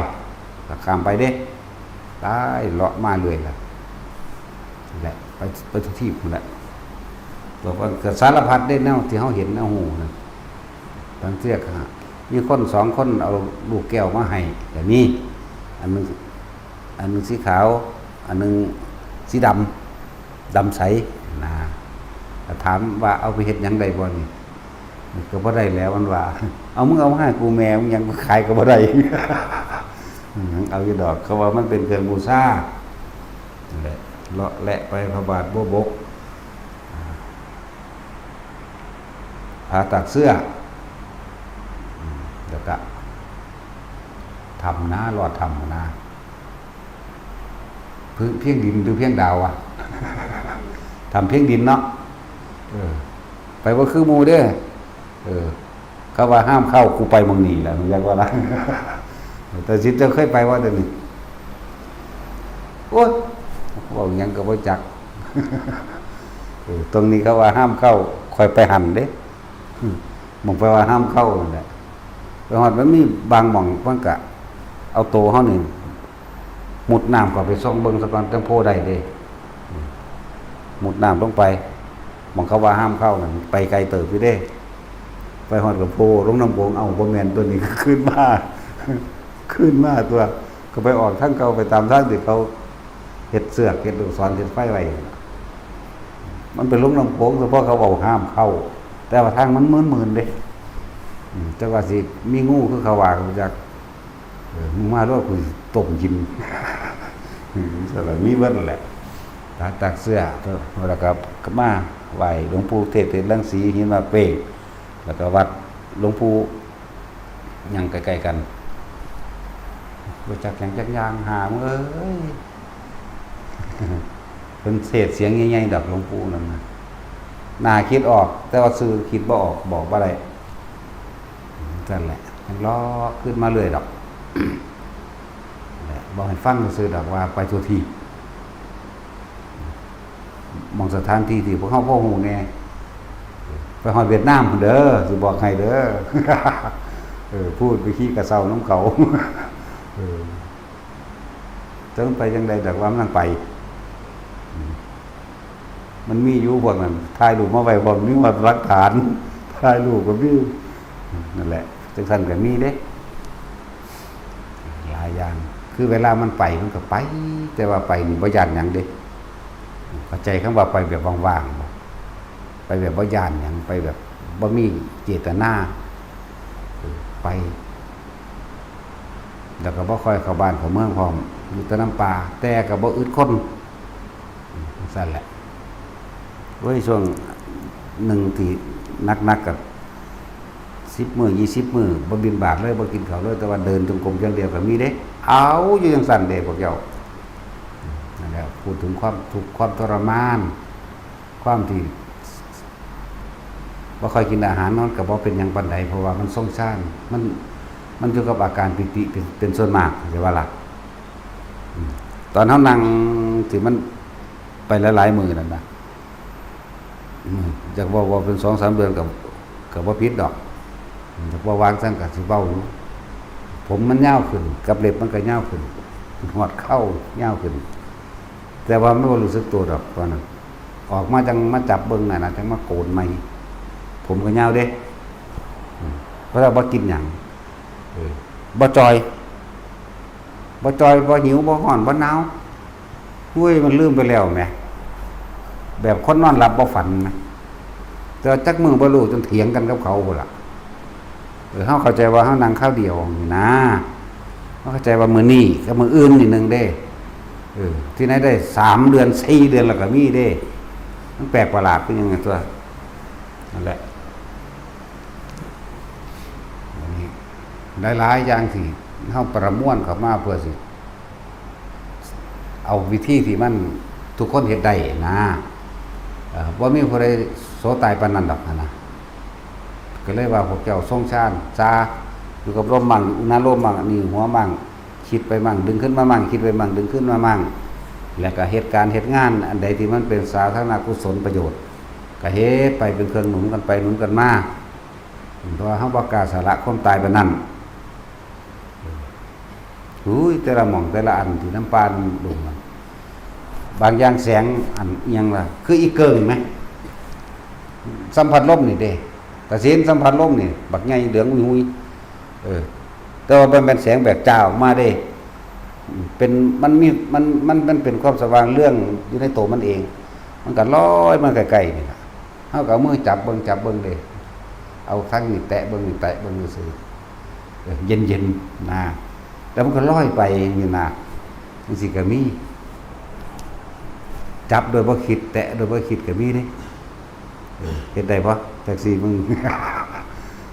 ກໍຂ້າມໄປເດ້. ຕາຍ ເລາະມາເລື້ອຍລະ ແຫຼະ ໄປ ໄປທຸກທີ່ພຸ້ນແຫຼະ. ບອກວ່າກໍສາລະພັດເດ້ ແນວທີ່ເຮົາເຫັນເຮົາຮູ້ນະ ບາງເທື່ອກໍມີຄົນສອງຄົນເອົາລູກແກ້ວມາໃຫ້ກໍມີ ອັນໜຶ່ງ ອັນໜຶ່ງສີຂາວ ອັນໜຶ່ງສີດຳ ດຳໃສນະ. ກໍຖາມວ່າເອົາໄປເຮັດຫຍັງໄດ້ບໍ່ນີ້? ກໍບໍ່ໄດ້ແຫຼະ ມັນວ່າ ເອົາ ມຶງເອົາມາໃຫ້ກູແມ່ ມຶງຫຍັງ ຂາຍກໍບໍ່ໄດ້. ອືມ ເອົາຢູ່ດອກ ເຂົາວ່າມັນເປັນເຄື່ອງບູຊາ. ນັ້ນແຫຼະ ເລາະແລະໄປພະບາດບົວບົກ ຜາຕາກເສື້ອ ອືມ ແລ້ວກະຖ້ຳນາ ລອດຖ້ຳນາ. ພຽງ ພຽງດິນຫຼືພຽງດາວວະ? ຖ້ຳພຽງດິນເນາະ. ເອີ ໄປບໍ່ຄືໝູ່ເດີ. ເອີ ເຂົາວ່າຫ້າມເຂົ້າ ກູໄປໝ່ອງນີ້ແຫຼະ ຮູ້ຈັກບໍ່ລະ? ແຕ່ຊິເຈົ້າເຄີຍໄປບໍ່ຕົງນີ້? ໂອ້ຍ ເວົ້າຫຍັງກໍບໍ່ຈັກ. ເອີ ຕົງນີ້ເຂົາວ່າຫ້າມເຂົ້າ ຂ້ອຍໄປຫັ້ນເດ້. ໝ່ອງໄປວ່າຫ້າມເຂົ້ານັ້ນແຫຼະ ໄປຮອດມັນມີບາງໝ່ອງ ມັນກະເອົາໂຕເຮົານີ້ ມຸດນ້ຳເຂົ້າໄປສ່ອງເບິ່ງສາກ່ອນ ຈັ່ງໂພໄດ້ເດ້. ມຸດນ້ຳລົງໄປ ໝ່ອງເຂົາວ່າຫ້າມເຂົ້ານັ້ນ ໄປໄກເຕີບຢູ່ເດ້. ໄປຮອດກໍໂພລົງນ້ຳໂຂງ ເອົ້າ ບໍ່ແມ່ນຕົວນີ້ ຄືນມາ ຄືນມາຕົວະ ກໍໄປອອກທາງເກົ່າ ໄປຕາມທາງທີ່ເຂົາເຮັດເຊືອກ ເຮັດລູກສອນ ເຮັດໄຟໄວ້. ມັນໄປລົງນ້ຳໂຂງ ສະເພາະເຂົາເວົ້າຫ້າມເຂົ້າ ແຕ່ວ່າທາງມັນມື່ນໆເດ້. ອືມ ແຕ່ວ່າຊິມີງູຄືເຂົາວ່າກໍບໍ່ຈັກ. ເອີ ມຶງມາໂລດ ກູຊິຕົ້ມກິນ. ອືມ ຊັ້ນລະ ມີເບິດແຫຼະ ຕາກ ຕາກເສື້ອ ແລ້ວກໍມາໄຫວ້ຫຼວງປູ່ເທບ ເທບລັງສີ ຫີນມາເປ້ງ ແລ້ວກໍວັດຫຼວງປູ່ຫຍັງໃກ້ໆກັນ. ບໍ່ຈັກຫຍັງຈັກຢ່າງ ຫາມເອີຍ. ເພິ່ນເທດສຽງໃຫຍ່ໆດອກ ຫຼວງປູ່ນັ້ນນະ ໜ້າຄິດອອກ ແຕ່ວ່າຊື່ຄິດບໍ່ອອກ ບອກບໍ່ໄດ້. ຊັ້ນແຫຼະ ຍັງເລາະຂຶ້ນມາເລື້ອຍດອກ ແຫຼະ ເວົ້າໃຫ້ຟັງຊື່ໆດອກວ່າໄປທົ່ວທີ່ ໝ່ອງສະຖານທີ່ທີ່ພວກເຮົາພໍຮູ້ແດ່. ໄປຮອດຫວຽດນາມພຸ້ນເດີ ຊິບອກໃຫ້ເດີ. ເອີ ພູດໄປຂີ່ກະເຊົານຳເຂົາ. ເອີ ຈັກມັນໄປຈັ່ງໃດດອກ ວ່າມັນກຳລັງໄປ. ອືມ ມັນມີຢູ່ພວກນັ້ນ ຖ່າຍຮູບມາໄວ້ພ້ອມ ມີຮອດຫຼັກຖານ ຖ່າຍຮູບກໍມີ. ນັ້ນແຫຼະ ຈັ່ງຊັ້ນກໍມີເດ້ ຫຼາຍຢ່າງ. ຄືເວລາມັນໄປ ມັນກໍໄປ ແຕ່ວ່າໄປນີ້ບໍ່ຢ້ານຫຍັງເດ້. ເຂົ້າໃຈຄຳວ່າໄປແບບວ່າງໆບໍ່? ໄປແບບບໍ່ຢ້ານຫຍັງ ໄປແບບບໍ່ມີເຈດຕະນາ ເອີ ໄປ ແລ້ວກໍບໍ່ຄ່ອຍເຂົ້າບ້ານເຂົ້າເມືອງພ້ອມ ຢູ່ແຕ່ນຳປ່າ ແຕ່ກໍບໍ່ອຶດຄົນ ຈັ່ງຊັ້ນແຫຼະ. ໂອ້ຍ ຊ່ວງໜຶ່ງທີ່ໜັກໆ ກໍສິບມື້ ຊາວມື້ ບໍ່ບິນບາດເລີຍ ບໍ່ກິນເຂົ້າເລີຍ ແຕ່ວ່າເດີນຈົງກົມຢ່າງດຽວກໍມີເດ້. ເອົາ ຢູ່ຈັ່ງຊັ້ນເດ້ພວກເຈົ້າ. ນັ້ນແຫຼະ ພູດເຖິງຄວາມທຸກ ຄວາມທໍລະມານ ຄວາມທີ່ບໍ່ຄ່ອຍກິນອາຫານ ມັນກໍບໍ່ເປັນຫຍັງປານໃດ ເພາະວ່າມັນຊົງຊານ ມັນ ມັນຢູ່ກັບອາການປີຕິເປັນ ເປັນສ່ວນມາກ ເຂົ້າໃຈບໍ່ລະ? ອືມ ຕອນເຮົານັ່ງທີ່ມັນໄປຫຼາຍໆມື້ນັ້ນນະ ອືມ ຢາກເວົ້າ ເວົ້າເປັນສອງສາມເດືອນກໍ ກໍບໍ່ຜິດດອກ. ຢາກເວົ້າວ່າຈັ່ງຊັ້ນກໍຊິເວົ້າຢູ່ ຜົມມັນຍາວຂຶ້ນ ກັບເລັບມັນກໍຍາວຂຶ້ນ ຮອດເຄົ້າຍາວຂຶ້ນ ແຕ່ວ່າມັນບໍ່ຮູ້ສຶກຕົວດອກຕອນນັ້ນ. ອອກມາຈັ່ງມາຈັບເບິ່ງນັ້ນນະ ຈັ່ງມາໂກນໃໝ່ ຜົມກໍຍາວເດ້. ອືມ ເພາະວ່າບໍ່ກິນຫຍັງ ເອີ ບໍ່ຈ່ອຍ ບໍ່ຈ່ອຍ ບໍ່ຫິວ ບໍ່ຮ້ອນ ບໍ່ໜາວ. ໂອ້ຍ ມັນລືມໄປແລ້ວແໝ ແບບຄົນນອນຫຼັບບໍ່ຝັນນະ ແຕ່ວ່າຈັກມື້ບໍ່ຮູ້ ຈົນຖຽງກັນກັບເຂົາພຸ້ນລະ. ເອີ ເຮົາເຂົ້າໃຈວ່າເຮົານັ່ງຄາວດຽວນີ້ນາ ເຮົາເຂົ້າໃຈວ່າມື້ນີ້ກັບມື້ອື່ນນີ້ໜຶ່ງເດ້. ເອີ ທີ່ໄຫນໄດ້ສາມເດືອນ ສີ່ເດືອນ ແລ້ວກໍມີເດ້. ມັນແປກປະຫຼາດຄືຫຍັງຕົວະ. ນັ້ນແຫຼະ ອັນນີ້ຫຼາຍໆຢ່າງທີ່ເຮົາປະມວນເຂົ້າມາເພື່ອຊິ ເອົາວິທີທີ່ມັນທຸກຄົນເຮັດໄດ້ນະ ເອີ ບໍ່ມີຜູ້ໃດໂສຕາຍປານນັ້ນດອກຫັ້ນນະ. ກໍເລີຍວ່າພວກເຈົ້າຊົງຊານຊາ ຢູ່ກັບລົມໝັ້ງ ອຸນນາລົມໝັ້ງ ໜີ້ຫົວໝັ້ງ ຄິດໄປໝັ້ງ ດຶງຂຶ້ນມາໝັ້ງ ຄິດໄປໝັ້ງ ດຶງຂຶ້ນມາໝັ້ງ ແລ້ວກໍເຮັດການເຮັດງານອັນໃດທີ່ມັນເປັນສາທາລະນະກຸສົນປະໂຫຍດ ກໍເຮັດໄປ ເປັນເຄື່ອງໜູນກັນໄປໜູນກັນມາ ເພາະວ່າເຮົາບໍ່ກ້າສະຫຼະຄວາມຕາຍປານນັ້ນ. ໂອ້ຍ ແຕ່ລະໝ່ອງແຕ່ລະອັນທີ່ນຳປ່ານຳດົງ ບາງຢ່າງແສງອັນອີ່ຫຍັງລະ ຄືອີເກີ້ງແມ ສຳຜັດລົມນີ້ເດ້ ຕາເສນສຳຜັດລົມນີ້ ບັກໃຫຍ່ເຫຼືອງຫຸຍໆ ເອີ ແຕ່ວ່າມັນແມ່ນແສງແບບຈ້າອອກມາເດ້ ເປັນ ມັນມີ ມັນ ມັນ ມັນເປັນຄວາມສະຫວ່າງເລື່ອງຢູ່ໃນໂຕມັນເອງ ມັນກໍລອຍມາໃກ້ໆນີ້ລະ. ເຮົາກໍເອົາມືຈັບເບິ່ງ ຈັບເບິ່ງເດ້ ເອົາທາງນີ້ແຕະເບິ່ງ ນີ້ແຕະເບິ່ງຊື່ໆ ເອີ ເຢັນໆນະ ແລ້ວມັນກໍລອຍໄປຈັ່ງຊີ້ນະ. ຈັ່ງຊີ້ກໍມີ ຈັບໂດຍບໍ່ຄິດ ແຕະໂດຍບໍ່ຄິດກໍມີເດ້. ເອີ ເຮັດໄດ້ບໍ່? ຈັກຊິເບິ່ງ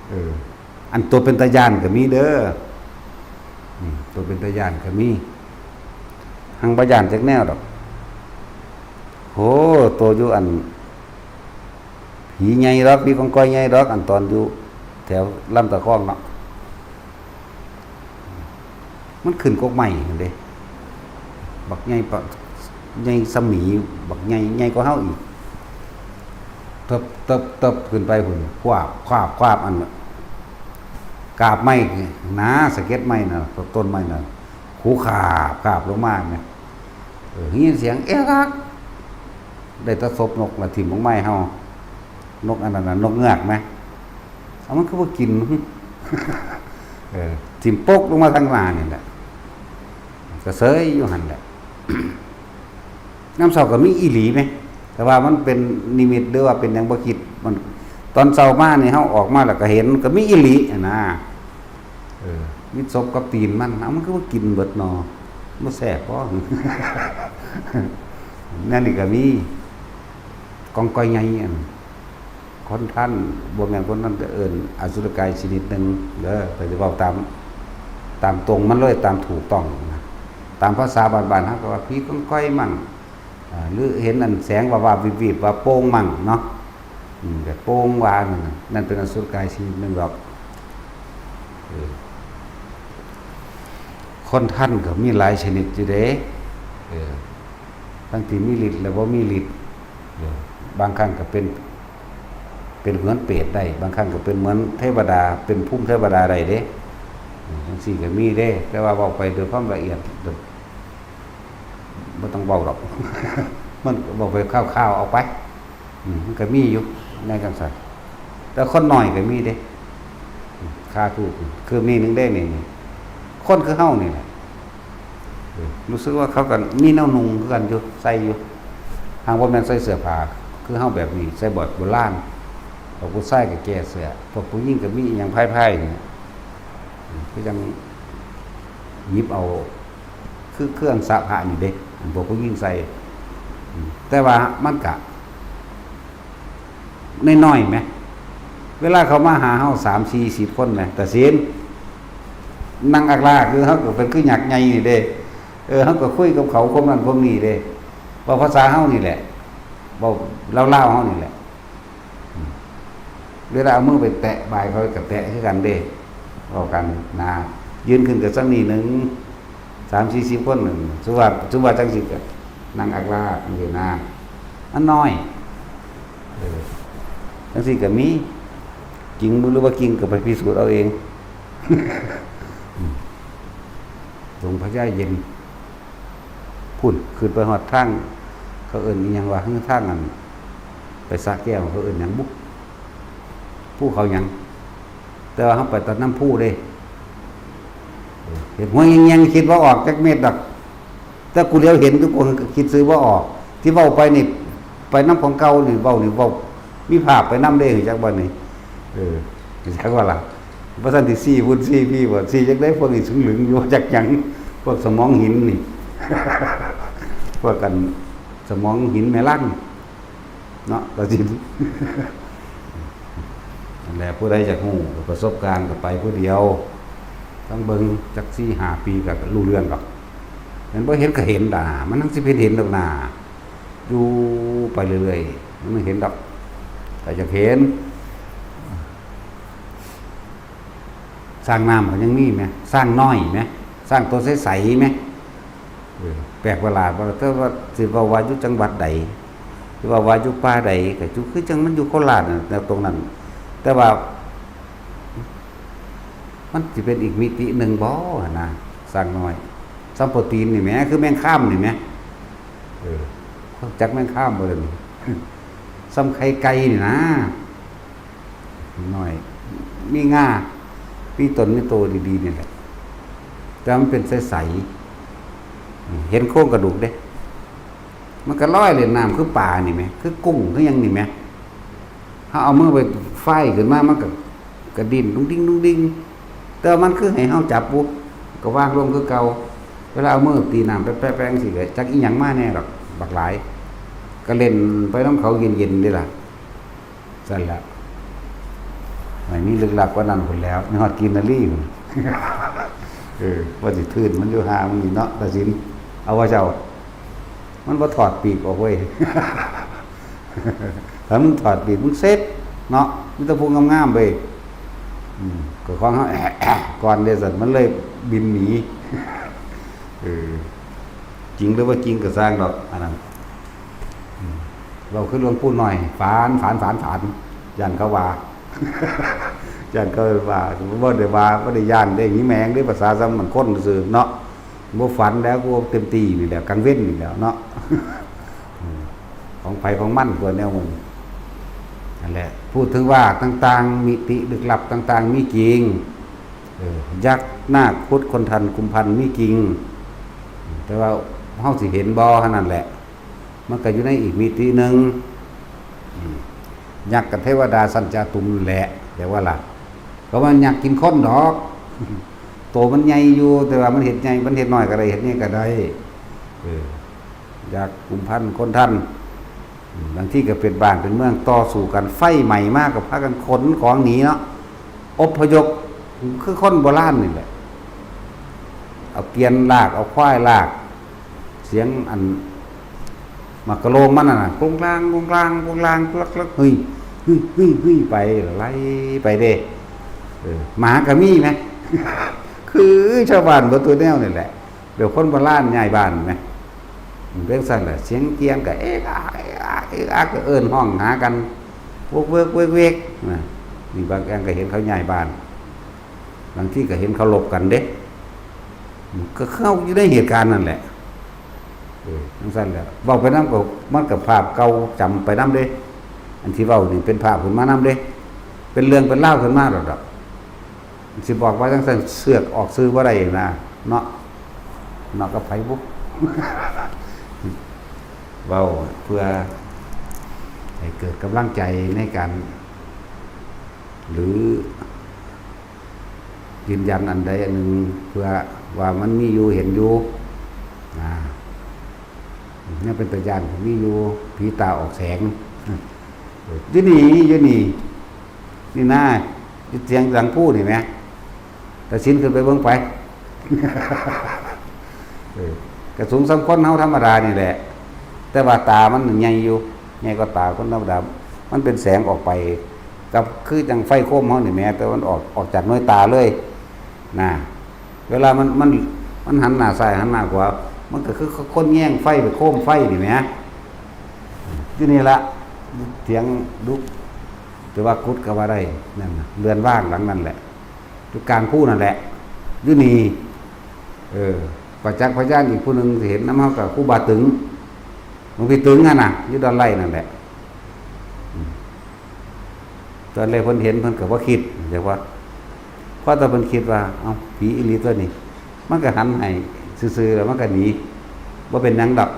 ເອີ ອັນຕົວເປັນຕາຢ້ານກໍມີເດີ ອືມ ຕົວເປັນຕາຢ້ານກໍມີ ຮັ່ງບໍ່ຢ້ານຈັກແນວດອກ. ໂຫ ໂຕຢູ່ອັນ ຜີໃຫຍ່ດອກ ຜີກອງກອຍໃຫຍ່ດອກ ອັນຕອນຢູ່ແຖວລຳຕາຄອງເນາະ ມັນຂຶ້ນກົກໄມ້ຫັ້ນເດ້ ບັກໃຫຍ່ປະ ໃຫຍ່ສ່ຳໝີ ບັກໃຫຍ່ ໃຫຍ່ກວ່າເຮົາອີກ ເຕີບໆໆ ຂຶ້ນໄປພຸ້ນ ຄວາບ ຄວາບ ຄວາບ ອັນກາບໄມ້ນາ ສະເກັດໄມ້ນະ ຕົ້ນໄມ້ນະ ຂູຂາບຂາບລົງມາແມ່ນ ເອີ ໄດ້ຍິນສຽງເອະລັກ ໄດ້ແຕ່ສົບນົກລະຖິ້ມລົງມາໃຫ້ເຮົາ ນົກອັນນັ້ນນະ ນົກເງືອກແມ ເອົາ ມັນຄືບໍ່ກິນ ເອີ ຖິ້ມປົກລົງມາທາງໜ້ານີ້ແຫຼະ ກະເສີຍຢູ່ຫັ້ນແຫຼະ. ຍາມເຊົ້າກໍມີອີ່ຫຼີແມ ແຕ່ວ່າມັນເປັນນິມິດ ຫຼືວ່າເປັນຫຍັງບໍ່ຄິດ ມັນ ຕອນເຊົ້າມານີ້ ເຮົາອອກມາແລ້ວກໍເຫັນ ກໍມີອີ່ຫຼີຫັ້ນນະ. ເອີ ມີສົບກັບຕີນມັນ ເອົາ ມັນຄືວ່າກິນເບິດໜໍ່ ບໍ່ແຊບບໍ? ແນວນີ້ກໍມີ ກອງກອຍໃຫຍ່ ອັນ ຄົນທັນ ບໍ່ແມ່ນຄົນທັນ ແຕ່ເອີ້ນອະສຸລະກາຍຊະນິດໜຶ່ງເດີ ຂ້ອຍຊິເວົ້າຕາມ ຕາມຕົງມັນເລີຍ ຕາມຖືກຕ້ອງນະ ຕາມພາສາບ້ານໆ ເຮົາກໍວ່າຜີກອງກອຍມັ້ງ ອາ ຫຼືເຫັນອັນແສງວາບໆວິບໆ ວ່າໂປ່ງມັ້ງເນາະ ອືມ ແບບໂປ່ງວ່ານັ້ນນະ ນັ້ນເປັນອະສຸລະກາຍຊະນິດໜຶ່ງດອກ. ເອີ ຄົນທັນກໍມີຫຼາຍຊະນິດຢູ່ເດ້ ເອີ ທັງທີ່ມີລິດ ແລະ ບໍ່ມີລິດ ເອີ ບາງຄັ້ງກໍເປັນ ເປັນເໝືອນເປດໄດ້, ບາງຄັ້ງກໍເປັນເໝືອນເທວະດາ, ເປັນພູມເທວະດາໄດ້ເດ້. ອືມ ຈັ່ງຊີ້ກໍມີເດ້, ແຕ່ວ່າເວົ້າໄປດ້ວຍຄວາມລະອຽດ ບໍ່ຕ້ອງເວົ້າດອກ, ມັນເວົ້າໄປຄ່າວໆເອົາໄປ. ອືມ ມັນກໍມີຢູ່ໃນຈັ່ງຊັ້ນ, ແຕ່ຄົນໜ້ອຍກໍມີເດ້. ອືມ ຄາທູກຄືມີໜຶ່ງເດ້ນີ້, ນີ້ ຄົນຄືເຮົານີ້ແຫຼະ. ເອີ ຮູ້ສຶກວ່າເຂົາກໍມີແນວນຸ່ງຄືກັນຢູ່, ໃສ່ຢູ່, ຫາກບໍ່ແມ່ນໃສ່ເສື້ອຜ້າຄືເຮົາແບບນີ້, ໃສ່ແບບໂບລານ. ພວກຜູ້ຊາຍກໍແກ່ເສື້ອ, ພວກຜູ້ຍິງກໍມີອີ່ຫຍັງພາຍໆນີ້, ຄືຈັ່ງຫຍິບເອົາ ຄືເຄື່ອງສະພະນີ້ເດ້, ອັນພວກຜູ້ຍິງໃສ່. ອືມ ແຕ່ວ່າມັນກະ ນ້ອຍໆແໝ, ເວລາເຂົາມາຫາເຮົາສາມສີ່ສິບຄົນແໝ, ຕາສິນ ນັ່ງອັກລາກຢູ່, ເຮົາກໍເປັນຄືຍັກໃຫຍ່ນີ້ເດ້. ເອີ ເຮົາກໍຄຸຍກັບເຂົາຄວາມນັ້ນຄວາມນີ້ເດ້, ເວົ້າພາສາເຮົານີ້ແຫຼະ, ເວົ້າລາວໆເຮົານີ້ແຫຼະ. ອືມ ເວລາເອົາມືໄປແຕະບ່າຍເຂົາກໍແຕະຄືກັນເດ້, ເວົ້າກັນນາ, ຢືນຂຶ້ນກໍສ່ຳນີ້ໜຶ່ງ, ສາມສີ່ສິບຄົນໜຶ່ງ, ສົມມຸດວ່າ ສົມມຸດວ່າຈັ່ງຊີ້ກໍນັ່ງອັກລາກຈັ່ງຊີ້ນາ, ມັນນ້ອຍ. ເອີ ຈັ່ງຊີ້ກໍມີ, ຈິງບໍ່ ຫຼືວ່າຈິງກໍໄປພິສູດເອົາເອງ. ອືມ ດົງພະຍາເຢັນ ພຸ້ນ ຂຶ້ນໄປຮອດທາງ ເຂົາເອີ້ນອີ່ຫຍັງວະ ເຮືອທາງອັນ ໄປສະແກ້ວ ເຂົາເອີ້ນຫຍັງບຸ? ພູເຂົາຫຍັງ? ແຕ່ວ່າເຮົາໄປຕອນນຳພູເດ້, ເອີ ເຫັນຫົວແຍງໆ ຄິດບໍ່ອອກຈັກເມັດດອກ. ແຕ່ກູຫຼຽວເຫັນຄືກູກໍຄິດຊື່ບໍ່ອອກ, ທີ່ເວົ້າໄປນີ້ ໄປນຳຂອງເກົ່ານີ້, ເວົ້ານີ້ເວົ້າມີພາບໄປນຳເດ້, ຮູ້ຈັກບໍ່ນີ້? ເອີ ຮູ້ຈັກບໍ່ລະ? ບໍ່ທັນໄດ້ຊີ້ພຸ້ນຊີ້ພີ້ບໍ່, ຊີ້ຈັກໃດ ພວກນີ້ຊຶງລຶງຢູ່ ຈັກຫຍັງ, ພວກສະໝອງຫີນນີ້ ພວກກັນສະໝອງຫີນແມ່ລັງ ເນາະ ຕາຊິນ. ນັ້ນແຫຼະ ຜູ້ໃດຢາກຮູ້ປະສົບການກໍໄປຜູ້ດຽວ, ລອງເບິ່ງຈັກສີ່ຫ້າປີກໍຮູ້ເລື່ອງດອກ. ແມ່ນບໍ່ເຫັນກໍເຫັນດາ, ມັນຍັງຊິເປັນເຫັນດອກນາ, ຢູ່ໄປເລື້ອຍໆ ມັນເຫັນດອກ. ໃຜຢາກເຫັນ ຊ້າງນ້ຳກໍຍັງມີແມ, ຊ້າງນ້ອຍແມ, ຊ້າງໂຕໃສໆແມ. ເອີ ແປກປະຫຼາດວ່າ ແຕ່ວ່າຊິເວົ້າວ່າຢູ່ຈັງຫວັດໃດ, ຊິເວົ້າວ່າຢູ່ປ່າໃດ ກໍຢູ່ ຄືຈັ່ງມັນຢູ່ໂຄລາດນັ້ນ ແນວຕົງນັ້ນ, ແຕ່ວ່າມັນຊິເປັນອີກມິຕິໜຶ່ງບໍ່ຫັ້ນນະ? ຊ້າງນ້ອຍ ສ່ຳໂປຣຕີນນີ້ແມ, ຄືແມງຄາມນີ້ແມ. ເອີ ຮູ້ຈັກແມງຄາມບໍ່ລະນີ້? ສ່ຳໄຂ່ໄກ່ນີ້ນະ. ນ້ອຍ ມີງາ ມີຕົນມີໂຕດີໆນີ້ແຫຼະ, ແຕ່ວ່າມັນເປັນໃສໆ ເຫັນໂຄງກະດູກເດ້. ມັນກໍລອຍເລ່ນນ້ຳຄືປານີ້ແມ, ຄືກຸ້ງຄືຫຍັງນີ້ແມ. ເຮົາເອົາມືໄປຟາຍຂຶ້ນມາ ມັນກໍກະດິ້ນດຸ້ງດິ້ງດຸ້ງດິ້ງ, ແຕ່ວ່າມັນຄືໃຫ້ເຮົາຈັບບຸ, ກໍວາງລົງຄືເກົ່າ. ເວລາເອົາມືຕີນ້ຳແປະໆຈັ່ງຊີ້ ກໍຈັກອີ່ຫຍັງມາແດ່ດອກ, ບັກຫຼາຍ. ກໍເລ່ນໄປນຳເຂົາເຢັນໆເດ້ລະ. ຊັ້ນລະ ໃຫ້ມີລຶກລັບກວ່ານັ້ນພຸ້ນແລ້ວ, ຮອດກິນນາລີພຸ້ນ. ເອີ ວ່າຊິທຶນມັນຢູ່ຫາມັນນີ້ເນາະ ຕາສິນ, ເອົາວ່າເຈົ້າ. ມັນບໍ່ຖອດປີກອອກເວີຍ. ຖ້າມຶງຖອດປີກ ມຶງເສັດເນາະ, ມີແຕ່ຜູ້ງາມໆເວີຍ. ອືມ ກໍຂອງເຮົາ ກ່ອນເດ້ຊັ້ນ, ມັນເລີຍບິນໜີ. ເອີ ຈິງຫຼືບໍ່ຈິງກໍຊ່າງດອກ ອັນນັ້ນ. ອືມ ເວົ້າຄືຫຼວງປູ່ນ້ອຍ ຝານ ຝານ ຝານ ຝານ ຢ້ານເຂົາວ່າ ຢ້ານເຂົາວ່າ. ບໍ່ໄດ້ວ່າ ບໍ່ໄດ້ຢ້ານເດ້, ມີແມງເດ້, ພາສາສ່ຳມັນຄົນຊື່ເນາະ. ບໍ່ຝັນແລ້ວ ກໍເຕັມທີ່ນີ້ແຫຼະ, ກາງເວັນນີ້ແຫຼະເນາະ. ອືມ ຂອງໃຜຂອງມັນ ຕົວແນວມັນ. ນັ້ນແຫຼະ ພູດເຖິງວ່າຕ່າງໆ ມິຕິລຶກລັບຕ່າງໆ ມີຈິງ. ເອີ ຍັກ ນາກ ຄຸດ ຄົນທັນ ກຸມພັນ ມີຈິງ, ແຕ່ວ່າເຮົາຊິເຫັນບໍ່ ເທົ່ານັ້ນແຫຼະ. ມັນກໍຢູ່ໃນອີກມິຕິໜຶ່ງ. ອືມ ຍັກກັບເທວະດາຊັ້ນຈາຕຸມນັ້ນແຫຼະ, ແຕ່ວ່າລະ ກໍມັນຍັກກິນຄົນດອກ. ໂຕມັນໃຫຍ່ຢູ່, ແຕ່ວ່າມັນເຮັດໃຫຍ່ ມັນເຮັດນ້ອຍກໍໄດ້, ເຮັດໃຫຍ່ກໍໄດ້. ເອີ ຍັກ ກຸມພັນ ຄົນທັນ. ອືມ ບາງທີກໍເປັນບ້ານເປັນເມືອງ ຕໍ່ສູ້ກັນ, ໄຟໄໝ້ມາກໍພາກັນຂົນຂອງໜີເນາະ, ອົບພະຍົບ ຄືຄົນໂບລານນີ້ແຫຼະ, ເອົາກຽນລາກ ເອົາຄວາຍລາກ, ສຽງອັນໝາກກະໂລງມັນນັ້ນນະ ໂກງກລາງ ໂກງກລາງ ໂກງກລາງ ກລັກໆ ເຮີ້ຍ ເຮີ້ຍ ເຮີ້ຍ ເຮີ້ຍ ໄປ ໄລ່ໄປເດ້. ເອີ ໝາກໍມີແມ, ຄືຊາວບ້ານເບິດທຸກແນວນີ້ແຫຼະ. ແບບຄົນໂບລານຍ້າຍບ້ານແມ, ເປັນຊັ້ນແຫຼະ. ສຽງກຽງກໍເອກອາກ ເອກອາກ ເອກອາກ ກໍເອີ້ນຮ້ອງຫາກັນ. ວົກເວີກເວີກເວີກນະ. ນີ້ບາງຄັ້ງກໍເຫັນເຂົາຍ້າຍບ້ານ ບາງທີກໍເຫັນເຂົາລົບກັນເດ້ ກໍເຮົາຢູ່ໃນເຫດການນັ້ນແຫຼະ. ເອີ ຈັ່ງຊັ້ນແຫຼະ ເວົ້າໄປນຳກໍ ມັນກໍພາບເກົ່າຈຳໄປນຳເດ້. ອັນທີ່ເວົ້ານີ້ເປັນພາບຂຶ້ນມານຳເດ້ ເປັນເລື່ອງເປັນລາວຂຶ້ນມາໂລດດອກ. ຊິບອກວ່າຈັ່ງຊັ້ນ ເຊືອກອອກຊື່ບໍ່ໄດ້ນະ ເນາະ ເນາະ ກັບໃຜບຸ? ເວົ້າເພື່ອໃຫ້ເກີດກຳລັງໃຈໃນການ ຫຼື ຢືນຢັນອັນໃດອັນໜຶ່ງ ເພື່ອວ່າມັນມີຢູ່ເຫັນຢູ່ນະ. ຍັງເປັນຕາຢ້ານກໍມີຢູ່ ຜີຕາອອກແສງ ຢູ່ນີ້ ຢູ່ນີ້ ນີ້ນາ ຢູ່ເສຍງຫຼັງພູນີ້ແໝ ຕາສິນຂຶ້ນໄປເບິ່ງໄປ. ເອີ ກະສູງສ່ຳຄົນເຮົາທຳມະດານີ້ແຫຼະ ແຕ່ວ່າຕາມັນໃຫຍ່ຢູ່ ໃຫຍ່ກວ່າຕາຄົນທຳມະດາ ມັນເປັນແສງອອກໄປ ກັບຄືຈັ່ງໄຟໂຄມເຮົານີ້ແໝ ແຕ່ມັນອອກ ອອກຈາກໜ່ວຍຕາເລີຍນະ. ເວລາມັນ ມັນ ມັນຫັນໜ້າຊ້າຍຫັນໜ້າຂວາ ມັນກໍຄືຄົນແຍງໄຟໄປໂຄມໄຟນີ້ແໝ. ຢູ່ນີ້ລະ ຖຽງດຸ ແຕ່ວ່າກຸດກໍວ່າໄດ້ ນັ້ນນະ ເຮືອນວ່າງຫຼັງນັ້ນແຫຼະ ຢູ່ກາງພູນັ້ນແຫຼະ ຢູ່ນີ້. ເອີ ປະຈັກພະຍານອີກຜູ້ໜຶ່ງທີ່ເຫັນນຳເຮົາກໍຄູບາຕຶງ ຫຼວງພີ່ຕຶງຫັ້ນນະ ຢູ່ດອນໄລ່ນັ້ນແຫຼະ. ອືມ ຕອນແລກເພິ່ນເຫັນເພິ່ນກໍບໍ່ຄິດ ຈັກວ່າ ພໍແຕ່ເພິ່ນຄິດວ່າ ເອົ້າ ຜີອີ່ຫຼີຕົວນີ້ ມັນກໍຫັນໃຫ້ຊື່ໆ ແລ້ວມັນກໍໜີ ບໍ່ເປັນຫຍັງດອກ.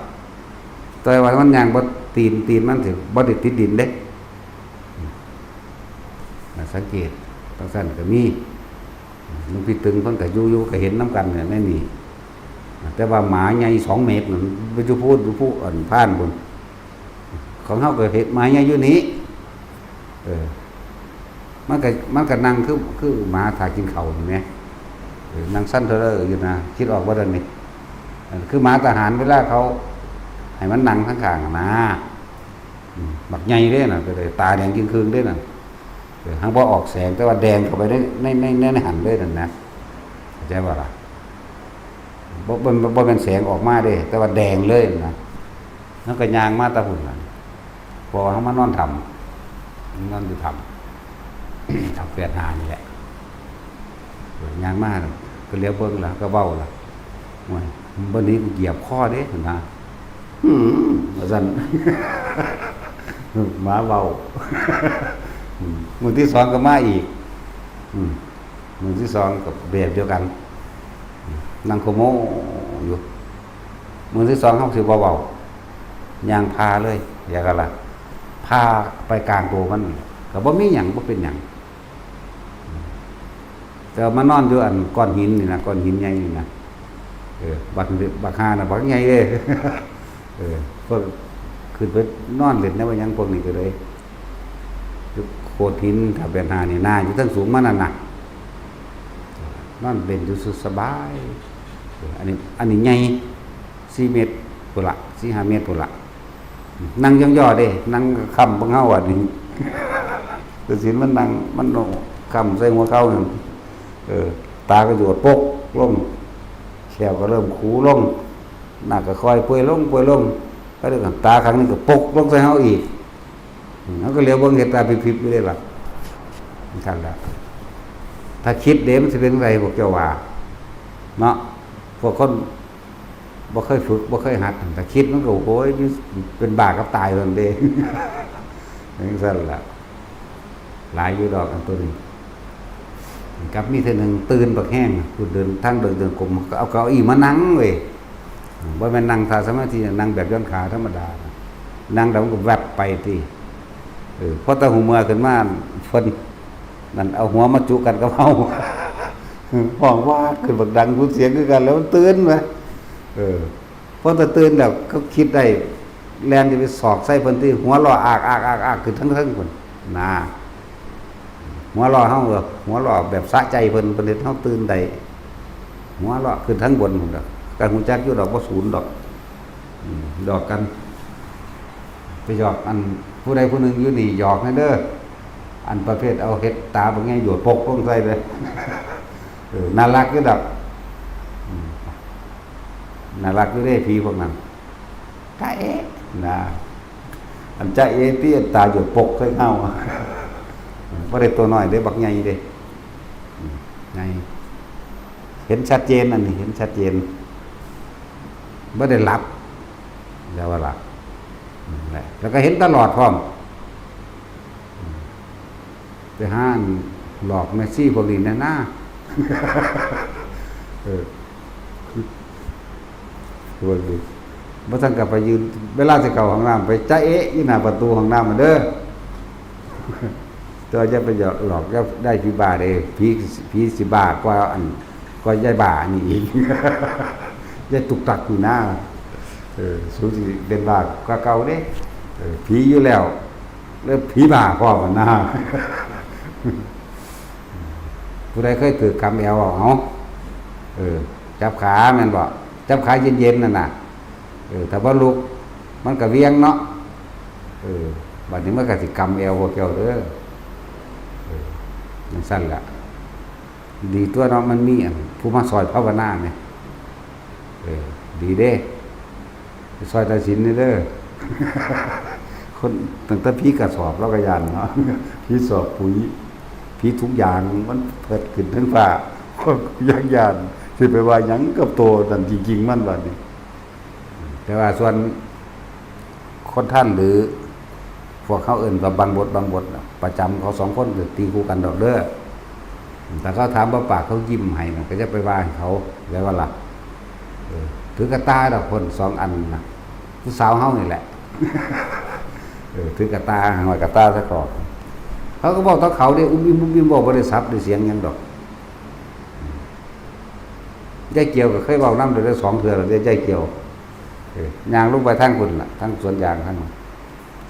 ແຕ່ວ່າມັນຍ່າງບໍ່ ຕີນ ຕີນມັນຊິບໍ່ໄດ້ຕິດດິນເດ້. ອືມ ສັງເກດ ຈັ່ງຊັ້ນກໍມີ. ຫຼວງພີ່ຕຶງເພິ່ນກໍຢູ່ ຢູ່ກໍເຫັນນຳກັນແຫຼະໃນນີ້ ແຕ່ວ່າໝາໃຫຍ່ສອງເມດນັ້ນ ໄປຢູ່ພູ້ນ ຢູ່ພູ້ອັນພານພຸ້ນ. ຂອງເຮົາກໍເຫັນໝາໃຫຍ່ຢູ່ນີ້ ເອີ ມັນກໍ ມັນກໍນັ່ງຄື ຄືໝາຖ້າກິນເຂົ້ານີ້ແໝ ເອີ ນັ່ງຊັນເທີເລີຢູ່ນະ ຄິດອອກບໍ່ດຽວນີ້? ເອີ ຄືໝາທະຫານເວລາເຂົາໃຫ້ມັນນັ່ງທາງຂ້າງນະ. ອືມ ບັກໃຫຍ່ເດ້ນະ ກໍເລີຍຕາແດງຈຶ່ງຄຶ່ງເດ້ນະ. ເອີ ຫາກບໍ່ອອກແສງ ແຕ່ວ່າແດງເຂົ້າໄປໃນ ໃນ ໃນ ໃນ ໃນຫັ້ນເລີຍນັ້ນນະ ເຂົ້າໃຈບໍ່ລະ? ບໍ່ ບໍ່ ບໍ່ແມ່ນແສງອອກມາເດ້ ແຕ່ວ່າແດງເລີຍນະ. ເຮົາກໍຍ່າງມາແຕ່ພຸ້ນລະ ເພາະວ່າເຮົາມານອນຖ້ຳ ນອນຢູ່ຖ້ຳ ຖ້ຳແປດຫ້ານີ້ແຫຼະ. ຍ່າງມາກໍຫຼຽວເບິ່ງລະ ກໍເວົ້າລະ ໂອ້ຍ ບໍ່ໜີ ຢຽບຄໍເດ້ ເພິ່ນວ່າ. ອືມ ວ່າຊັ້ນ ໝາເວົ້າ. ອືມ ມື້ທີສອງກໍມາອີກ. ອືມ ມື້ທີສອງກໍແບບດຽວກັນ ນັ່ງໂຄໂມຢູ່. ມື້ທີສອງເຮົາຊິບໍ່ເວົ້າ ຍ່າງຜ່າເລີຍ ຢ່າກະລະ ຜ່າໄປກາງໂຕມັນ ກໍບໍ່ມີຫຍັງ ບໍ່ເປັນຫຍັງ. ແຕ່ວ່າມານອນຢູ່ອັນກ້ອນຫີນນີ້ນະ ກ້ອນຫີນໃຫຍ່ນີ້ນະ. ເອີ ບັກ ບັກຫ່ານະ ບັກໃຫຍ່ເດ້. ເອີ ພວກຂຶ້ນໄປນອນຫຼິ້ນນະ ວ່າຫຍັງພວກນີ້ກໍເລີຍ ຢູ່ໂຂດຫີນ ຖ້າແປດຫ້ານີ້ນະ ຢູ່ເທິງສູງມານັ້ນນະ ນອນຫຼິ້ນຢູ່ສຸດສະບາຍ. ເອີ ອັນນີ້ ອັນນີ້ໃຫຍ່ ສີ່ເມັດພຸ້ນລະ ສີ່ຫ້າເມັດພຸ້ນລະ. ນັ່ງຢ່ອງຍໍເດ້ ນັ່ງຄ້ຳເບິ່ງເຮົາບັດນີ້ ຕາສິນມັນນັ່ງ ມັນຄ້ຳໃສ່ຫົວເຂົ່ານັ້ນ. ເອີ ຕາກໍຢວດປົກລົງ ແຂ້ວກໍເລີ່ມຂູລົງ ໜ້າກໍຄ່ອຍເປື່ອຍລົງ ເປື່ອຍລົງ ແລ້ວຕາຂ້າງນີ້ກໍປົກລົງໃສ່ເຮົາອີກ. ເຮົາກໍຫຼຽວເບິ່ງເຮັດຕາພິບໆຢູ່ເດ້ລະ. ນັ້ນລະ ຖ້າຄິດເດ້ ມັນຊິເປັນຈັ່ງໃດ ພວກເຈົ້າວ່າເນາະ? ພວກຄົນ ບໍ່ເຄີຍຝຶກ ບໍ່ເຄີຍຫັດ ຖ້າຄິດມັນກໍ ໂອ້ຍ ເປັນບ້າກັບຕາຍເທົ່ານັ້ນເດ້. ຈັ່ງຊັ້ນລະ ຫຼາຍຢູ່ດອກອັນໂຕນີ້. ກັບມີເທື່ອໜຶ່ງຕື່ນບັກແຮງ ເດີນທາງເດີນຈົງກົມ ກໍເອົາເກົ້າອີ່ມານັ່ງເວີຍ. ບໍ່ແມ່ນນັ່ງຖ້າສະມາທິ ນັ່ງແບບຢ່ອນຂາທຳມະດາ ນັ່ງແລ້ວມັນກໍແວັບໄປຕິ. ເອີ ພໍແຕ່ຮູ້ເມື່ອຂຶ້ນມາ ເພິ່ນ ນັ້ນເອົາຫົວມາຈຸກັນກັບເຮົາ ຮ້ອງວາດຂຶ້ນບັກດັງສຸດສຽງຄືກັນ ແລ້ວມັນຕື່ນແໝ. ເອີ ພໍແຕ່ຕື່ນແລ້ວກໍຄິດໄດ້ ແລ່ນຊິໄປສອກໃສ່ເພິ່ນຕິ ຫົວເລາະອາກໆໆໆ ຂຶ້ນທາງເທິງພຸ້ນນາ. ຫົວເລາະເຮົາ ເອີ ຫົວເລາະແບບສະໃຈເພິ່ນ ເພິ່ນເຮັດເຮົາຕື່ນໄດ້ ຫົວເລາະຂຶ້ນທາງບົນພຸ້ນດອກ. ກໍຮູ້ຈັກຢູ່ດອກ ບໍ່ສູນດອກ ອືມ ຫຍອກກັນ ໄປຫຍອກອັນຜູ້ໃດຜູ້ໜຶ່ງຢູ່ນີ້ ຫຍອກແດ່ເດີ ອັນປະເພດເອົາເຮັດຕາບັກໃຫຍ່ຢວດປົກລົງໃສ່ເດີ. ເອີ ໜ້າລັກຢູ່ດອກ ອືມ ໜ້າລັກຢູ່ເດ້ ຜີພວກນັ້ນ ຕາເອະນະ. ອັນຈາເອຕິ ອັນຕາຢວດປົກໃສ່ເງົາ ບໍ່ໄດ້ໂຕນ້ອຍເດ້ ບັກໃຫຍ່ເດ້ ໃຫຍ່ ເຫັນຊັດເຈນ ອັນນີ້ເຫັນຊັດເຈນ ບໍ່ໄດ້ຫຼັບ ແລ້ວວ່າຫຼັບ ແລ້ວກໍເຫັນຕະຫຼອດພ້ອມ ໄປຫາອັນຫຼອກແມ່ຊີພວກນີ້ແດ່ນາ ເອີ ເບິ່ງດິ ບໍ່ທັນກໍໄປຢືນ ເວລາຊິເຂົ້າຫ້ອງນ້ຳ ໄປຈາເອະຢູ່ໜ້າປະຕູຫ້ອງນ້ຳຫັ້ນເດີ ແຕ່ວ່າຢ່າໄປຫຼອກ ຢ່າໄດ້ຜີບ້າເດ້ ຜີ ຜີຊິບ້າກວ່າອັນ ກວ່າຍາຍບ້ານີ້ອີກ ຍາຍຕຸກຕັກນີ້ນາ ເອີ ສູຊິເປັນບ້າກວ່າເກົ່າເດ້ ເອີ ຜີຢູ່ແລ້ວ ແລ້ວຜີບ້າພ້ອມຫັ້ນນາ ຜູ້ໃດເຄີຍຖືກກຳແອວ ເອົາ ເອີ ຈັບຂາແມ່ນບໍ່? ຈັບຂາເຢັນໆ ນັ້ນນະ ເອີ ຖ້າບໍ່ລຸກ ມັນກະວຽງເນາະ ເອີ ບາດນີ້ມັນກະຊິກຳແອວພວກເຈົ້າເດີ ເອີ ຈັ່ງຊັ້ນລະ ດີຕົວະເນາະ ມັນມີອັນຜູ້ມາຊ່ອຍພາວະນາແໝ ເອີ ດີເດ້ ຊ່ອຍຕັດສິນແດ່ເດີ ຄົນ ຕັ້ງແຕ່ຜີກະສອບລາວກະຢ້ານເນາະ ຜີສອບປຸ໋ຍ ຜີທຸກຢ່າງ ມັນເພີດຂຶ້ນເທິງຟ້າ ຄົນຍັງຢ້ານ ຊິໄປວ່າຫຍັງກັບໂຕນັ້ນຈິງໆ ມັນບາດນີ້ ແຕ່ວ່າສ່ວນຄົນທ່ານ ຫຼື ພວກເຮົາເອີ້ນວ່າບັງບົດ ບັງບົດນະ ປະຈຳເຂົາສອງຄົນ ກໍຕີຄູ່ກັນດອກເດີ ຖ້າເຂົາຖາມບໍ່ປາກ ເຂົາຍິ້ມໃຫ້ນະ ກໍຢ່າໄປວ່າໃຫ້ເຂົາ ແລ້ວວ່າລະ ເອີ ຖືກະຕ່າດອກ ຄົນສອງອັນນະ ຜູ້ສາວເຮົານີ້ແຫຼະ ເອີ ຖືກະຕ່າ ຫ້ອຍກະຕ່າໃສ່ຄອ ເຂົາກໍເວົ້າຕໍ່ເຂົາເດ້ ອຸ້ມອິ້ມ ອຸ້ມອິ້ມ ເວົ້າບໍ່ໄດ້ສັບໄດ້ສຽງຫຍັງດອກ ຍາຍກຽວກໍເຄີຍເວົ້ານຳແລ້ວ ໄດ້ສອງເທື່ອແລ້ວເດ້ ຍາຍກຽວ ເອີ ຍ່າງລົງໄປທາງພຸ້ນລະ ທາງສວນຢາງທາງ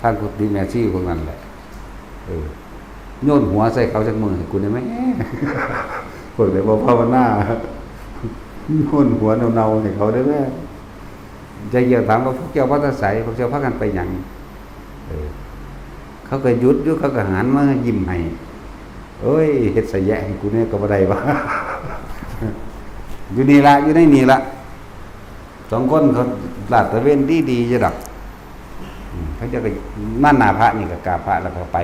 ທາງກຸຕິແມ່ຊີພວກນັ້ນແຫຼະ ເອີ ໂຍນຫົວໃສ່ເຂົາຈັກມື້ໃຫ້ກູແດ່ແມ້ ພວກໃດບໍ່ພາວະນາ ໂຍນຫົວເນົ່າໆ ໃຫ້ເຂົາແດ່ແມ້ ຍາຍກຽວຖາມວ່າ ພວກເຈົ້າມາແຕ່ໃສ? ພວກເຈົ້າພາກັນໄປຫຍັງ? ເອີ ເຂົາກໍຢຸດຢູ່ ເຂົາກໍຫັນມາຍິ້ມໃຫ້ ໂອ້ຍ ເຮັດສະແຍະໃຫ້ກູແດ່ກໍບໍ່ໄດ້ຫວາ ຢູ່ນີ້ລະ ຢູ່ໃນນີ້ລະ ສອງຄົນເຂົາລາດຕະເວນດີໆ ຢູ່ດອກ ເຂົາເຈົ້າກໍມາໜ້າພະນີ້ ກໍກາບພະແລ້ວກໍໄປ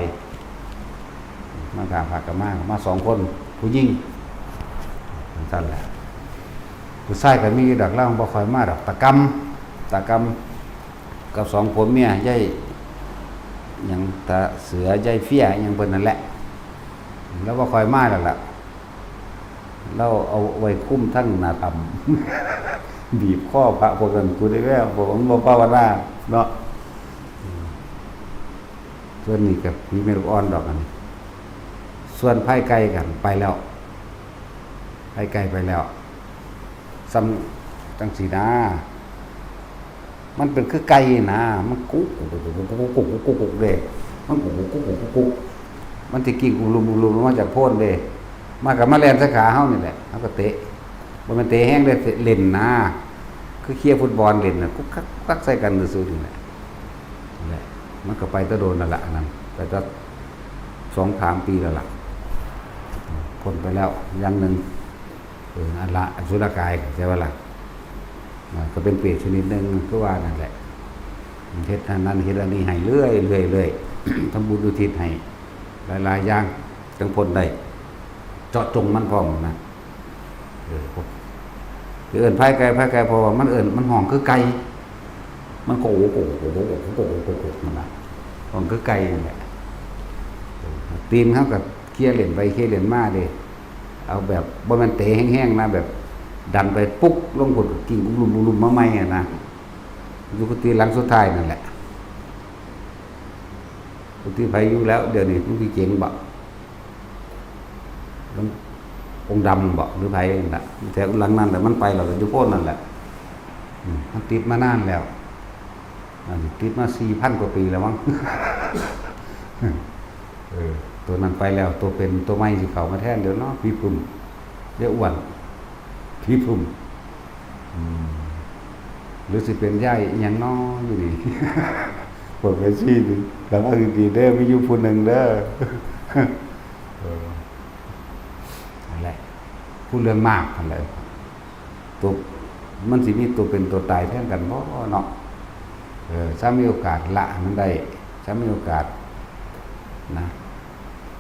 ມາກາບພະກໍມາ ມາສອງຄົນ ຜູ້ຍິງ ຈັ່ງຊັ້ນແຫຼະ ຜູ້ຊາຍກໍມີຢູ່ດອກ ລາວບໍ່ຄ່ອຍມາດອກ ຕາກຳ ຕາກຳ ກັບສອງຜົວເມຍ ຍາຍຫຍັງ ຕາເສືອ ຍາຍເຟຍ ຫຍັງເພິ່ນນັ້ນແຫຼະ ລາວບໍ່ຄ່ອຍມາແລ້ວລະ ລາວເອົາໄວ້ຄຸມທັງໜ້າຖ້ຳ ບີບຄໍພະພວກນັ້ນ ກູໄດ້ແລ້ວ ພວກມັນບໍ່ພາວະນາເນາະ ສ່ວນນີ້ກໍມີແມ່ລູກອ່ອນດອກ ອັນນີ້ ສ່ວນພາຍໄກ່ກໍໄປແລ້ວ ພາຍໄກ່ໄປແລ້ວ ສ່ຳຈັ່ງຊີ້ນາ ມັນເປັນຄືໄກ່ນະ ມັນກຸກກຸກກຸກກຸກເດ້ ມັນກຸກກຸກກຸກກຸກ ມັນຊິກິ້ງອຸລຸມອຸລຸມລົງມາຈາກໂພນເດ້ ມາກໍມາແລ່ນໃສ່ຂາເຮົານີ້ແຫຼະ ເຮົາກໍເຕະ ບໍ່ແມ່ນເຕະແຮງເດ້ ເຕະ ເຫຼັ້ນນະ ຄືເຄຍຟຸດບອນເຫຼັ້ນນະ ກຸກກັກກຸກກັກໃສ່ກັນຊື່ໆ ນີ້ແຫຼະ ນັ້ນແຫຼະ ມັນກໍໄປແຕ່ດົນແລ້ວລະ ອັນນັ້ນ ໄປແຕ່ສອງສາມປີແລ້ວລະ ພົ້ນໄປແລ້ວຢ່າງໜຶ່ງ. ເອີ ອັນລະ ອະສຸລະກາຍ ເຂົ້າໃຈບໍ່ລະ? ເອີ ກໍເປັນເປດຊະນິດໜຶ່ງ ຄືວ່ານັ້ນແຫຼະ ເຮັດອັນນັ້ນເຮັດອັນນີ້ໃຫ້ເລື້ອຍໆ ເລື້ອຍໆ ທຳບຸນອຸທິດໃຫ້ຫຼາຍໆຢ່າງ ຈັ່ງພົ້ນໄດ້ ເຈາະຈົງມັນພ້ອມນະ ເອີ ຊິເອີ້ນພາຍໄກ່ ພາຍໄກ່ ເພາະວ່າມັນເອີ້ນ ມັນຮ້ອງຄືໄກ່ ມັນກໍໂອໂກໂກໂກໂກໂກໂກໂກ ຫັ້ນນະ ຮ້ອງຄືໄກ່ນັ້ນແຫຼະ ເອີ ຕີນເຮົາກໍເຄຍເຫຼັ້ນໄປເຄຍເຫຼັ້ນມາເດ້ ເອົາແບບບໍ່ແມ່ນເຕະແຮງໆນະ ແບບດັນໄປປຸກລົງພຸ້ນ ກິ້ງອຸລຸມອຸລຸມມາໃໝ່ຫັ້ນນະ ຢູ່ກຸຕິຫຼັງສຸດທ້າຍນັ້ນແຫຼະ ກຸຕິໃຜຢູ່ແລ້ວ ດຽວນີ້ມັນຊິເຈັງບໍ ອງດຳບໍ ຫຼືໃຜນັ້ນລະ ແຖວຫຼັງນັ້ນແຫຼະ ມັນໄປແລ້ວກໍຢູ່ໂພນນັ້ນແຫຼະ ອືມ ມັນຕິດມານານແລ້ວ ອັນນີ້ຕິດມາສີ່ພັນກວ່າປີແລ້ວມັງ ເອີ ໂຕນັ້ນໄປແລ້ວ ໂຕເປັນ ໂຕໃໝ່ຊິເຂົ້າມາແທນ ດຽວເນາະ ຜີຜຶ້ມ ຍາຍອ້ວນ ຜີຜຶ້ມ ອືມ ຫຼືຊິເປັນຍາຍອີ່ຫຍັງນໍຢູ່ນີ້ ພວກແມ່ຊີນີ້ ລະວັງດີໆເດີ ມີຢູ່ຜູ້ໜຶ່ງເດີ ເອີ ນັ້ນແຫຼະ ຜູ້ເລື່ອງມາກຫັ້ນແຫຼະ ໂຕ ມັນຊິມີໂຕເປັນໂຕຕາຍແທນກັນບໍ່ເນາະ ເອີ ຖ້າມີໂອກາດລະໃຫ້ມັນໄດ້ ຖ້າມີໂອກາດນະ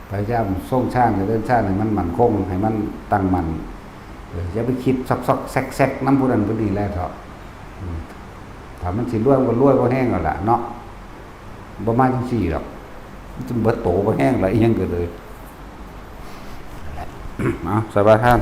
ພະຍາຍາມຊົງຊານ ເດີນຊານໃຫ້ມັນໝັ້ນຄົງ ໃຫ້ມັນຕັ້ງໝັ້ນ. ເອີ ຢ່າໄປຄິດຊອກໆແຊກໆນຳຜູ້ນັ້ນຜູ້ນີ້ແຫຼະເຖາະ. ອືມ ຖ້າມັນຊິລວຍ ມັນກໍລວຍພໍແຮງແລ້ວລະເນາະ. ບໍ່ມາຈັ່ງຊີ້ດອກ ມັນຈະເບິດໂຕບໍ່ແຮງລະ ອີ່ຫຍັງກໍເລີຍ. ເອົາ ສະບາຍທ່ານ.